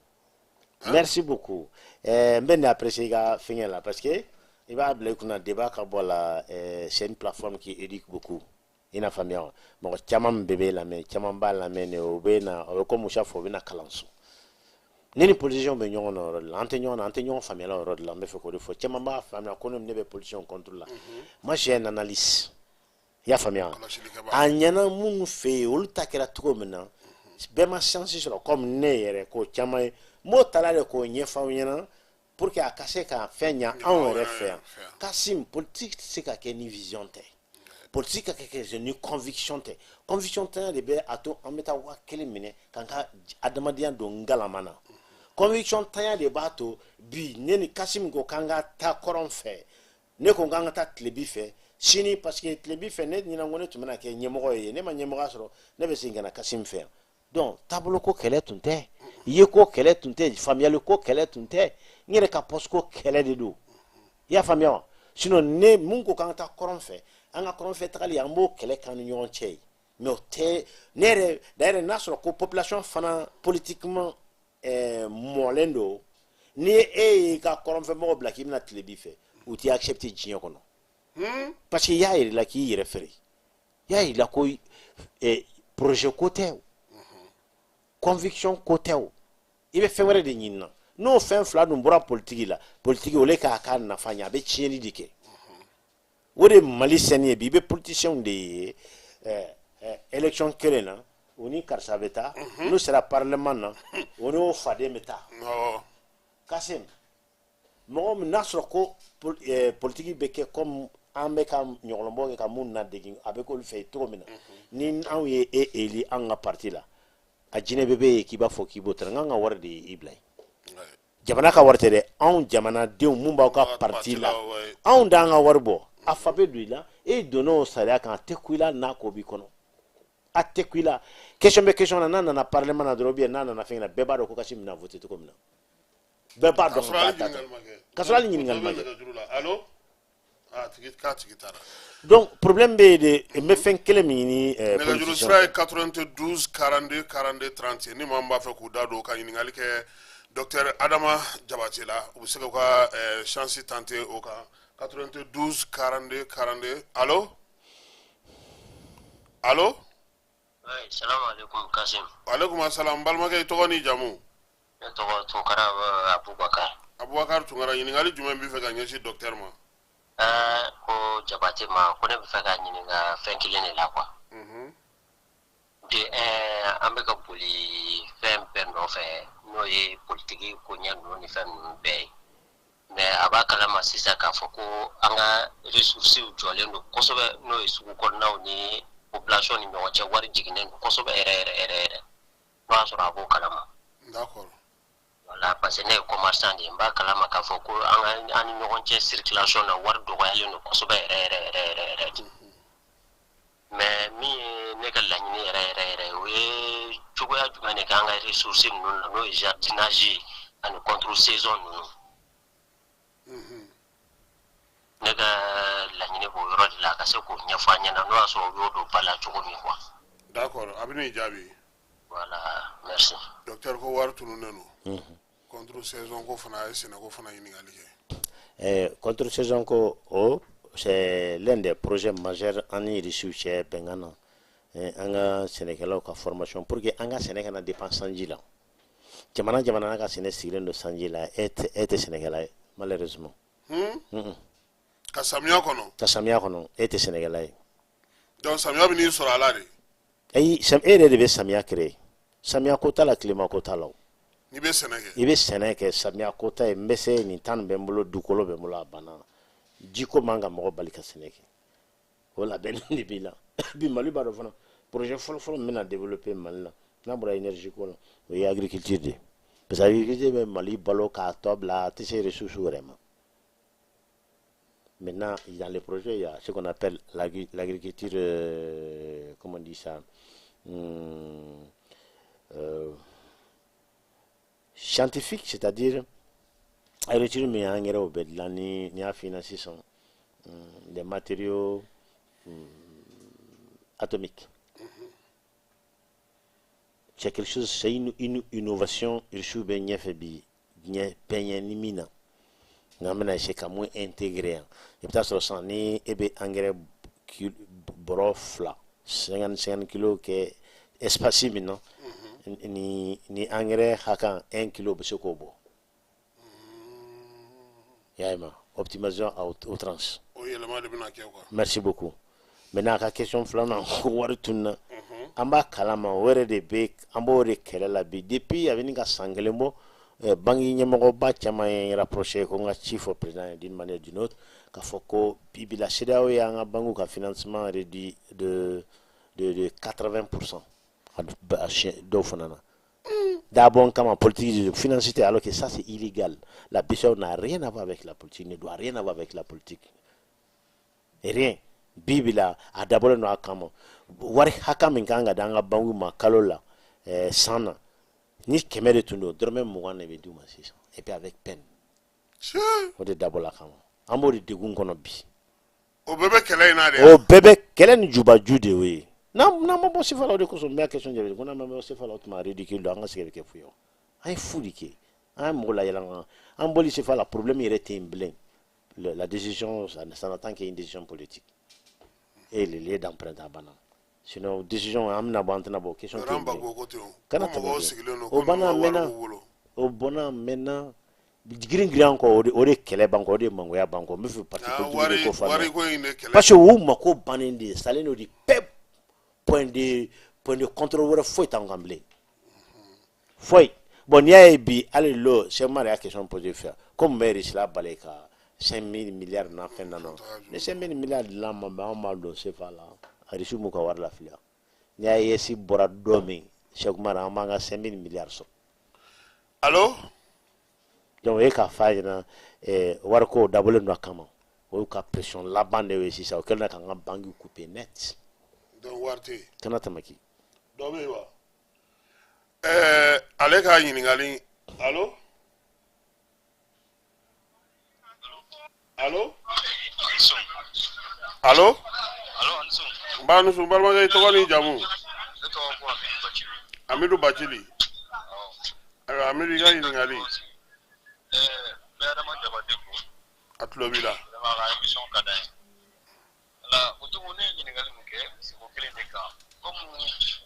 merci beaucoup. N bɛ nin apprécier i ka fɛngɛ la, parce que i b'a bila i kunna, débat ka bɔ la, c'est une plateforme qui éduque beaucoup. I n'a faamuya wa? Mɔgɔ caman min bɛɛ b'e lamɛn, caman b'a lamɛn de, o bɛ na, o bɛ comme chaque fois, o bɛ na kalanso. Ne ni politiciens bɛ ɲɔgɔn na o yɔrɔ de la, an tɛ ɲɔgɔn na, an tɛ ɲɔgɔn faamuya o yɔrɔ de la. N bɛ fɛ k'o de fɔ. Caman b'a faamuya ko ne bɛ politicien contre la. Moi, j'ai un analyse, i y'a faamuya wa? Kɔlɔsilikɛbaa. A ɲɛna minnu fɛ yen, olu ta kɛra cogo min na, bɛɛ ma chance sɔrɔ comme ne yɛrɛ ko caman ye. N b'o tala de k'o ɲɛfɔ aw ɲɛna pour que a ka se ka fɛn ɲa anw yɛrɛ fɛ yan. Kasim, politique tɛ se ka kɛ ni vision tɛ, politique ka kɛ ni conviction tɛ. Conviction tɛ de bɛ a to an bɛ taa 1000 minɛ k'an ka adamadenya don ngalama na. Conviction tanya de b'a to bi ne ni Kasim ko k'an ka taa kɔrɔn fɛ, ne ko k'an ka taa tilebi fɛ sini, parce que tilebi fɛ ne ɲinan ko ne tun bɛna kɛ ɲɛmɔgɔ ye, ne ma ɲɛmɔgɔya sɔrɔ, ne bɛ segin ka na Kasim fɛ yan. Donc taabolo ko kɛlɛ tun tɛ, ye ko kɛlɛ tun tɛ, faamuyali ko kɛlɛ tun tɛ, n yɛrɛ ka poste ko kɛlɛ de don, i y'a faamuya wa? Sinon ne mun ko k'an ka taa kɔrɔn fɛ, an ka kɔrɔn fɛ tagali, an b'o kɛlɛ k'an ni ɲɔgɔn cɛ ye. Mais o tɛ ne yɛrɛ. D'ailleurs, n'a sɔrɔ ko population fana politiquement mɔlen don, ni e y'i ka kɔrɔnfɛmɔgɔw bila k'i bɛna tilebi fɛ, u t'i accepter diɲɛ kɔnɔ, parce que i y'a yir'i la k'i yɛrɛ feere, i y'a yir'i la ko projet ko tɛ o, conviction ko tɛ o, i bɛ fɛn wɛrɛ de ɲini na. N'o fɛn fila dun bɔra politiki la, politiki o le k'a ka nafa ɲɛ, a bɛ tiɲɛni de kɛ. O de ye Mali sɛni ye bi. I bɛ politiciens de ye, élection kelen na, o ni karisa bɛ taa, n'u sera parlement na, o n'o faden bɛ taa. Kasim, mɔgɔ min n'a sɔrɔ ko politiki bɛ kɛ comme an bɛ ka ɲɔgɔlɔnbɔ kɛ ka mun nadegi, a bɛ k'olu fɛ yen cogo min na, ni anw ye e élu an ka parti la, a jinɛ bɛ bɛ ye k'i b'a fɔ k'i b'o ta, n k'an ka wari de ye i bila yen. Jamana ka wari tɛ dɛ, anw jamanadenw mun b'aw ka parti la, anw d'an ka wari bɔ. A fa bɛ don i la, e donna o sariya kan, a tɛ ku i la, n'a ko b'i kɔnɔ, a tɛ ku i la. Question bɛ question na, n'a nana parlement na dɔrɔn, ou bien n'a nana fɛn na, bɛɛ b'a dɔn ko Kasim bɛna voter cogo min na, bɛɛ b'a dɔn. K'a sɔrɔ hali ɲininkali ma kɛ. Allo, a tigi k'a tigi taara. Donc problème bɛ yen de. N bɛ fɛn kelen min ɲini. Nɛgɛjuru sira ye 92 42 42 30. Ni maa min b'a fɛ k'u da don ka ɲininkali kɛ docteur Adama Jabate la, u bɛ se k'u ka chance tenter o kan, 92 42 42. Allo, allo. Oui, salam alaikum, Kasim. Aleykum assalam, n balimakɛ, i tɔgɔ n'i jamu? Ne tɔgɔ Tunkara Abubakar. Abubakar Tunkara, ɲininkali jumɛn b'i fɛ ka ɲɛsin docteur ma? Ko Jabate ma, ko ne bɛ fɛ ka ɲininka fɛn kelen de la quoi. De un, an bɛ ka boli fɛn bɛɛ nɔfɛ, n'o ye politiki koɲɛ ninnu ni fɛn ninnu bɛɛ ye. Mais a b'a kalama sisan k'a fɔ ko an ka ressources jɔlen don kosɛbɛ, n'o ye sugu kɔnɔnaw ni population ni ɲɔgɔn cɛ, wari jiginnen don kosɛbɛ yɛrɛ yɛrɛ yɛrɛ yɛrɛ. N'o y'a sɔrɔ a b'o kalama. Voilà, parce que ne ye commerçant de ye, n b'a kalama k'a fɔ ko an ka an ni ɲɔgɔn cɛ circulation na, wari dɔgɔyalen don kosɛbɛ yɛrɛ yɛrɛ yɛrɛ yɛrɛ yɛrɛ de. Mais min ye ne ka laɲini yɛrɛ yɛrɛ yɛrɛ, o ye cogoya jumɛn de k'an ka ressources ninnu na, n'o ye jardinage ani contre saison ninnu. Ne ka laɲini b'o yɔrɔ de la, ka se k'o ɲɛfɔ an ɲɛna, n'o y'a sɔrɔ u y'o don ba la cogo min quoi. D'accord, a bɛ n'i jaabi. Voilà, merci. Docteur, ko wari tununnen don, contre saison ko fana, a ye sɛnɛko fana ɲininkali kɛ. Contre saison ko, o c'est l'un des projets majeurs an ni Russiw cɛ bɛnkan na. An ka sɛnɛkɛlaw ka formation pour que an ka sɛnɛ kana dépend sanji la. Jamana jamana n'a ka sɛnɛ sigilen don sanji la, e tɛ sɛnɛkɛla ye malheureusement. Ka samiya kɔnɔ. Ka samiya kɔnɔ, e tɛ sɛnɛkɛla ye. Donc samiya bɛ n'i sɔrɔ a la de. Ayi, e yɛrɛ de bɛ samiya créer. Samiya ko t'a la, tilema ko t'a la o. N'i bɛ sɛnɛ kɛ. I bɛ sɛnɛ kɛ, samiya ko ta ye, n bɛ se nin tan nin bɛ n bolo, dugukolo bɛ n bolo, a banna. Jiko man ka mɔgɔ bali ka sɛnɛ kɛ, o labɛnni de b'i la. Bi Mali b'a dɔn fana, projet fɔlɔ-fɔlɔ min bɛna développer Mali la, n'a bɔra énergie ko la, o ye agriculture de ye, parce que agriculture bɛ Mali balo k'a tɔ bila, a tɛ se ressources wɛrɛ ma. Maintenant, dans les projets, il y a ce qu'on appelle l'agriculture, comment on dit ça, scientifique, c'est-à-dire agriculture min engrais bɛ dilan ni n'i y'a f'i ɲɛna sisan, des matériaux atomiques. C'est quelque chose, c'est une innovation. Irisiw bɛ ɲɛfɛ bi diɲɛ bɛɛ ɲɛ ni min na, nka an bɛna essayer ka mun intégrer yan. I bɛ taa sɔrɔ sisan, ni e bɛ engrais bɔrɔ 2, 50 kilo kɛ espace min na, ni engrais hakɛ 1 kilo bɛ se k'o bɔ. I y'a ye ma, optimisation à outrance. O yɛlɛma de bɛna kɛ quoi. Merci beaucoup. Maintenant, a ka question filanan, ko wari tununa, an b'a kalama, o yɛrɛ de bɛ, an b'o de kɛlɛ la bi. Depuis a bɛ nin ka san kelen bɔ, banque ɲɛmɔgɔba caman ye n rapproché ko n ka ci fɔ président ye d'une manière d'une autre, k'a fɔ ko bi bi la, CEDEAO y'an ka banque ka financement réduit de 80% a siɲɛ dɔw fana na d'abord kama politique de finance tɛ, alors que ça, c'est illégal. La BCEAO n'a rien à voir avec la politique, ne doit rien avoir avec la politique, rien. Bi bi la, a dabɔlen don a kama. Wari hakɛ min kan ka di an ka banque ma kalo la, san na, ni 100 de tun don, dɔrɔmɛ 20 de bɛ d'u ma sisan, et puis avec peine. O de dabɔla kama, an b'o de degun kɔnɔ bi. O bɛɛ bɛ kɛlɛ in na de. O bɛɛ bɛ kɛlɛ ni jubaju de y'o ye. N'an ma bɔ CFA la, o de kosɔn n bɛ question jaabi ko n'an ma bɔ CFA la, o tuma ridicule don, an ka sigi bɛ kɛ fu ye o. An ye fu de kɛ, an ye mɔgɔ layɛlɛn, an bɔli CFA la, problème yɛrɛ tɛ yen bilen. La décision, ça n'attend qu'une décision politique et le lieu d'empreinte, a banna. Sinon décision, an bɛna bɔ, an tɛna bɔ, question tɛ yen Laurent bilen. Gbagbo ko ten o. Kana Ko tɛmɛ mɔgɔw kɛ. sigilen don O ko banna ninnu ka wari mɛnna. b'u bolo. O bɔnna mɛnna, girin girin an kɔ, o de kɛlɛ ban kɔ, o de mangoya ban kɔ. N bɛ fɛ parti Ah, politique de wari ko faamuya. Wari ko in de kɛlɛ. Parce que u mako bannen de salen don de pep, point de contrôle wɛrɛ foyi t'an kan bilen, foyi. Bon, n'i y'a ye bi, hali lo Cheikh Umar y'a question posé fɛ ko mun bɛ Russie la bali ka 5 000 milliards n'a fɛn na, nɔ ni 5 000 milliards dilan ma, mɛ anw m'a dɔn CFA la, Russie m'u ka wari lafili. N'i y'a AES bɔra don min, Cheikh Umar, an b'an ka 5 000 milliards sɔrɔ. Allo. Donc o ye k'a f'a ɲɛna, wariko dabɔlen don a kama, o y'u ka pression laban de ye sisan, o kɛlen don k'an ka banque couper net. Donc wari tɛ yen. Kana tamaki. Dɔ bɛ yen wa? Ale ka ɲininkali. Allo, allo, allo. Alo, Anisu. N b'a nusu, n balimakɛ, i tɔgɔ ni jamu? Ne tɔgɔ ko Amidu Bacili. Amidu Bacili. Ayiwa Amidu, i ka ɲininkali. N bɛ Adama Jabate fo. A tulo b'i la. Vraiment, a ka émission ka d'an ye. Wala, o cogo ne ye ɲininkali min kɛ, sigi kelen de kan. Komi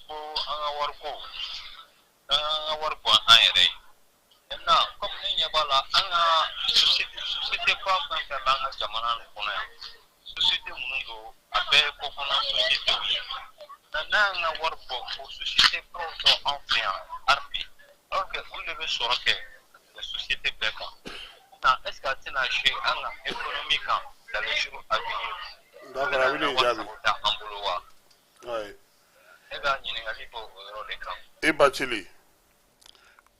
ko an ka wari ko, an ka wari bɔ an yɛrɛ ye. Maintenant, comme ne ɲɛ b'a la, an ka société ba fɛn fɛn b'an ka jamana nin kɔnɔ yan, société minnu don, a bɛɛ ye kɔkanna société ye. Nka n'an y'an ka wari bɔ, o société baw tɔ anw fɛ yan hali bi, alors que olu de bɛ sɔrɔ kɛ ka tɛmɛ société bɛɛ kan. Maintenant, est ce que a tɛna jouer an ka économie kan dans les jours à venir? D'accord, a bɛ n'i jaabi. Sago t'an bolo wa? Ouais. Ne ka ɲininkali b'o o yɔrɔ de kan. E Bacili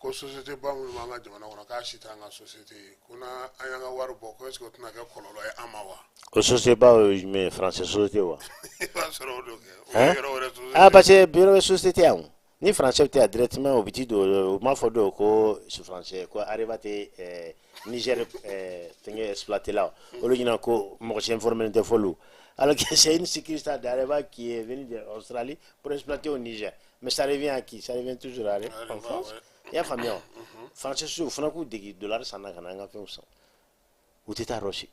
ko société ba minnu b'an ka jamana kɔnɔ, k'a si t'an ka société ye, ko n'an an y'an ka wari bɔ, ko est ce que o tɛna kɛ kɔlɔlɔ ye an ma wa? O société ba, o ye jumɛn ye? Français société wa? I b'a sɔrɔ o don kɛ o Hein? ye yɔrɔ wɛrɛ société. Ah, parce que bureau société yan, ni français tɛ yan directement, o bɛ t'i don, u m'a fɔ dɔw ko français ko Areva tɛ Niger fɛngɛ exploité la, olu ɲɛna ko mɔgɔ si informé tɛ fɔlu, alors que c'est une succursale d'Areva qui est venue d'Australie pour exploiter au Niger. Mais ça revient à qui? Ça revient toujours à Areva en Areva, France. Ouais. I y'a faamuya wa? Français so, o fana k'u degi dollar san na ka na an ka fɛnw san, u tɛ taa Russie.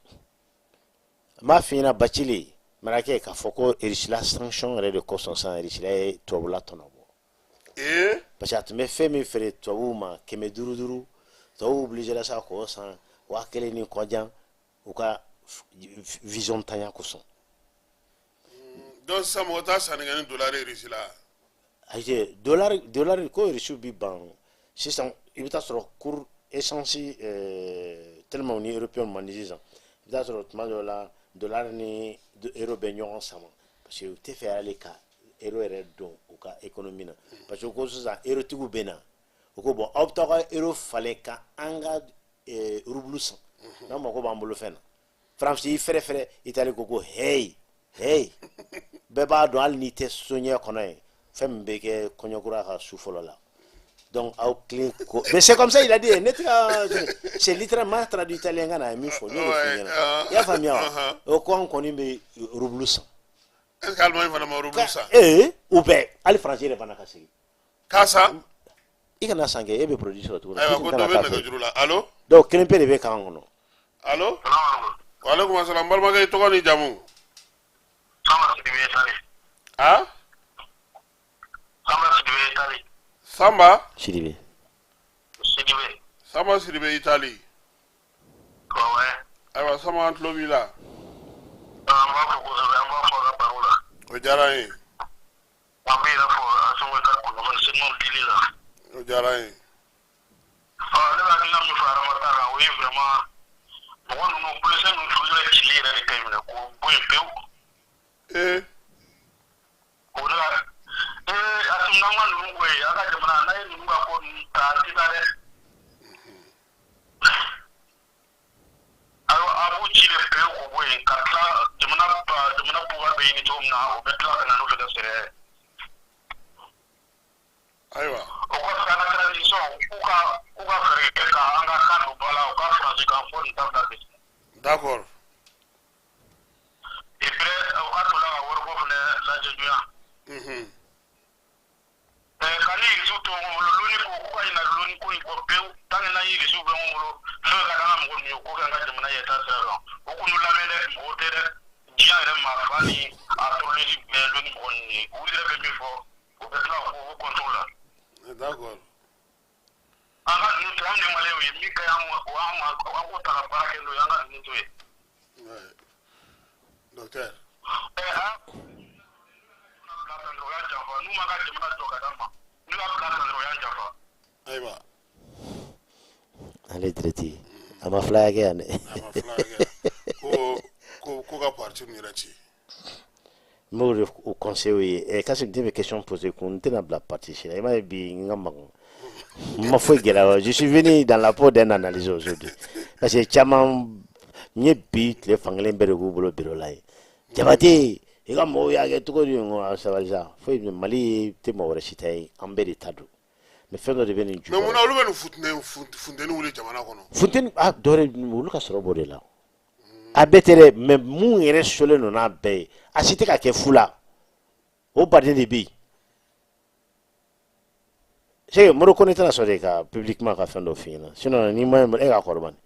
N b'a f'i ɲɛna, Bacili marakɛ, k'a fɔ ko Russie la sanction yɛrɛ de kosɔn sisan, Russie la ye tubabula tɔnɔ bɔ. Parce que a tun bɛ fɛn min feere tubabuw ma 500 duuru, tubabuw obligé la sa k'o san 1000 ni kɔjan, u ka vision tanya kosɔn. Donc sisan mɔgɔ t'a sanni kɛ ni dollar ye Russie la? Ayi, dollar ko Russie bi ban sisan, i bɛ taa sɔrɔ cours essence tellement ni européen man di sisan, i bɛ taa sɔrɔ tuma dɔw la dollar ni euro bɛ ɲɔgɔn sama. Parce que u tɛ fɛ hali ka euro yɛrɛ don u ka économie na. Parce que ko sisan eurotigiw bɛ na, u ko bon, aw bɛ taa aw ka euro falen ka an ka rouble san, n'aw mago b'an bolo fɛn na. France y'i fɛrɛ fɛrɛ, Italie ko hey hey, bɛɛ b'a dɔn hali n'i tɛ soɲɛ kɔnɔ yen, fɛn min bɛ kɛ kɔɲɔkura ka su fɔlɔ la. Donc aw tilen ko, mais c'est comme ça il a dit. Ne tɛ ka, c'est littéralement traduit italien kan na, a ye min fɔ, n y'o de f'i ɲɛna, i y'a faamuya wa? O ko an kɔni bɛ rouble san. Est ce que Allemagne fana ma rouble san? Ee, u bɛɛ, hali France yɛrɛ fana ka segin. K'a san. I kana san kɛ, e bɛ produit sɔrɔ cogo di? Ayiwa, ko dɔ bɛ nɛgɛjuru la. Allo? Donc kelen pe de bɛ kan kɔnɔ. Allo, waaleykum salam. N balimakɛ, i tɔgɔ ni jamu? Samba Sidibe, Itali. Ah? Samba Sidibe, Itali. Samba Sidibe. Sidibe. Samba Sidibe, Itali. Ouais. Ayiwa Samba, an tulo b'i la. An b'a fɔ kosɛbɛ, an b'a fɔ a ka baro la. O diyara n ye. An bɛ yɛrɛ fɔ Asongo ka kunnafoni sɛbɛnw dili la. O diyara n ye. Ɔ, ne bɛ hakilina min fɔ Aramata kan, o ye vraiment mɔgɔ ninnu, policier ninnu, olu yɛrɛ cili yɛrɛ de ka ɲi minɛ k'o bɔ yen pewu. Ee. O de la ee, Asimi, n'an ma ninnu bɔ yen, an ka jamana n'a ye ninnu ka ko ninnu ta, an tɛ taa dɛ. Ayiwa, a b'u ci de pewu k'o bɔ yen, ka tila jamana pouvoir bɛ ɲini cogo min na, o bɛ tila ka na n'o fɛnɛ sɛgɛrɛ. Ayiwa. O kɔfɛ, an ka transition, k'u ka fɛɛrɛ kɛ ka an ka kan don ba la, u ka faransi kan fɔ nin dabila de. D'accord. Et puis u ka to la ka wariko fɛnɛ lajɛ joona. Ka ni irisiw to ɲɔgɔn bolo loni ko, k'u ka ɲina loni ko in kɔ pewu. Tant que n'an ye irisiw bɛ ɲɔgɔn bolo, fɛn ka d'an ka mɔgɔ ninnu ye, k'o kɛ an ka jamana yɛrɛ taa sira kan. O k'u lamɛn dɛ, mɔgɔw tɛ dɛ, diɲɛ yɛrɛ maa fa ni a terroriste bɛɛ loni mɔgɔ ninnu ye, u yɛrɛ bɛ min fɔ, o bɛ tila k'o contre la. D'accord. An ka ninnu to, anw de maliyɛnw ye, min ka ɲi an ma, o an ma, an k'o ta ka baara kɛ n'o ye, an ka ninnu to yen. Ouais. Docteur. Ɛɛ, an bila tan dɔrɔn, o y'an janfa. N'u m'an ka jamana jɔ ka d'an ma, n'u y'a bila tan dɔrɔn, o y'an janfa. Ayiwa. Ale direct a ma filaya kɛ yan dɛ. A ma fila kɛ, ko ka parti ninnu yɛrɛ ci. N b'o de o conseil ye. Ɛ Kassim, ne bɛ question poser kun, n tɛna bila parti si la. I m'a ye bi, n ka magan, n ma foyi gɛlɛya. Je suis venu dans la peau d'un analyste aujourd'hui, parce que caman n ye bi tile fankelen bɛɛ de k'u bolo bureau la yen. Jabate, i ka mɔgɔw y'a kɛ cogo di? N ko a sabali sa, foyi Mali tɛ mɔgɔ wɛrɛ si ta ye, an bɛɛ de ta don. Mais fɛn dɔ de bɛ nin Mais jukɔrɔ. Munna olu bɛ nin funteni wuli jamana kɔnɔ? Funteni, ah, dɔ wɛrɛ, olu ka sɔrɔ b'o de la. A bɛɛ tɛ dɛ, mais mun yɛrɛ solen don n'a bɛɛ ye, a si tɛ ka kɛ fu la, o baden de bɛ yen. C'est que Moro Kone tɛna sɔn de ka publiquement ka fɛn dɔ f'i ɲɛna, sinon ni ma e ka kɔrɔ bani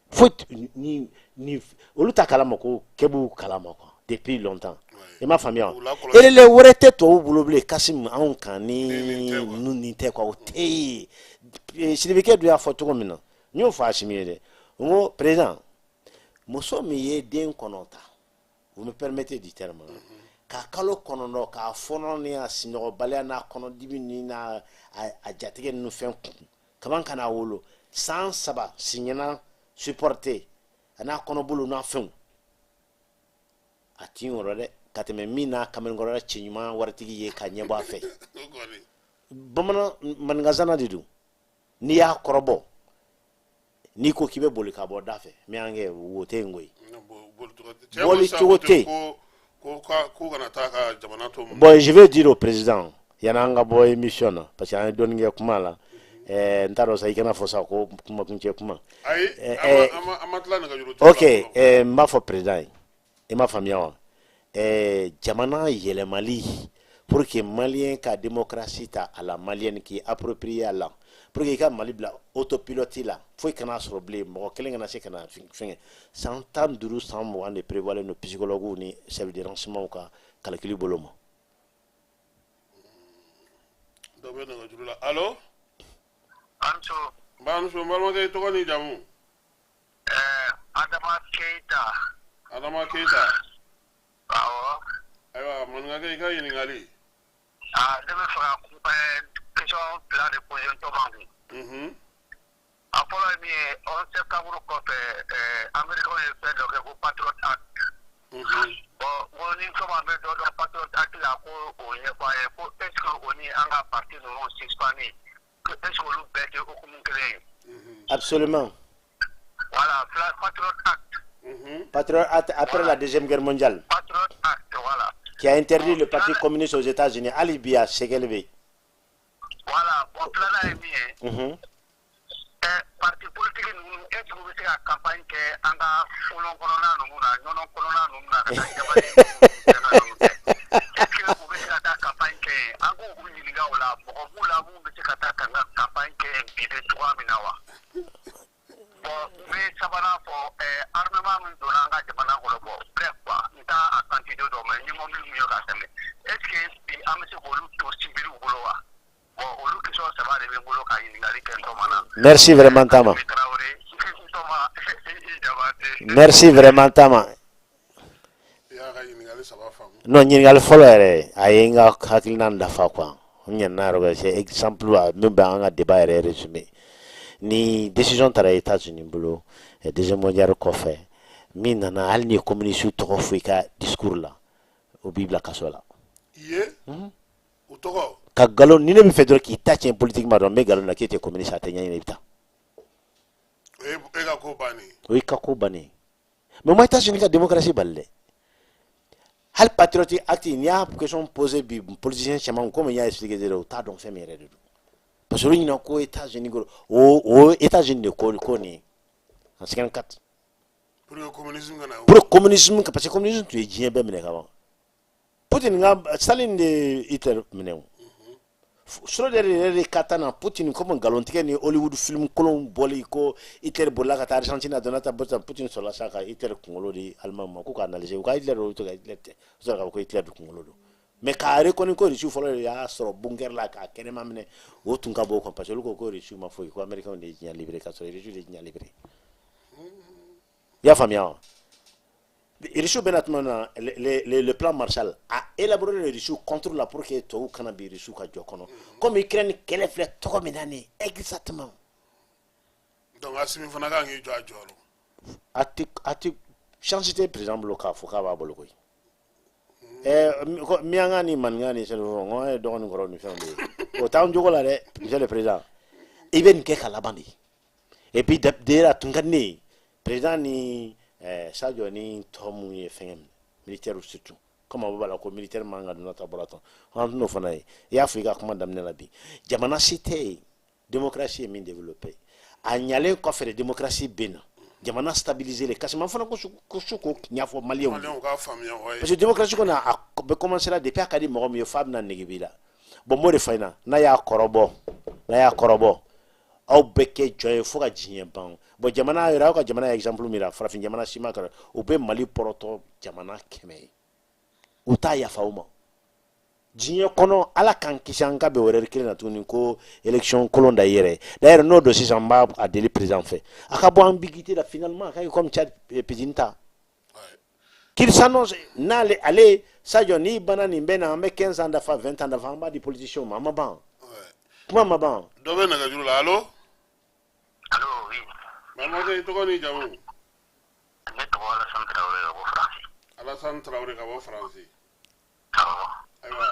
foyi ni olu ta kalama ko kɛ b'u kalama quoi, depuis longtemps. I m'a faamuya wa? U lakɔlɔsi. Erele wɛrɛ tɛ tubabu bolo bilen, Kasim, anw kan ni Ni tɛ quoi. Ninnu nin tɛ quoi, o tɛ yen. Sidibikɛ dun y'a fɔ cogo min na, n y'o fɔ Asimi ye dɛ, n ko président, muso min ye den kɔnɔ ta, vous me permettez du terme, ka kalo 9 k'a fɔnɔ ni a sinɔgɔbaliya n'a kɔnɔdimi ni n'a a jatigɛ ninnu fɛn kun kaban ka n'a wolo, san 3 siɲɛna supporter a n'a kɔnɔbolo n'a fɛnw, a ti yɔrɔ dɛ, ka tɛmɛ min n'a kamalenkɔrɔla cɛ ɲuman waritigi ye ka ɲɛbɔ a fɛ. O kɔni. Bamanan maninkazana de don, n'i y'a kɔrɔbɔ, n'i ko k'i bɛ boli ka bɔ da fɛ, min y'an kɛ, wo tɛ yen koyi. Cɛ ko Bɔli sisan cogo ko tɛ yen. Ko kana taa ka jamana to. Bon, je vais dire au président, yan'an ka bɔ émission na, parce que an ye dɔɔni kɛ kuma la, n t'a dɔn sa, i kana fɔ sa ko kuma kuncɛ kuma. Ayi, an ma tila nɛgɛjuru Ok, n b'a fɔ président ye, i m'a faamuya wa? Jamana yɛlɛmali pour que malien ka démocratie ta à la malienne, k'i approprier a la, pour que i ka Mali bila autopilote la, foyi kana sɔrɔ bilen, mɔgɔ kelen kana se ka na fɛngɛ. San 15, san 20 de prévoilen don psychologue ni chef de renseignement ka calcul bolo ma. Dɔ bɛ nɛgɛjuru la. Allo? An so. N bamuso, n balimakɛ, i tɔgɔ ni jamu? Adama Keita. Adama Keyita. Awɔ. Ayiwa maninkakɛ, i ka ɲininkali. Ah, ne bɛ fɛ ka question fila de poser n tɔma kun. A fɔlɔ ye min ye, 11 septembre kɔfɛ, américain ye fɛn dɔ kɛ ko Patriot Act. Bon, n ko ni Ntɔma bɛ dɔ dɔn Patriot Act la, ko o ɲɛfɔ an ye, ko est ce que o ni an ka parti ninnu suspend, ko est ce que olu bɛɛ tɛ hukumu kelen ye? Absolument. Voilà, Patriot Act. Patriot Act après la Deuxième Guerre mondiale. Patriot Act, voilà. Qui a interdit le Parti communiste aux États-Unis. Hali bi a séquelle bɛ yen. Voilà, bon, filanan ye min ye, parti politique ninnu, est ce que u bɛ se ka campagne kɛ an ka kolon kɔnɔna ninnu na, ɲɔnɔ kɔnɔna ninnu na, ka taa jabali ninnu kɛ? Est ce que u bɛ se ka taa campagne kɛ yen? An k'u ɲininka o la. Mɔgɔ b'u la mun bɛ se ka taa ka campagne kɛ yen bi bɛ cogoya min na wa? Bon, n bɛ sabanan fɔ, armement min donna an ka jamana kɔnɔ, bon, bref quoi, n t'a a quantité dɔn, mais n ye mobili min ye ka tɛmɛ, est ce que bi an bɛ se k'olu to civil bolo wa? Bon, olu question saba de bɛ n bolo ka ɲininkali kɛ Ntɔma na. Merci vraiment, Tama. Tarawele, Ntɔma, i Jabate. Merci vraiment, Tama. I y'a ka ɲininkali saba faamu? Non, ɲininkali fɔlɔ yɛrɛ, a ye n ka hakilina dafa quoi. N ɲinɛna yɛrɛ, c'est exemple min bɛ an ka débat yɛrɛ résumé. Ni décision taara États-Unis bolo Deuxième mondiale kɔfɛ, min nana, hali ni ye communiste tɔgɔ fɔ i ka discours la, o b'i bila kaso la. I ye o tɔgɔ Ka nkalon, ni ne bɛ fɛ dɔrɔn k'i ta tiɲɛ politiquement dɔrɔn, n bɛ nkalon na k'e tɛ communiste, a tɛ ɲɛɲini, i bɛ taa. O ye e ka ko bannen. O y'i ka ko bannen ye. Mais moi, États-Unis ka démocratie bali dɛ. Hali Patriotic Act, n'i y'a question posée bi politicien caman, komi n y'a expliqué dɔrɔn, u t'a dɔn fɛn min yɛrɛ de don. Parce que olu ɲinɛ ko États-Unis ko o États-Unis de ko nin ye en 54. Pour que communisme kana. Pour que communisme, parce que communisme tun ye diɲɛ bɛɛ minɛ ka ban. Poutine ka Staline de Hitler minɛ o. Schröder yɛrɛ de ka taa na Poutine comme nkalontigɛ ni Hollywood film kolon bɔli ko Hitler bolila ka taa Argentine, a donna ta bɔta, Poutine sɔrɔla sa ka Hitler kunkolo di Allemagne ma ko k'a analyser. U ka Hitler o to ka Hitler tɛ, o sɔrɔ k'a fɔ ko Hitler de kunkolo don. Mais k'a reconnu ko Russie fɔlɔ de y'a sɔrɔ bunker la k'a kɛnɛma minɛ, o tun ka bɔ o kan, parce que olu ko ko Russie ma foyi, ko Américains de ye diɲɛ libéré, k'a sɔrɔ Russie de ye diɲɛ libéré. I y'a faamuya wa? Russie bɛna tuma na, le plan Marshall a élaboré le Russie contre la pour que tubabuw kana bin Russie ka jɔ kɔnɔ. Comme Ukraine kɛlɛ filɛ tɔgɔ min na nin, exactement. Donc Assimi fana kan k'i jɔ a jɔyɔrɔ. A tɛ chance tɛ président bolo k'a fɔ k'a b'a bolo koyi. Ɛɛ, miyanka ni maninka ni sɛnɛfɔ, n ko an ye dɔgɔnin kɔrɔ ni fɛnw de ye, o t'an jogo la dɛ. Monsieur le président, i bɛ nin kɛ ka laban de. Et puis d'ailleurs, a tun ka di ne ye président ni Sadio ni tɔ mun ye fɛngɛ minɛ, militaire surtout, comme a b'a la ko militaire man ka donna ta bɔra tɔn, an tɛn'o fana ye. I y'a fɔ i ka kuma daminɛ la bi, jamana si tɛ yen démocratie ye min développé a ɲalen kɔfɛ de, démocratie bɛ na jamana stabiliser le. Kasi man fana ko su ko ɲɛfɔ maliyɛnw ye. Maliyɛnw k'a faamuya wa. Parce que démocratie kɔni, a bɛ commencer la depuis a ka di mɔgɔ min ye f'a bɛna nege b'i la. Bon, n b'o de fɔ i ɲɛna, n'a y'a kɔrɔbɔ, n'a y'a kɔrɔbɔ, aw bɛ kɛ jɔn ye fo ka diɲɛ ban. Bon, jamana yɛrɛ, aw ka jamana ye exemple min na, farafin jamana si ma kɛra u bɛ Mali pɔrɔtɔ jamana 100 ye, u t'a yafa u ma diɲɛ kɔnɔ. Ala k'an kisi an ka bɛn o erreur kelen na tuguni ko élection kolon da i yɛrɛ ye. D'ailleurs, n'o don sisan, n b'a a deli président fɛ, a ka bɔ ambiguïté la finalement, a ka kɛ comme Tchad Pédine ta qu'il s'annonce n'ale ale Sadio n'i banna nin bɛ na, an bɛ 15 ans dafa, 20 ans dafa, an b'a di politiciens ma, an ma ban, kuma ma ban. Dɔ bɛ nɛgɛjuru la. Allo? Allo, oui. Balimakɛ, i tɔgɔ n'i jamu? Ne tɔgɔ Alassane Traoré ka bɔ Faransi. Alassane Traoré ka bɔ Faransi. Awɔ. Ayiwa,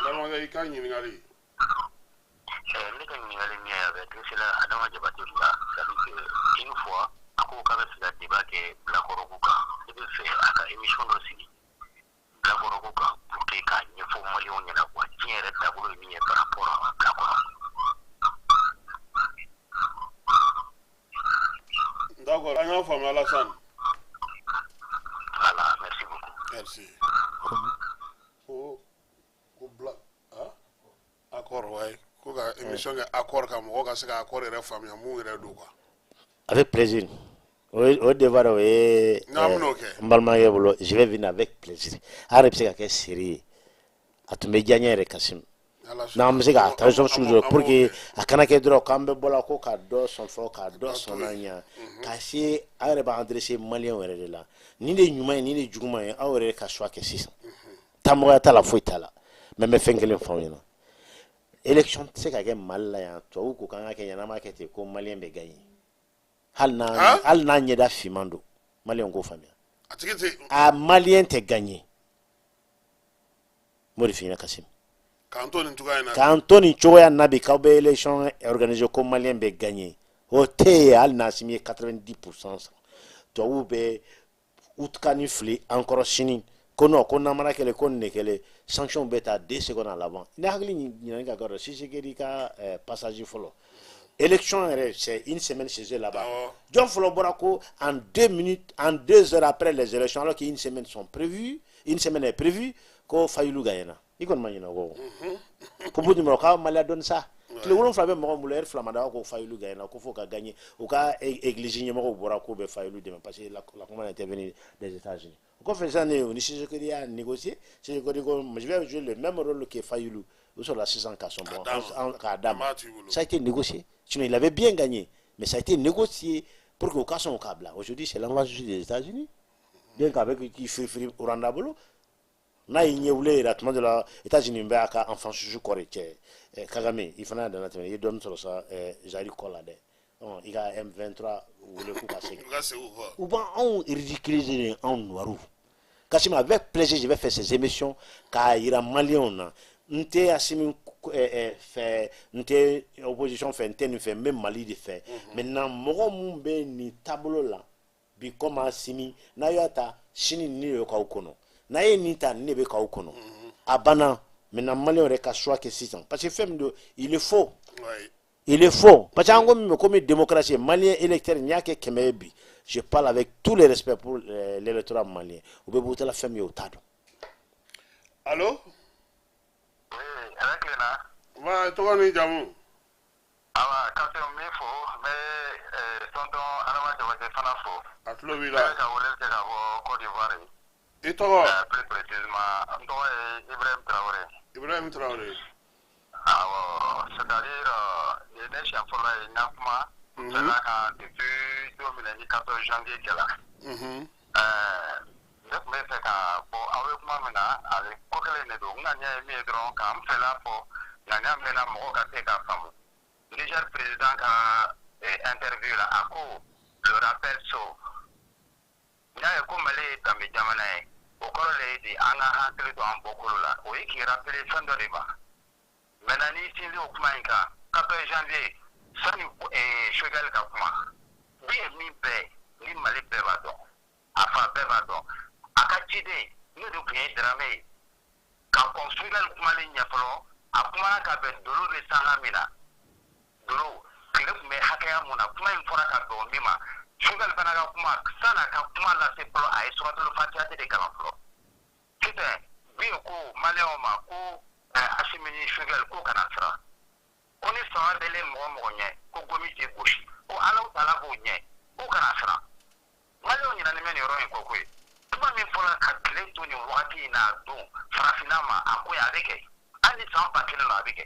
balimakɛ, i ka ɲininkali. Ne ka ɲininkali min ye, a bɛ adressé la Adama Jabate de la. C'est à dire que une fois a ko k'a bɛ fɛ ka débat kɛ bilakɔrɔko kan, ne bɛ fɛ a ka émission dɔ sigi bilakɔrɔko kan pour que k'a ɲɛfɔ maliyɛnw ɲɛna quoi, diɲɛ yɛrɛ taabolo ye min ye par rapport à bilakɔrɔ. D'accord, an y'a faamu, Alassane. Voilà, merci beaucoup. Merci. Ko bila ah accord wayi, ko ka émission kɛ accord kan, mɔgɔ ka se ka accord yɛrɛ faamuya mun yɛrɛ don quoi. Avec plaisir. O devoir o ye N'an bɛn'o kɛ. n balimakɛ bolo, je vais venir avec plaisir. A yɛrɛ bɛ se ka kɛ seere ye, a tun bɛ diya n ye yɛrɛ, Kasim. Ala sɔnna. N'an bɛ se ka transition sugu dɔ pour An b'o que kɛ. a kana kɛ dɔrɔn k'an bɛ bɔ la ko ka dɔ sɔn fɔ ka dɔ Ka to sɔn yen. ɲa ka se aw yɛrɛ b'an adressé maliyɛnw yɛrɛ de la, nin de ye ɲuman ye, nin de ye juguman ye, aw yɛrɛ ka choix kɛ sisan. Taamɔgɔya t'a la, foyi t'a la, mais n bɛ fɛn kelen fɔ aw ɲɛna: élection tɛ se ka kɛ Mali la yan. Tubabuw ko k'an ka kɛ yan, n'an m'a kɛ ten ko maliyɛn bɛ gagner, hali n'a Han? hali n'a ɲɛda finman don, maliyɛnw k'o faamuya. A malien tɛ gagner. N b'o de f'i ɲɛna, Kasim. K'an to nin cogoya in na. K'an to nin cogoya in na bi, k'aw bɛ élection organiser ko malien bɛ gagner, o tɛ yen. Hali n'Asimi ye 90% sɔrɔ, tubabuw bɛ utka ni fili an kɔrɔ sini ko non, ko namara kɛlen, ko nin de kɛlen, sanction bɛ ta 2 secondes à l'avant. Ne hakili ɲinani ka kɛ Tshisekedi ka passage fɔlɔ, élection yɛrɛ, c'est une semaine chez eux là-bas. Jɔn fɔlɔ bɔra ko en 2 minutes, en 2 heures après les élections, alors qu'une semaine sont prévues, une semaine est prévue, ko Fayulu gagnera? I kɔni ma ɲinɛ o kɔ ko Budu k'a maliya dɔɔni sa. Tile 7 bɛ mɔgɔ min bolo, heure 2 ma da, ko Fayulu gagnera, ko fo ka gagner. U ka église ɲɛmɔgɔw bɔra k'u bɛ Fayulu dɛmɛ parce que la commande était venue des États-Unis. O kɔfɛ sisan ne o ni Tshisekedi y'a négocier. Tshisekedi ko je vais jouer le même rôle que Fayulu. U sɔrɔla sisan ka sɔn, bon, k'a d'a ma. Ça a été négocié, sinon il avait bien gagné, mais ça a été négocié pour que u ka sɔn k'a bila. Aujourd'hui, c'est l'envoi des États-Unis, bien qu'avec qui firifiri Rwanda bolo n'a y'i ɲɛ wule yɛrɛ tuma dɔ la, États-Unis bɛ a ka enfant chouchou kɔrɔ cɛ Kagame. I fana y'a dana tɛmɛ, i ye dɔɔnin sɔrɔ sa Zaïre kɔ la dɛ. I ka M23 wele k'u ka segin. U b'anw ridiculiser de, anw noirs. Kassim, avec plaisir je vais faire ces émissions k'a yira maliyɛnw na. N tɛ Asimi fɛ, n tɛ opposition fɛ, n tɛ nin fɛ, n bɛ Mali de fɛ. Maintenant, mɔgɔ mun bɛ nin taabolo la bi comme Asimi, n'a y'a ta sini, nin de bɛ k'aw kɔnɔ, n'a ye nin ta, nin de bɛ k'aw kɔnɔ, a banna. Maintenant, maliyɛnw yɛrɛ ka choix kɛ sisan, parce que fɛn min don, il faut, il est faux, parce que an ko min bɛ komi démocratie malien, électeur, n'i y'a kɛ 100 ye bi, je parle avec tout le respect pour l'électorat malien, u bɛ bɔ la fɛn min ye, u t'a dɔn. Allo. Oui, ala tilenna. Wa, tɔgɔ ni jamu? Awa, Kassim, n b'i fo, n bɛ tonton Adama Jabate fana fo. A tulo b'i Ne la. bɛ ka weleli kɛ ka bɔ Côte d'Ivoire. I tɔgɔ? Plus précisément, n tɔgɔ ye Ibrahim Traoré. Ibrahim Traoré. Awɔ, c'est-à-dire nin ye ne siɲɛ fɔlɔ ye n ka kuma fɛla kan depuis don min na ni 14 janvier kɛla. Ne tun bɛ fɛ ka bɔ aw ye kuma min na, a bɛ ko kelen de don. N ŋaniya ye min ye dɔrɔn, k'an fɛla fɔ, ŋaniya min na mɔgɔw ka se k'a faamu. Niger président ka interview la, a ko le rappel sauve. N y'a ye ko Mali ye danbe jamana ye, o kɔrɔ de ye di an ka hakili to an bɔkolo la, o ye k'i rappeler fɛn dɔ de ma. Maintenant, n'i sinsin o kuma in kan, 14 janvier, sani Choguel ka kuma bi ye min bɛɛ ni Mali bɛɛ b'a dɔn, a fa bɛɛ b'a dɔn, a ka ciden n'o de tun ye Dramé ye, ka kɔn Choguel kumalen ɲɛ fɔlɔ, a kumana ka bɛn dolo bɛ sanga min na, dolo tile tun bɛ hakɛya mun na, kuma in fɔra ka bɛn o min ma. Choguel fana ka kuma, san'a ka kuma lase fɔlɔ, a ye suratul Fatiha de kalan fɔlɔ. Sisan bi ko maliyɛnw ma ko Asimi ni Choguel ko kana siran, ko ni sama bɛlen mɔgɔ mɔgɔ ɲɛ, ko gomi tɛ gosi, ko Alahu taala b'o ɲɛ, k'u kana siran. Maliyɛnw ɲinɛnen bɛ nin yɔrɔ in kɔ koyi. Kuma min fɔra ka tile to nin wagati in na, a don farafinna ma, a ko a bɛ kɛ hali ni san 1000 la, a bɛ kɛ.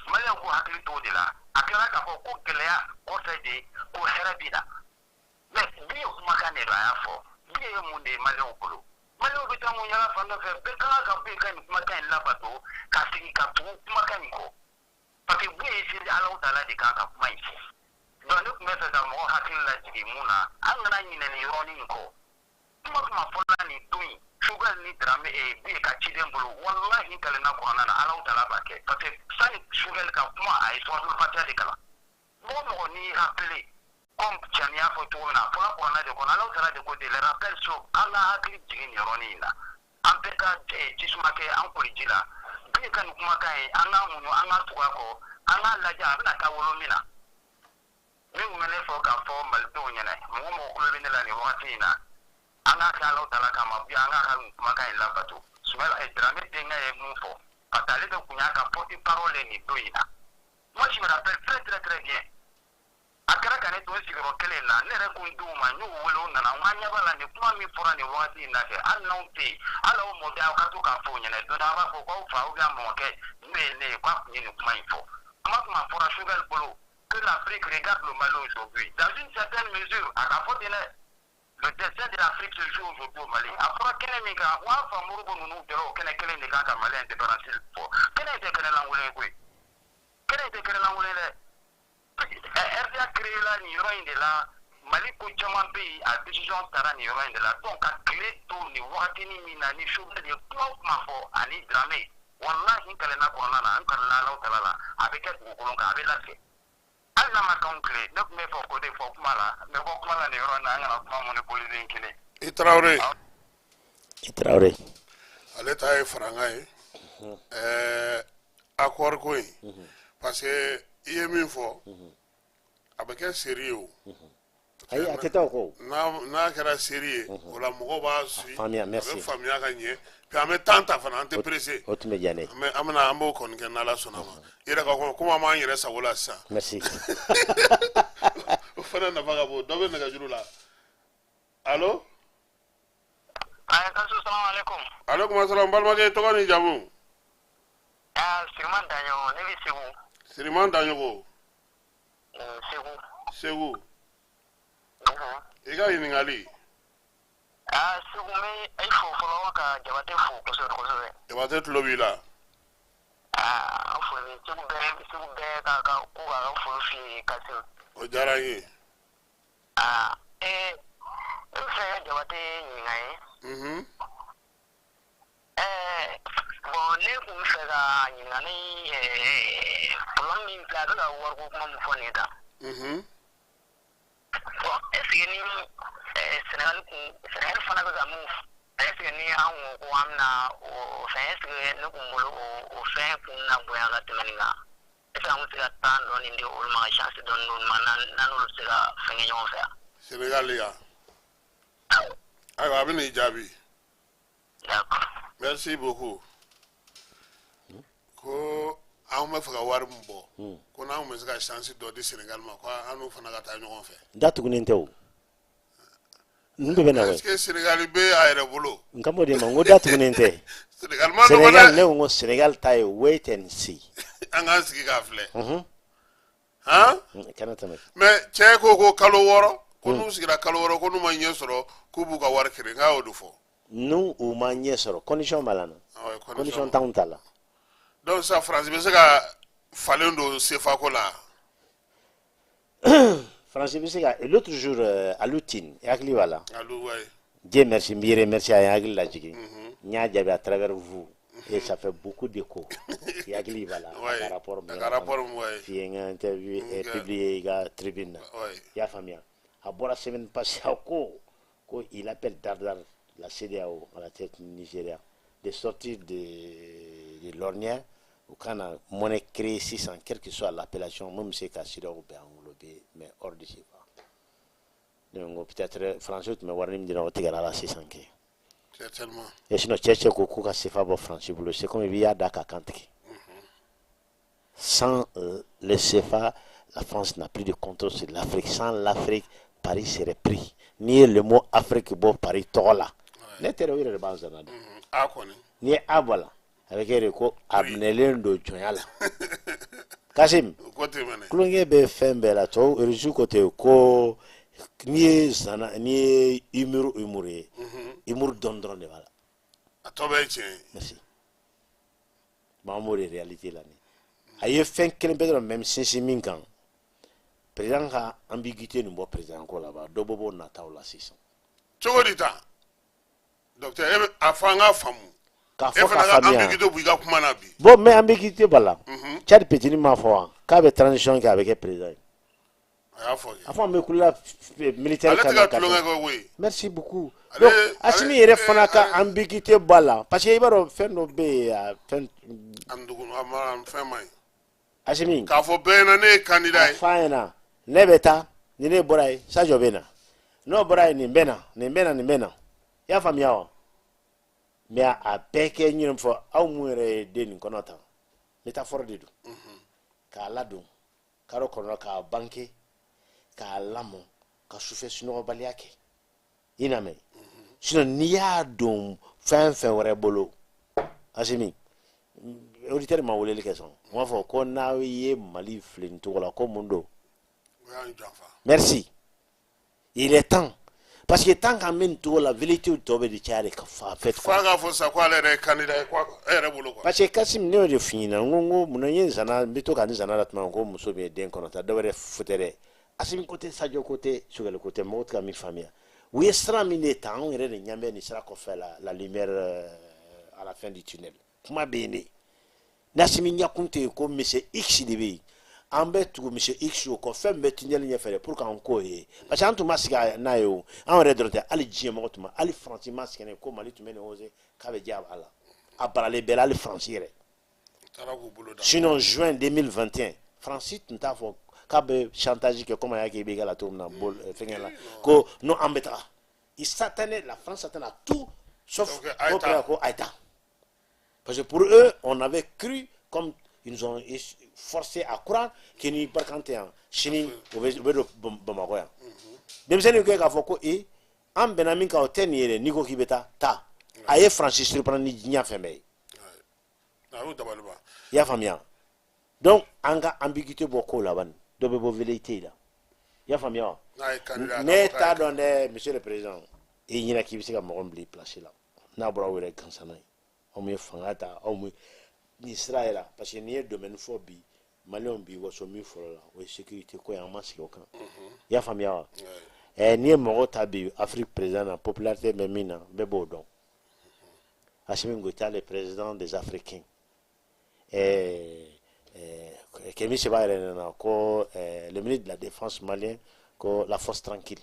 Maliyɛnw k'u hakili to o de la. A tilala k'a fɔ ko gɛlɛya kɔfɛ de ko hɛrɛ bɛ na. Mais bi ye kumakan de don, a y'a fɔ bi ye mun de ye maliyɛnw bolo? Maliyɛnw bɛ taa mun yala fan dɔ fɛ? Bɛɛ kan ka bɔ yen ka nin kumakan in labato, ka segin ka tugu kumakan in kɔ, parce que bu ye siri Alahu taala de kan ka kuma in fɔ. Donc ne tun bɛ fɛ ka mɔgɔ hakili lajigin mun na, an kana ɲinɛ nin yɔrɔnin in kɔ. Kuma kuma fɔla nin don in, Choguel ni Dramé bi ka ciden bolo, walahi n kalenna kuranna na, Alahu taala b'a kɛ, parce que sani Choguel ka kuma, a ye suratul Fatiha de kalan. Mɔgɔ mɔgɔ n'i rappelé, comme Tiani y'a fɔ cogo min na, a fɔla kuranna de kɔnɔ, Alahu taala de ko ten, le rappel sauve. An ka hakili jigin nin yɔrɔnin in na, an bɛɛ ka jisuma kɛ an koli ji la. Bi ka nin kumakan ye, an k'a muɲu, an k'a tugu a kɔ, an k'a lajɛ a bɛna taa wolo min na. Min tun bɛ ne fɔ k'a fɔ malidenw ɲɛna, mɔgɔ mɔgɔ kulo bɛ ne la nin wagati in na, an k'a kɛ Alahu taala kama bi, an k'a ka nin kumakan in labato. Soumaïla Dramé denkɛ ye mun fɔ, parce que ale de tun y'a ka porte parole ye nin don in na. Moi, je me rappelle très très très bien, a kɛra ka ne to n sigiyɔrɔ kelen na, ne yɛrɛ ko n denw ma, n y'u wele, u nana, n ko an ɲɛ b'a la nin kuma min fɔra nin wagati in na kɛ, hali n'anw tɛ yen, hali aw mɔden, aw ka to k'a fɔ u ɲɛna don dɔ, a b'a fɔ k'aw fa ou bien mɔkɛ n'o ye ne ye, k'a tun ye nin kuma in fɔ. Kuma fɔra Choguel bolo que l'Afrique regarde le Mali aujourd'hui dans une certaine mesure, a ka fɔ ten dɛ, le destin de l'Afrique se joue aujourd'hui au Mali. A fɔra kɛnɛ min kan, wa fa Modibo ninnu jɔra o kɛnɛ kelen de kan ka Mali indépendance fɔ. Kɛnɛ in tɛ kɛnɛ lankolon ye koyi, kɛnɛ in tɛ kɛnɛ lankolon ye dɛ. RDA créé la nin yɔrɔ in de la. Mali ko caman bɛ yen, a décision taara nin yɔrɔ in de la. Donc ka tile to nin wagatinin min na, ni Choguel ye kuma o kuma fɔ ani Dramé, walahi n kalenna kɔnɔna na, n kalenna Alahu taala la, a bɛ kɛ dugukolo kan, a bɛ latigɛ. Hali n'a ma k'anw tile, ne tun bɛ fɛ k'o de fɔ kuma la, n bɛ bɔ kuma la nin yɔrɔ in na, an kana kuma monopoliser n kelen. I Tarawele. I Tarawele. Ale ta ye farankan ye. Accord ko in, parce que i ye min fɔ, a bɛ kɛ série ye o. Ayi, a tɛ taa o kɔ. N'a kɛra série ye, o la mɔgɔw b'a suit. Faamuya, merci. A bɛ faamuya ka ɲɛ, puis an bɛ temps ta fana, an tɛ pressé. O tun bɛ diya ne ye. An bɛna, an b'o kɔni kɛ n'Ala sɔnna ma. I yɛrɛ ka komi an b'an yɛrɛ sago la sisan. Merci. O fana nafa ka bon. Dɔ bɛ nɛgɛjuru la. Allo. Ayi, Kasu, salamu aleykum. Aleykum salaam, balimakɛ, tɔgɔ ni jamu? Aa, Siriman Daɲɔgɔn, ne bɛ Segu. Siriman Daɲɔgɔn. Segu. Segu. I ka ɲininkali. Aa, Segu, n bɛ i fo fɔlɔ ka Jabate fo kosɛbɛ kosɛbɛ. Jabate tulo b'i la. Aa, an foli Segu bɛɛ, Segu bɛɛ ka ko k'a ka foli f'i ye, Kasimu. O diyara n ye. Aa, ne bɛ fɛ ka Jabate ɲininka ye. Bon, ne tun bɛ fɛ ka ɲininka ni problème min filɛ, a bɛ ka wariko kuma min fɔ nin ye tan. Bon, est ce que ni Sénégal kun, Sénégal fana bɛ ka mun, est ce que ni an ko ko an bɛna o fɛn, est ce que ne kun bolo o fɛn kun na bonya ka tɛmɛ nin kan? Est ce que an bɛ se ka temps dɔɔni di olu ma, ka chance dɔɔni di olu ma, n'an n'olu bɛ se ka fɛn kɛ ɲɔgɔn fɛ yan? Sénégal yan. Ayiwa, a bɛ n'i jaabi. D'accord. Merci beaucoup. Ko an bɛ fɛ ka wari min bɔ, ko n'an bɛ se ka chance dɔ di Sénégal ma, ko an n'u fana ka taa ɲɔgɔn fɛ. Da tugunnen tɛ o. N de bɛ na. Est-ce que Sénégal bɛ a yɛrɛ bolo? N kan b'o de ma, n ko da tugunnen tɛ. Sénégal ma nɔgɔ Sénégal, dɛ. Ne ko n ko Sénégal ta ye wait and see. An k'an sigi k'a filɛ. Han? Kana tɛmɛ. Mais cɛ ko kalo 6, ko n'u sigira kalo 6, ko n'u ma ɲɛ sɔrɔ, k'u b'u ka wari kere. N k'a y'o de fɔ. N'u u ma ɲɛ sɔrɔ, condition b'a la na. Ah ouais, condition t'anw ta la. Donc sisan France bɛ se ka falen don CFA ko la. France bɛ se ka, l'autre jour, Alou Tine, i hakili b'a la. Alou, ouais. Dieu merci, n b'i remercier, a ye n hakili lajigin. N y'a jaabi à travers vous et ça fait beaucoup d'écho. I hakili b'a la. A ka rapport A ka rapport min, ouais. F'i ye n ka interview publier i ka tribune na. I y'a faamuya. A bɔra semaine passée, a ko il appelle dare-dare la CEDEAO à la tête du Nigeria de sortir de l'ornière u ka na monnaie créée sisan, quelle que soit l'appellation, mun bɛ se ka CEDEAO bɛɛ englober, mais hors de CFA. Ne ko peut-être français tun bɛ wari min di o tigɛra la sisan kɛ. Certainement. Et sinon cɛ ko k'u ka CFA bɔ France bolo, c'est comme i b'i y'a da ka kan tigɛ. Sans le CFA, la France n'a plus de contrôle sur l'Afrique. Sans l'Afrique, Paris serait pris. N'i ye le mot Afrique bɔ Paris tɔgɔ la, ne tɛ dɛ, o yɛrɛ de b'an zana dɛ. A kɔni. N'i ye A bɔ a la, a bɛ kɛ de ko a minɛlen don jɔnya la. Kasim, O ko ten mɛnɛ. Tulonkɛ bɛ fɛn bɛɛ la. Tɔw Russie ko ten ko n'i ye zana, n'i ye humour ye, humour dɔɔni dɔrɔn de b'a la. A tɔ bɛɛ ye tiɲɛ ye. Merci. Bon, an b'o de réalité la nin. A ye fɛn kelen bɛɛ dɔrɔn même sinsin min kan, président ka ambiguïté nin bɔ président ko la ba, dɔ bɔ b'o nataw la sisan. Cogo di tan? Docteur, e bɛ a fɔ an k'a faamu. K'a E fɔ fana k'a ka faamuya. ambiguïté bɔ i ka kuma na bi. Bon, mais ambiguïté b'a la. Tchad petini m'a fɔ wa k'a bɛ transition kɛ, a bɛ kɛ président ye. A y'a fɔ kɛ. A fɔ an bɛ kulela militaire Ale ka tɛ na ka ka tulonkɛ kɛ koyi. Merci beaucoup. Ale- Donc Assimi yɛrɛ fana ka ambiguïté b'a la, parce que i b'a dɔn fɛn dɔ bɛ yen, a fɛn An dugu a ma fɛn ma ɲi. Assimi K'a fɔ bɛɛ ɲɛna ne ye candidat a ye. f'a ɲɛna ne bɛ taa, ni ne bɔra yen, Sadio bɛ na, n'o bɔra yen, nin bɛ na, nin bɛ na, nin bɛ na, i y'a faamuya wa? Mais a bɛɛ kɛ ɲinɛ fɔ aw mun yɛrɛ ye den nin kɔnɔ tan, métaphore de don, k'a ladon karo kɔnɔ, k'a banke, k'a lamɔ, ka sufɛ sunɔgɔbaliya kɛ, i na mɛn. Sinon n'i y'a don fɛn fɛn wɛrɛ bolo, Asimi auditeur ma weleli kɛ sɔn, n b'a fɔ ko n'aw ye Mali filɛ nin cogo la, ko mun don? O y'an janfa. Merci. Il est temps, parce que tant qu'an bɛ nin cogo la, vérité tɔ bɛ de caya de ka fɔ en fait F'a quoi. k'a fɔ sisan ko ale yɛrɛ ye candidat ye ko e yɛrɛ bolo quoi. Parce que Kasim, ne y'o de f'i ɲɛna, n ko munna n ye zana, n bɛ to ka n zana la tuma min ko muso min ye den kɔnɔ ta, dɔ wɛrɛ fu tɛ dɛ. Asimi ko tɛ, Sadio ko tɛ, Choguel ko tɛ, mɔgɔw tɛ ka min faamuya, u ye sira min de ta, anw yɛrɛ de ɲɛ bɛ nin sira kɔfɛ, la lumière à la fin du tunnel. Kuma bɛ yen de. Ni Asimi ɲakun tɛ yen ko monsieur X de bɛ yen, an bɛ tugu monsieur X o kɔ, fɛn min bɛ tunnel ɲɛfɛ dɛ, pour qu'an k'o ye, parce que an tun ma sigi n'a ye o. An yɛrɛ dɔrɔn tɛ, hali diɲɛ mɔgɔ tun ma, hali Faransi ma sigi n'a ye ko Mali tun bɛ nin osé k'a bɛ diya a la. A baralen bɛɛ la, hali Faransi yɛrɛ. Sinon juin 2021, Faransi tun t'a fɔ k'a bɛ chantage kɛ comme a y'a kɛ IBK la cogo min na, bol fɛnkɛ la, ko non, an bɛ taga. Il s'attendait, la France s'attendait à tout sauf ko ko a ye taa, parce que pour eux, on avait cru, comme ils nous ont forcé à croire que ni Barkhane tɛ yan sini, u bɛ don Bamakɔ yan. Denmisɛnninw kɛ k'a fɔ ko e, an bɛnna min kan, o tɛ nin ye dɛ. N'i ko k'i bɛ taa, taa. A ye Faransi surprendre ni diɲɛ fɛn bɛɛ ye. I y'a faamuya? Donc an ka ambiguïté bɔ ko la bani, dɔ bɛ bɔ velléité la. I y'a faamuya wa? Ne t'a dɔn dɛ, monsieur le président, i ɲinɛ k'i bɛ se ka mɔgɔ min bila i place la, n'a bɔra aw yɛrɛ gansan ye, aw min ye fanga ta, aw min nin sira yɛrɛ, parce que n'i ye domaine fɔ bi, maliyɛnw b'i waso min fɔlɔ la, o ye sécurité ko ye. An ma sigi o kan. I y'a faamuya wa? N'i ye mɔgɔw ta bi, Afrique président na, popularité bɛ min na, bɛɛ b'o dɔn. Assimi Goïta, le président des Africains. Kemi Seba yɛrɛ nana ko le ministre de la Défense malien, ko la force tranquille,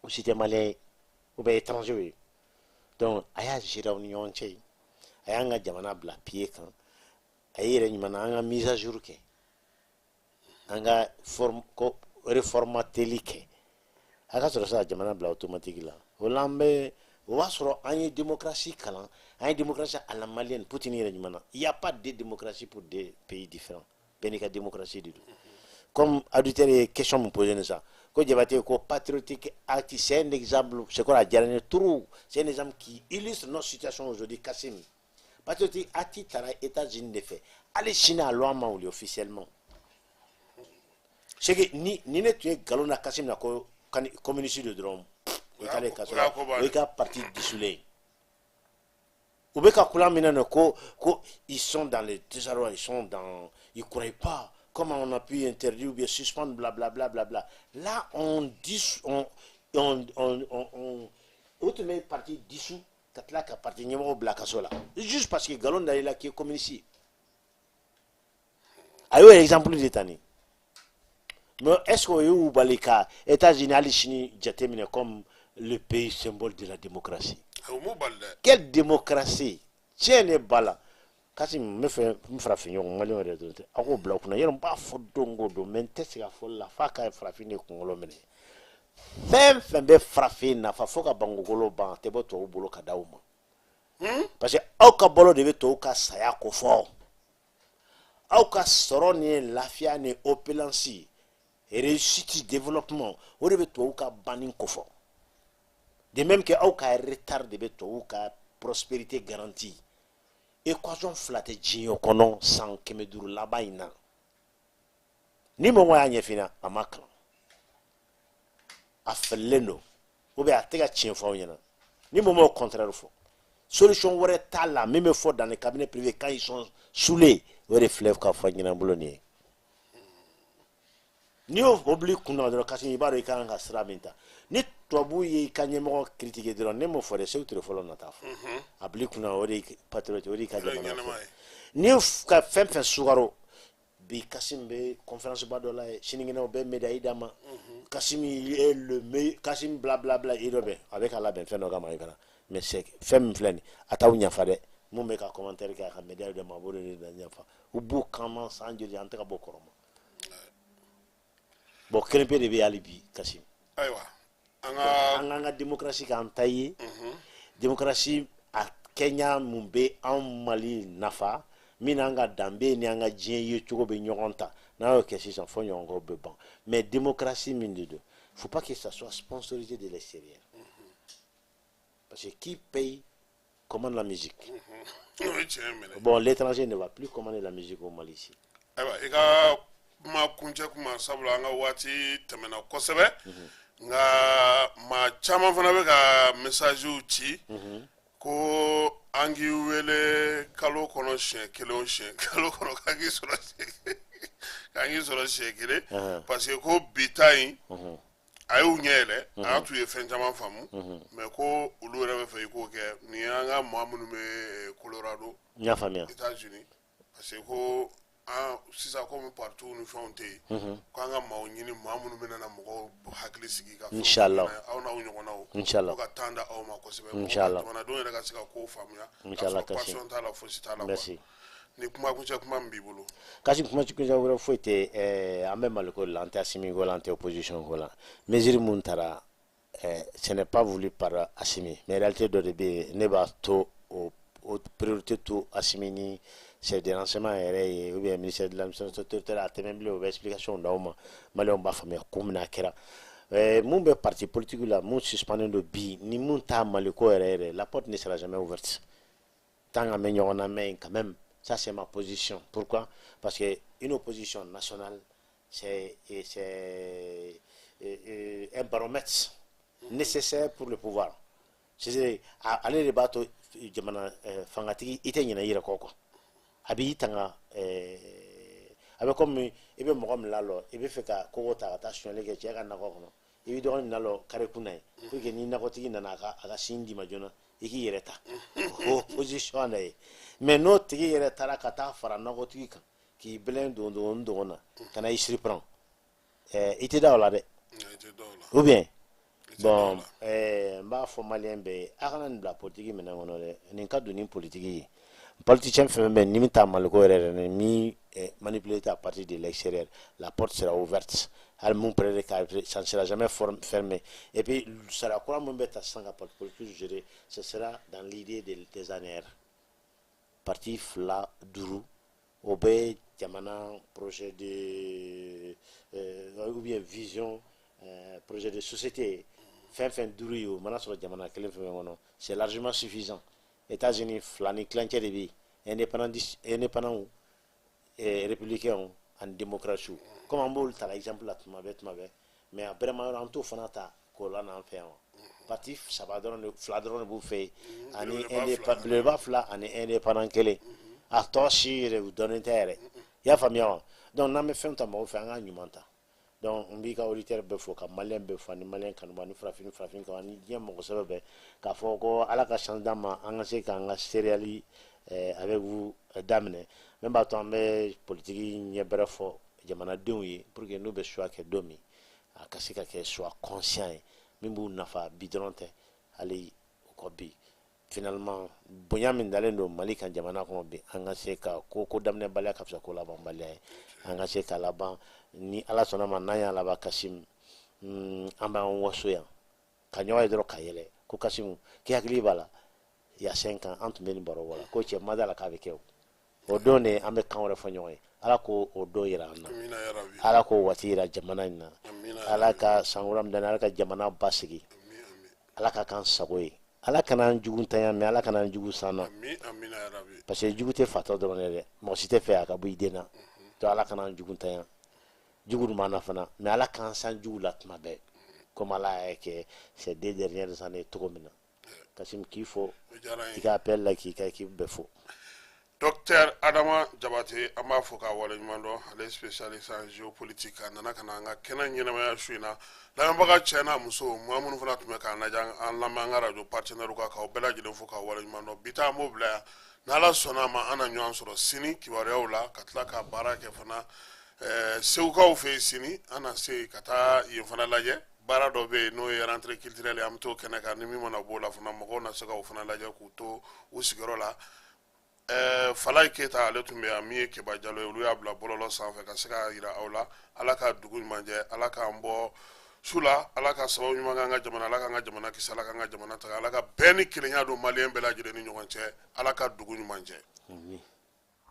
o si tɛ malien ye ou bien étranger ye. Donc a y'a gérer aw ni ɲɔgɔn cɛ ye, a y'an ka jamana bila pied kan, a ye yɛrɛ ɲuman na, an ka mise à jour kɛ, an ka forme ko réformateli kɛ, a ka sɔrɔ sisan jamana bila automatique la. O la, an bɛ o b'a sɔrɔ an ye démocratie kalan, an ye démocratie à la malienne. Poutine yɛrɛ ɲuman na, il y a pas de démocratie pour des pays différents, bɛɛ n'i ka démocratie de don. Comme auditeur ye question min posé nin sisan, ko Jabate ko patriotique acte, c'est un exemple, c'est quoi, a diyara n ye trop, c'est un exemple qui illustre notre situation aujourd'hui. Kassim, patriotique acte taara États-Unis de fɛ, hali sini a loi ma wuli officiellement. C'est que ni ne tun ye nkalon na Kassim na ko communiste de dɔrɔn, o t'ale ka sɔrɔ o y'i ka parti dissoulé. U bɛ ka kula min na ko ils sont dans les désarrois, ils sont dans, ils croient pas comment on a pu interdire ou bien suspendre, bla bla bla bla bla. Là on dit on o tun bɛ parti dissous ka tila ka parti ɲɛmɔgɔ bila kaso la, juste parce que nkalon da i la k'i ye communiste ye. A y'o exemple de ta nin. Mais est-ce que o y'u bali ka États-Unis hali sini jateminɛ comme le pays symbole de la démocratie? Quelle démocratie? Tiɲɛ de b'a la. Kasi n bɛ fɛ n farafin ɲɔgɔn maliyɛnw yɛrɛ dɔrɔn tɛ, aw k'o bila u kunna. Yɔrɔ n b'a fɔ don o don, mais n tɛ se ka fɔli la f'a ka farafin de kunkolo minɛ. Fɛn fɛn bɛ farafin nafa fo ka bangokolo ban, a tɛ bɔ tubabu bolo ka d'aw ma, parce que aw ka balo de bɛ tubabu ka saya ko fɔ. Aw ka sɔrɔ ni lafiya ni opulence, réussite, développement, o de bɛ tubabu ka banni kofɔ. De même que aw ka retard de bɛ tubabu ka prospérité garantie. Équation fila tɛ diɲɛ kɔnɔ san 500 laban in na. Ni mɔgɔ y'a ɲɛf'i ɲɛna, a ma kalan, a fɛlɛlen don, ou bien a tɛ ka tiɲɛ fɔ aw ɲɛna. Ni mɔgɔ m'o contraire fɔ, solution wɛrɛ t'a la. Min bɛ fɔ dans les cabinets privés quand ils sont saoulés, o de filɛ ka fɔ ɲɛna bolo nin ye. N'i y'o mobili kun na dɔrɔn, kasi i b'a dɔn i ka kan ka sira min ta. Ni tubabu ye i ka ɲɛmɔgɔ critiquer dɔrɔn, ne m'o fɔ dɛ, Seku Ture fɔlɔ nata fɔ, a bil'i kunna o de ye patriote, o de y'i ka jamana fɛ. N'i ye ka fɛn fɛn sukaro bi, Kasim bɛ conférence ba dɔ la ye, sinikɛnɛ o bɛ médaille d'a ma, Kasim est le meilleur, Kasim bla bla bla. I dɔ bɛ a bɛ ka labɛn fɛn dɔ kama i kana, mais c'est fɛn min filɛ nin, a t'aw ɲafa dɛ. Mun bɛ ka commentaire kɛ, a ka médaille d'a ma, a b'o de ɲafa. U b'u kama san joli, an tɛ ka bɔ kɔrɔ ma. Bon, kelen pe de bɛ hali bi, Kasim. Ayiwa, an ka an k'an ka démocratie k'an ta ye. Démocratie a kɛɲa mun bɛ anw Mali nafa, min n'an ka danbe ni an ka diɲɛ ye cogo bɛ ɲɔgɔn ta, n'an y'o kɛ sisan, fɔ ɲɔgɔn bɛ ban. Mais démocratie min de don, faut pas que ça soit sponsorisé de l'extérieur, parce que qui paye commande la musique. Bon, l'étranger ne va plus commander la musique au Mali ici. Ayiwa, i ka kuma kuncɛ kuma, sabula an ka waati tɛmɛna kosɛbɛ, nka maa caman fana bɛ ka messagew ci ko an k'i wele kalo kɔnɔ siɲɛ kelen o siɲɛ, kalo kɔnɔ k'an k'i sɔrɔ, K'an k'i sɔrɔ siɲɛ kelen, parce que ko bi ta in, a y'u ɲɛ yɛlɛ, a y'a t'u ye fɛn caman faamu, mais ko olu yɛrɛ bɛ fɛ i k'o kɛ. Nin y'an ka maa minnu bɛ Colorado, N y'a faamuya. États-Unis, parce que ko an sisan, komi partout ni fɛnw tɛ yen, ko an ka maaw ɲini, maa minnu bɛ na mɔgɔw hakili sigi ka fɛnw Inshallah. f'u ɲɛna, aw n'aw ɲɔgɔnnaw, Inshallah. ko ka temps da aw ma kosɛbɛ. Inshallah. Jamanadenw yɛrɛ ka se ka kow faamuya. Inshallah, k'a sɔrɔ Kassim. passion t'a la, fosi t'a la quoi. Merci. Ni kuma kuncɛ kuma min b'i bolo. Kasi, kuma kuncɛ wɛrɛ foyi tɛ. An bɛ Maliko de la, an tɛ Assimi ko la, an tɛ opposition ko la. Mesure mun taara, ce n'est pas voulu par Assimi, mais réalité dɔ de bɛ yen, ne b'a to o priorité to Assimi ni chef de renseignement yɛrɛ ye, ou bien ministère de l'Administration territoriale, a tɛmɛ bilen, o bɛ explication d'aw ma, maliyɛnw b'a faamuya ko min na a kɛra. Mun bɛ parti politique la, mun suspendé don bi, ni mun t'a Maliko yɛrɛ yɛrɛ, la porte ne sera jamais ouverte tant qu'an bɛ ɲɔgɔn na. Mais quand même, ça, c'est ma position. Pourquoi? Parce que une opposition nationale, c'est un baromètre nécessaire pour le pouvoir. C'est ale de b'a to jamana fangatigi, i tɛ ɲinɛ i yɛrɛ kɔ quoi. A b'i tanga, a bɛ komi i bɛ mɔgɔ min lalɔ, i bɛ fɛ ka kogo ta ka taa sonyali kɛ cɛ ka nakɔ kɔnɔ, i b'i dɔgɔnin min lalɔ kare kunna ye pour que ni nakɔtigi nana, a ka sin d'i ma joona, i k'i yɛrɛ ta o position na ye. Mais n'o tigi yɛrɛ taara ka taa fara nakɔtigi kan k'i bɛlɛn don don dogo na ka na i surprend, i tɛ da o la dɛ. I tɛ dɔw la. Ou bien I tɛ dɔw bon, la. N b'a fɔ maliyɛn bɛɛ ye, a kana nin bila politiki minɛn kɔnɔ dɛ. Nin ka don ni politiki ye. Politicien fɛn fɛn bɛ yen ni min t'a Maliko yɛrɛ yɛrɛ, ni min manipulé à partir de l'extérieur, la porte sera ouverte. Hali mun prêt ka, ça ne sera jamais fermé. Et puis sariya kura mun bɛ ta sisan ka parti politique gérer, ce sera dans l'idée des ANR, parti fila duuru, o bɛ jamana projet de ou bien vision, projet de société, fɛn fɛn duuru ye, o mana sɔrɔ jamana kelen fɛn fɛn kɔnɔ, c'est largement suffisant. États-Unis, fila ni tilancɛ de bɛ yen, indépendant, indépendant, républicain ani démocratie. Comme an b'olu ta exemple la tuma bɛɛ tuma bɛɛ, mais a vraiment yɔrɔ an t'o fana ta k'o la n'an fɛ yan wa. Parti saba dɔrɔn de, fila dɔrɔn de b'u fɛ yen, ani belebeleba fila ani indépendant kelen. A tɔ si yɛrɛ u dɔnnen tɛ yɛrɛ, i y'a faamuya wa? Donc n'an bɛ fɛn ta mɔgɔw fɛ, an k'a ɲuman ta. Donc n b'i ka auditeur bɛɛ fo, ka maliyɛn bɛɛ fo, ani maliyɛn kanuba, ani farafin, farafin kanu, ani diɲɛ mɔgɔ sɛbɛ bɛɛ, k'a fɔ ko Ala ka chance d'an ma, an ka se k'an ka céréales avec vous daminɛ min b'a to an bɛ politiki ɲɛ bɛrɛ fɔ jamanadenw ye, pour que n'u bɛ choix kɛ don min, a ka se ka kɛ choix conscient ye min b'u nafa bi dɔrɔn tɛ, hali o kɔ bi. Finalement, bonya min dalen don Mali kan jamana kɔnɔ bi, an ka se ka ko ko daminɛbaliya ka fisa ko labanbaliya ye. An ka se ka laban ni Ala sɔnna ma. N'an y'a laban, Kasimu, an b'an waso yan ka ɲɔgɔn ye dɔrɔn ka yɛlɛ ko Kasimu, k'i hakili b'a la, il y a 5 ans, an tun bɛ nin baro la, ko cɛ ma da la k'a bɛ kɛ. O don de an bɛ kan wɛrɛ fɔ ɲɔgɔn ye. Ala k'o o don yira an na. Amina ya Rabbi. Ala k'o waati yira jamana in na. Amina ya. Ala ka sankura min danni, Ala ka jamana basigi. Ami, ami. Ala ka k'an sago ye. Ala kana an jugu tanya mɛ, Ala kana an jugu san na. Ami, amina ya Rabbi. Parce que jugu tɛ fatɔ dɔrɔn ye dɛ, mɔgɔ si tɛ fɛ a ka bɔ i den na. Donc Ala kana an jugu tanya, jugu dun b'an na fana, mais Ala k'an san jugu la tuma bɛɛ, comme Ala y'a kɛ ces 2 dernières années cogo min na. Kasim, k'i fo. O diyara n I ye. ka appel la, k'i ka équipe bɛɛ fo. Docteur Adama Jabate, an b'a fɔ k'a waleɲuman dɔn. Ale ye spécialiste en géopolitique. A nana ka na an ka kɛnɛ ɲɛnamaya su in na. Lamɛnbaga cɛ n'a muso, maa minnu fana tun bɛ k'an lajɛ, an lamɛn an ka radio partenaire kan, k'aw bɛɛ lajɛlen fo k'aw waleɲuman dɔn. Bi ta, an b'o bila yan. N'Ala sɔnna a ma, an na ɲɔgɔn sɔrɔ sini kibaruyaw la, ka tila ka baara kɛ fana Segukaw fɛ yen. Sini an na se ka taa yen fana lajɛ. Baara dɔ bɛ yen, n'o ye rentrée culturelle ye, an bɛ t'o kɛnɛ kan. Ni min mana b'o la fana, mɔgɔw na se ka o fana lajɛ k'u to u sigiyɔrɔ la. Falaye Keyita, ale tun bɛ yan, min ye Keba Jalo ye, olu y'a bila bɔlɔlɔ sanfɛ ka se k'a yira aw la. Ala ka dugu ɲuman jɛ, Ala k'an bɔ su la, Ala ka sababu ɲuman k'an ka jamana, Ala k'an ka jamana kisi, Ala k'an ka jamana taga, Ala ka bɛn ni kelenya don maliyɛn bɛɛ lajɛlen ni ɲɔgɔn cɛ. Ala ka dugu ɲuman jɛ. Amin.